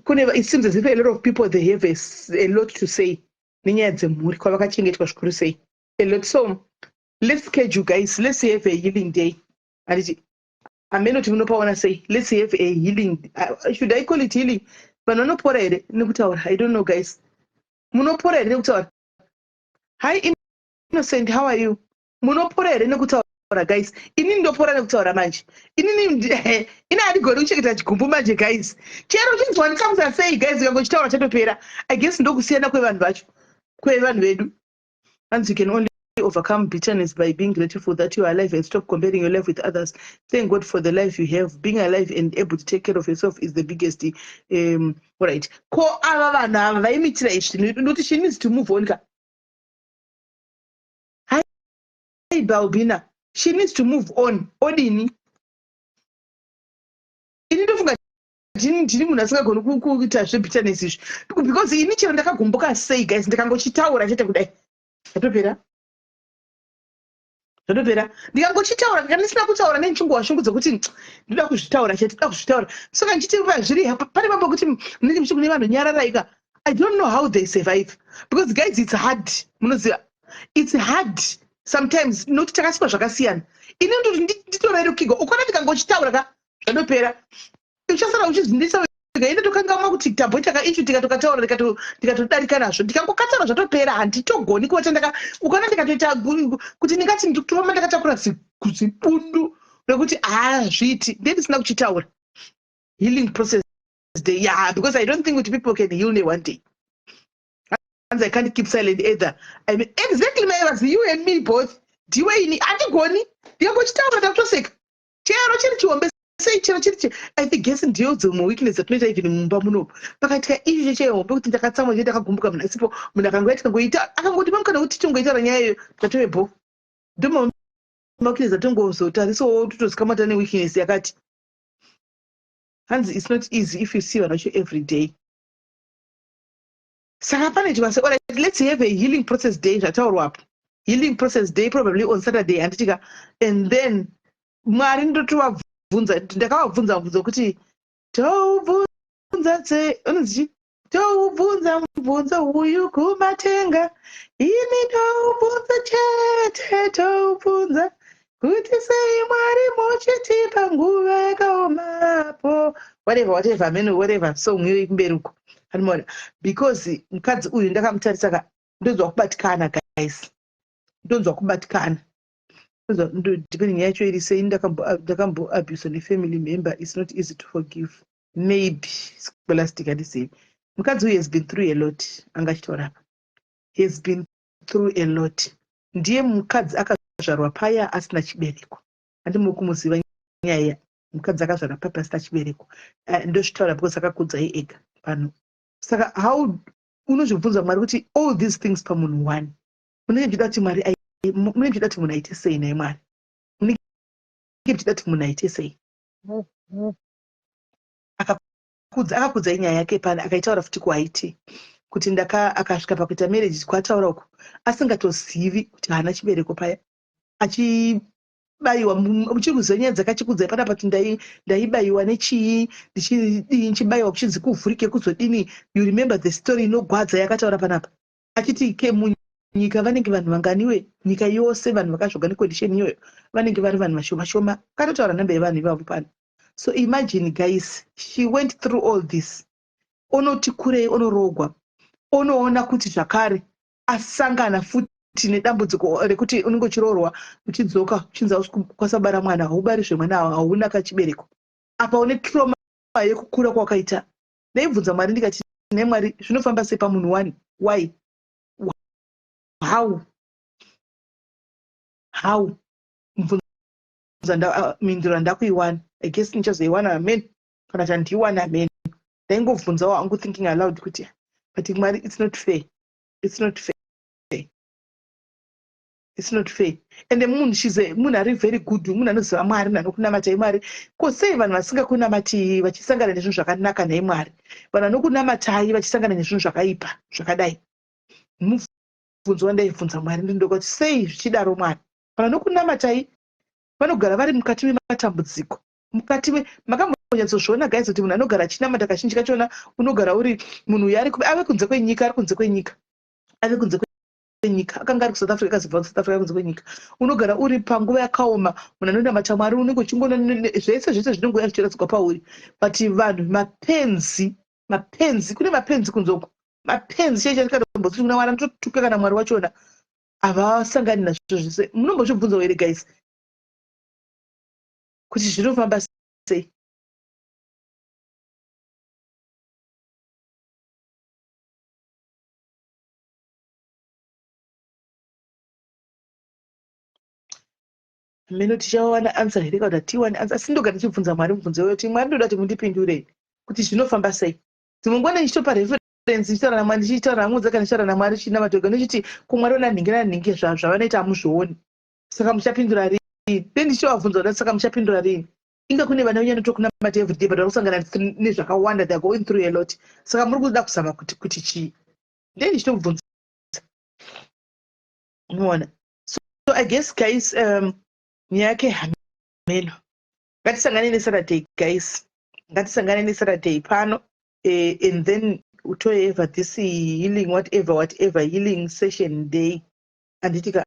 kune, it seems as if a lot of people, they have a lot to say nenyaya dzemhuri kwavakachengetwa zvikuru sei, a lot. So let's schedule, guys, let's have a healing day. Handiti hameno kuti munopaona sei? Let's have a healing, should I call it healing? Vanhu vanopora here nekutaura? I don't know, guys. Munopora here nekutaura? Hi Innocent, how are you? Munopora here nekutaura, guys? Inini ndopora nekutaura manje. Inini ini handigoni kuchengeta chigumbu manje, guys. Chero uchinzwa nditsamwisa sei, guys, ukangochitaura chatopera. I guess ndokusiyana kwevanhu vacho, kwevanhu vedu. And you can only overcome bitterness by being grateful that you are alive and stop comparing your life with others. Thank God for the life you have. Being alive and able to take care of yourself is the biggest. Right. Ko ava vanhu ava vaimitira izvi nokuti she needs to move on ka. Hi Balbina, she needs to move on. Odini? Ini ndofunga ndini munhu asingagoni kuita zvebitterness izvi, because ini chero ndakagumbuka sei, guys, ndikangochitaura chete kudai, zvatopera, zvatopera. Ndikangochitaura, kana ndisina kutaura nenchungu shungu dzekuti ndoda kuzvitaura chete, ndoda kuzvitaura. Saka ndichiti zviri pane mambo kuti munenge muchiti kune vanhu nyararaika. I don't know how they survive, because guys, it's hard. Munoziva, it's hard sometimes nokuti takasikwa zvakasiyana. Ini ndoti nditorerukigwa ukaona ndikangochitaura ka, zvatopera. Uchasara uchizindisa wega. Ine tokangamwa kuti tamboita ichu, tikatokataura, ndikatodarika nazvo. Ndikangokataura zvatopera. Handitogoni kuva chandaka ukaona ndikatoita kuti ndingati ndikutofamba ndakatakura zibundu rekuti haazviiti, ndendisina kuchitaura. Healing process day, yeah, because I don't think kuti people can heal ne one day. And I can't keep silent either. I mean, exactly, my you and me both. Ndiwe ini handigoni. Ndikangochitaura ndakutoseka, chero chiri chihombe sei, chero chiri chi. I think guess ndiyo dzimwe weakness dzatinoita even mumba munomu. Pakaitika ichi chehombe kuti ndakatsamwa chete, ndakagumbuka, munhu asipo, munhu akangoita kangoita akangoti pamukana kuti tongoitaura nyaya iyoyo, tatove bo. Ndo maweakness atongozotarisawo, totozikamwa tane weakness yakati. Hanzi it's not easy if you see vanhu vacho every day. Saka pane chivase. Alright, let's have a healing process day zvataurwapo. Healing process day probably on Saturday, handitika? And then Mwari ndotovabvunza, ndakavabvunza mubvunzo kuti toubvunza tse unonzi toubvunza mubvunzo uyu kumatenga. Ini toubvunza chete, toubvunza kuti sei Mwari muchitipa nguva yakaomapo, whatever, whatever, meno whatever song iyoyi kumberi uko anomaona. Because mukadzi uyu ndakamutarisa ka, ndonzwa kubatikana, guys, ndonzwa kubatikana. Depending yacho iri sei, ndakamboabuswa nefamily member. It's not easy to forgive. Maybe Scholastic, handizivi. Mukadzi uyu has been through a lot. Anga achitaura apa, he has been through a lot. Ndiye mukadzi akazvarwa paya asina chibereko. Handimuri kumuziva nyaya, mukadzi akazvarwa paya pasina chibereko. Ndozvitaura because akakudzai ega pano. Saka how unozvibvunza Mwari kuti all these things pamunhu one, munenge muchida kuti Mwari, munenge muchida kuti munhu aite sei naye? Mwari, munenge muchida kuti munhu aite sei? Akakudzai nyaya yake pane, akaitaura futi kuhaiti kuti ndaka akasvika pakuita marriage kwataura uku asingatozivi kuti haana chibereko paya, achibayiwa. Uchiri kuziva nyaya dzakachikudzai panapa kuti ndaibayiwa nechii, ndichidii, ndichibayiwa kuchinzi kuvhurike kuzodini? You remember the story inogwadza yakataura panapa, achiti ke munyika vanenge vanhu vanganiwe, nyika yose vanhu vakazvoga necondition iyoyo vanenge vari vanhu vashoma shoma. Akatotaura namba yevanhu ivavo pano. So imagine, guys, she went through all this. Onoti kurei, onorogwa, onoona kuti zvakare asangana futi nedambudziko rekuti unenge uchiroorwa, uchidzoka uchinzi hausi kukwanisa kubara mwana, haubari zvemwana, hauna kachibereko. Apa une trauma yekukura kwakaita. Ndaibvunza Mwari ndikati, "Nemwari, zvinofamba sei pamunhu one? Why? How? How?" Mubvunzo, mhinduro handakuiwana. I guess ndichazoiwana, amen, kana kuti handiiwana, amen. Ndaingobvunzawo hangu, thinking aloud kuti, but Mwari, it's not fair, it's not fair, it's not fair. Ende munhu, she's a munhu ari very good, munhu anoziva Mwari, munhu anokunamatai Mwari. Ko sei vanhu vasingakunamati vachisangana nezvinhu zvakanaka nhai Mwari? Vanhu vanokunamatai vachisangana nezvinhu zvakaipa zvakadai? Mubvunzo wandaibvunza Mwari, ndindokati, sei zvichidaro, Mwari? Vanhu vanokunamatai vanogara vari mukati mematambudziko, mukati makambonyatsozviona, guys, kuti munhu anogara achinamata kazhinji kachona unogara uri munhu uyu ari ave kunze kwenyika, ari kunze kwenyika, ave kunze kwenyika. Akanga ari kuSouth Africa, akazobva kuSouth Africa, kunze kwenyika. Unogara uri panguva yakaoma. Munhu anonamata Mwari, unenge uchingoona zvese zvese zvinongouya zvichiradzikwa pauri. But vanhu mapenzi, mapenzi, kune mapenzi kunze uko, mapenzi chaicho. Andikatomboti kuna Mwari anototuka kana Mwari wachona havasangani nazvo zvese. Munombozvibvunzawo here, guys, kuti zvinofamba sei? Meno tichawana answer here kana kuti hatiwani answer? Asi ndoga ndichibvunza Mwari mubvunzo iwoyo kuti, "Mwari, ndoda kuti mundipindurei kuti zvinofamba sei." Dzimwe nguva ndichitopa reference, ndichitaura naMwari, ndichitaura namudza, kana ndichitaura naMwari chinamatoga, ndichiti kuMwari, ona nhingi nanhingi zvavanoita hamuzvioni, saka muchapindura rini? Then ndichitovabvunza kuda, saka muchapindura rini? Inga kune vana venyu vanotokunamata everyday, but vari kusangana nezvakawanda. They are going through a lot. Saka muri kuda kuzama kuti chii? Then ndichitobvunza, unoona. So I guess, guys, nyaya yake hameno. Ngatisangane neSaturday, guys, ngatisangane neSaturday pano, and then toeva this healing, whatever, whatever healing session day. Handiti ka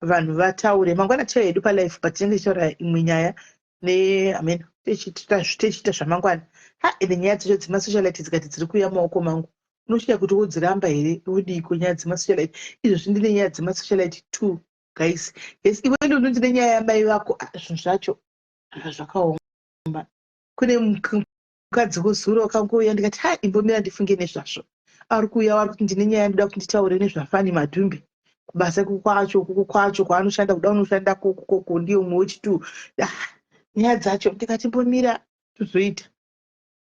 vanhu vataure mangwana ticha hedu palife, but tinenge tichitaura imwe nyaya nehameno, tichiita zvamangwana. Ha, ende nyaya dzacho dzemasocialite dzikati dziri kuuya mumaoko mangu, unosvika kuti wodziramba here? Wodiko nyaya dzemasocialite? Izvozvi ndine nyaya dzemasocialite two, guys. Yes, iwe ndinonzi nenyaya yamai vako. Ah, zvinhu zvacho zvakaoma. Kune mukadzi wozuro wakangouya, ndikati, "Ha, imbomira ndifunge nezvazvo." Ari kuuya, ari kuti, "Ndine nyaya, ndoda kuti nditaure nezvaFani Madhumbi kubasa kwacho, kuku kwacho kwaanoshanda, kuda unoshanda koko, ndiye umwe wechitu." Ah, nyaya dzacho, ndikati, "Mbomira tozoita."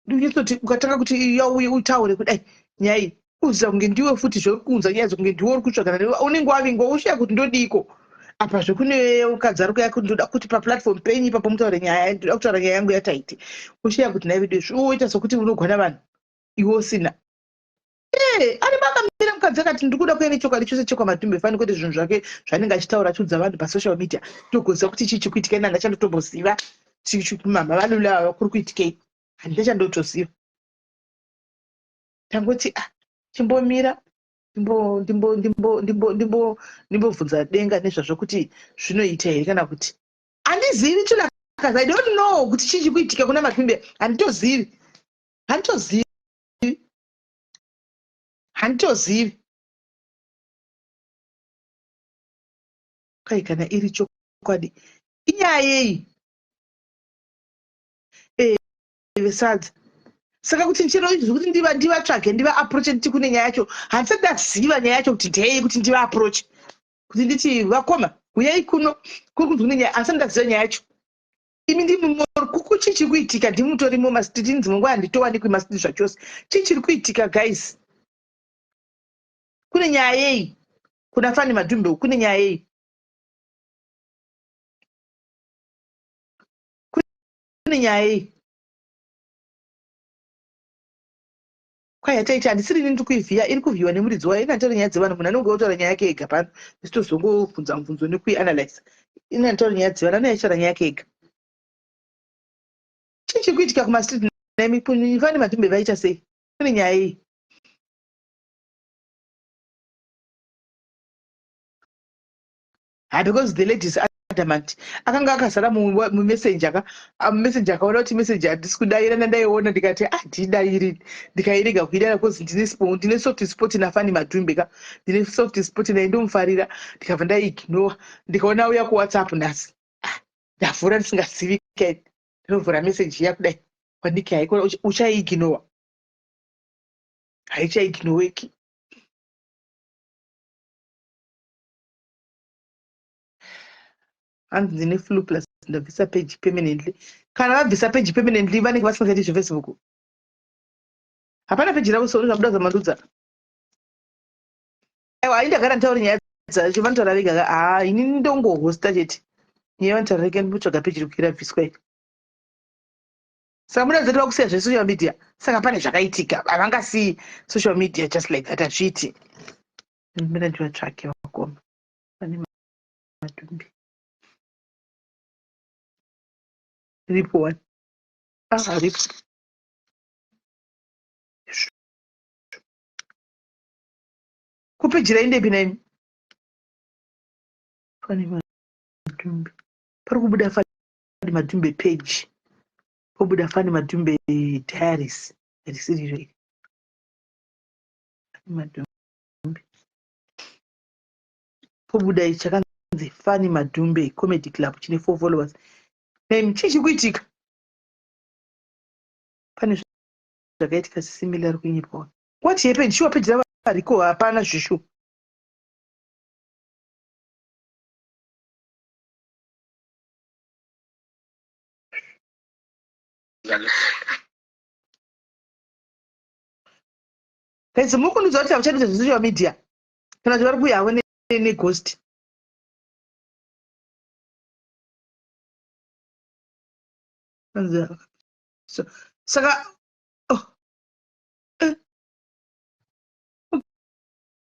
Ndinyatsoti ukatanga kuti yauye utaure kudai nyaya iyi, uziva kunge ndiwe futi zvauri kuunza nyaya dzokunge ndiwe uri kutsvagana, unenge wavingwa, ushiya kuti ndodiko apazve. Kune mukadzi ari kuya kuti, "Ndoda kuti paplatform penyu ipapo mutaure nyaya, ndoda kutaura nyaya yangu yataiti." Ushiya kuti nhai vedu, oita sokuti unogwana vanhu iwe usina. Ee, ari makamira mukadzi akati, "Ndiri kuda kuya nechokwadi chose chekwaMadhumbe Fani, kwete zvinhu zvake zvaanenge achitaura achiudza vanhu pasocial media. Togoziva kuti chii chikuitika. Ina handachandotomboziva mama vanula ava kuri kuitikei, handichandotoziva." Tangoti, ah, chimbomira ndimbobvunza denga nezvazvo kuti zvinoita here kana kuti handizivi. Chilakazi, I don't know kuti chii chikuitika kuna Madhumbe. Handitozivi, handitozivi, handitozivi. Kai, kana iri. chokwadi. Inyaya yei? Eh, vesadza. Saka kuti chero izvi zvekuti ndiva ndivatsvage ndiva approach nditi kune nyaya yacho, handisati ndaziva nyaya yacho kuti ndeyei kuti ndiva approach. Kuti nditi vakoma, huyai kuno, kuri kunzi kune nyaya, handisati ndaziva nyaya yacho. Imi ndimi kuku chii chiri kuitika ndimi mutorimo mastreet ini dzimwe nguva handitowanikwi mastreet zvachose. Chii chiri kuitika guys? Kune nyaya yei? Kuna Fani Madhumbe kune nyaya yei? Kune nyaya yei? Kwai yataita handisiri ini ndiri kuivhiya iri kuvhiyiwa nemuridzi wayo ini handitaure nyaya dzevanhu munhu anenge otaura nyaya yake ega pano isu tozongobvunza mubvunzo nekuianalyze ini handitaure nyaya dzevanhu anenge achitaura nyaya yake ega chii chiri kuitika kumastreet nemi fani madhumbe vaita sei kune nyaya iyi Ha because the lady is adamant. Akanga akazara mumessenger ka. Mumessenger akaona kuti message handisi kudaira ndandaiona ndikati ah ndidairi. Ndikairega kuidaira because ndine ndine soft spot naFani Madhumbe ka. Ndine soft spot naye ndomufarira. Ndikabva ndaiignore. Ndikaona auya kuWhatsApp nhasi. Ah, ndavhura ndisingazivi ka. Ndinovhura message iya kudai. Wanike haikona uchaiignore. Haichaignoweki. Hanzi ndine flu plus ndabvisa page permanently. Kana vabvisa page permanently vanenge vasingachaiti zvefacebook. Hapana page ravo soro zvabuda zamandudza. Aiwa hayi ndagara nditaure nyaya dzacho vanotaura vega ka haa ini ndongohosta chete. Nyaya vanotaura vega ndikutsvaga page rekuti rabviswa iri. Saka muda zati vakusiya zvesocial media saka pane zvakaitika havangasiyi social media just like that hazviiti. Mira ndivatsvake vakoma. Pane madhumbi. Ripo wani. Ah, ripo. Kupeji raindepi naimi? Pane madhumbi. Pari kubuda Fani Madhumbe page. Pobuda Fani Madhumbe diaries. Risiri iro iri. Fani Madhumbe. Pobuda ichi chakanzi Fani Madhumbe Comedy Club chine 4 followers. Naimi chii chiri kuitika? Pane zvakaitika similar kunyepa. What happened? Sure page rava riko hapana zvishu. Guys, muri kundiudza kuti havachadi zve social media kana kuti vari kuuya havo neghost. Saka oh. Eh.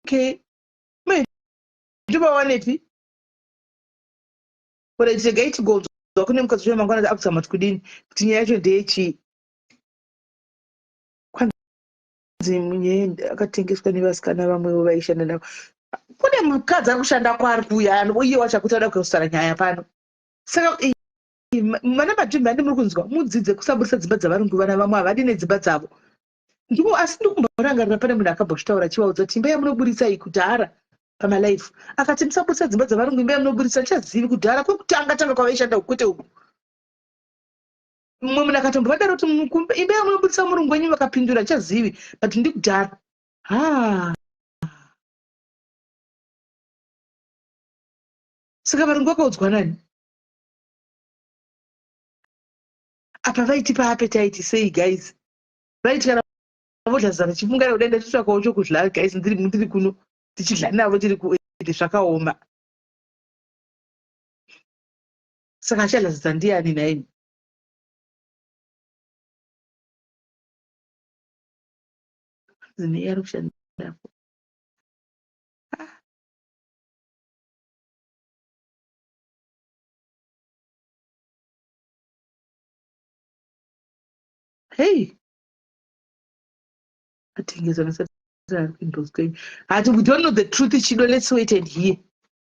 Okay. Me ndovawanepi? Alright, regai tigonzwa kune mukadzi uyo mangwana akuzama kuti kudini kuti nyaya yacho ndeyechii. Kwanzi munye akatengeswa nevasikana vamwewo vaishanda navo. Kune mukadzi ari kushanda kwaari kuuya iye wacho akuti ada kuusara nyaya pano. Saka vana madhimbi andi muri kunzwa mudzidze kusaburisa dzimba dzavarungu vana vamwe havadi nedzimba dzavo. Ndiko asi ndikumborangarira pane munhu akambozvitaura achivaudza kuti imba yamunoburitsa iyi kudhara pamalife akati musaburitsa dzimba dzavarungu imba yamunoburitsa ndichazivi kudhara kwekutanga tanga kwavaishanda uku kwete uku. Mumwe munhu akatombovadaro kuti imba yamunoburitsa murungu wenyu vakapindura ndichazivi but ndikudhara. Ha. Saka varungu vakaudzwa nani? Apa vaitipa appetite sei guys? Vaiti kana vodya zana chifunga kudai ndachitsvakawo chokudya guys ndiri ndiri kuno tichidya navo tiri kuende zvakaoma. Saka achadya zadza ndiani nhaimi? Zine ari kushandapo. Ah. Hey. Atengesa Hati we don't know the truth Chido let's wait and hear.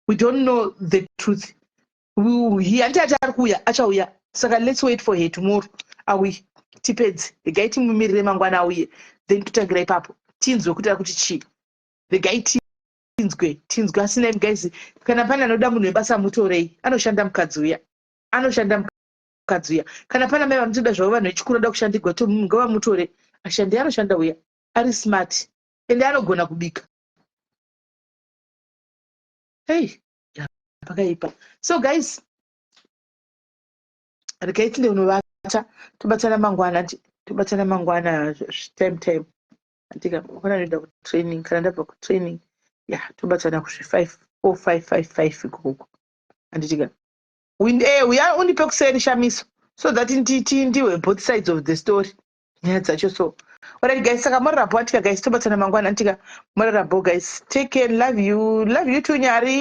We don't know the truth. He anti ati ari kuuya achauya saka let's wait for her tomorrow auye tipedze regai timumirire mangwana auye then totangira ipapo tinzwe kuti ari kuti chii regai. Tinzwe, tinzwe. Asina, guys, kana pane anoda munhu webasa, mutorei. Anoshanda mukadzi uya, anoshanda mukadzi uya. Kana pana mai vanotoda zvavo vanhu vechikuru, vanoda kushandigwa, ngavamutore ashande. Anoshanda uya, ari smart, ende anogona kubika. Hei, pakaipa. So guys, regai tinde unovata. Tobatsana mangwana, tobatsana mangwana time time. Andika mangwana noenda kutraining. Kana ndabva kutraining ya, tobatsana kuzvi 5 4 5 5 5 ikoko, handitika? Uya undipe kuseri, Shamiso, so that ndiwe both sides of the story, nyaya dzacho. So alright guys, saka morarabo, andika guys? Tobatsana mangwana, andika? Morarabo guys, take care. Love you, love you too, Nyari.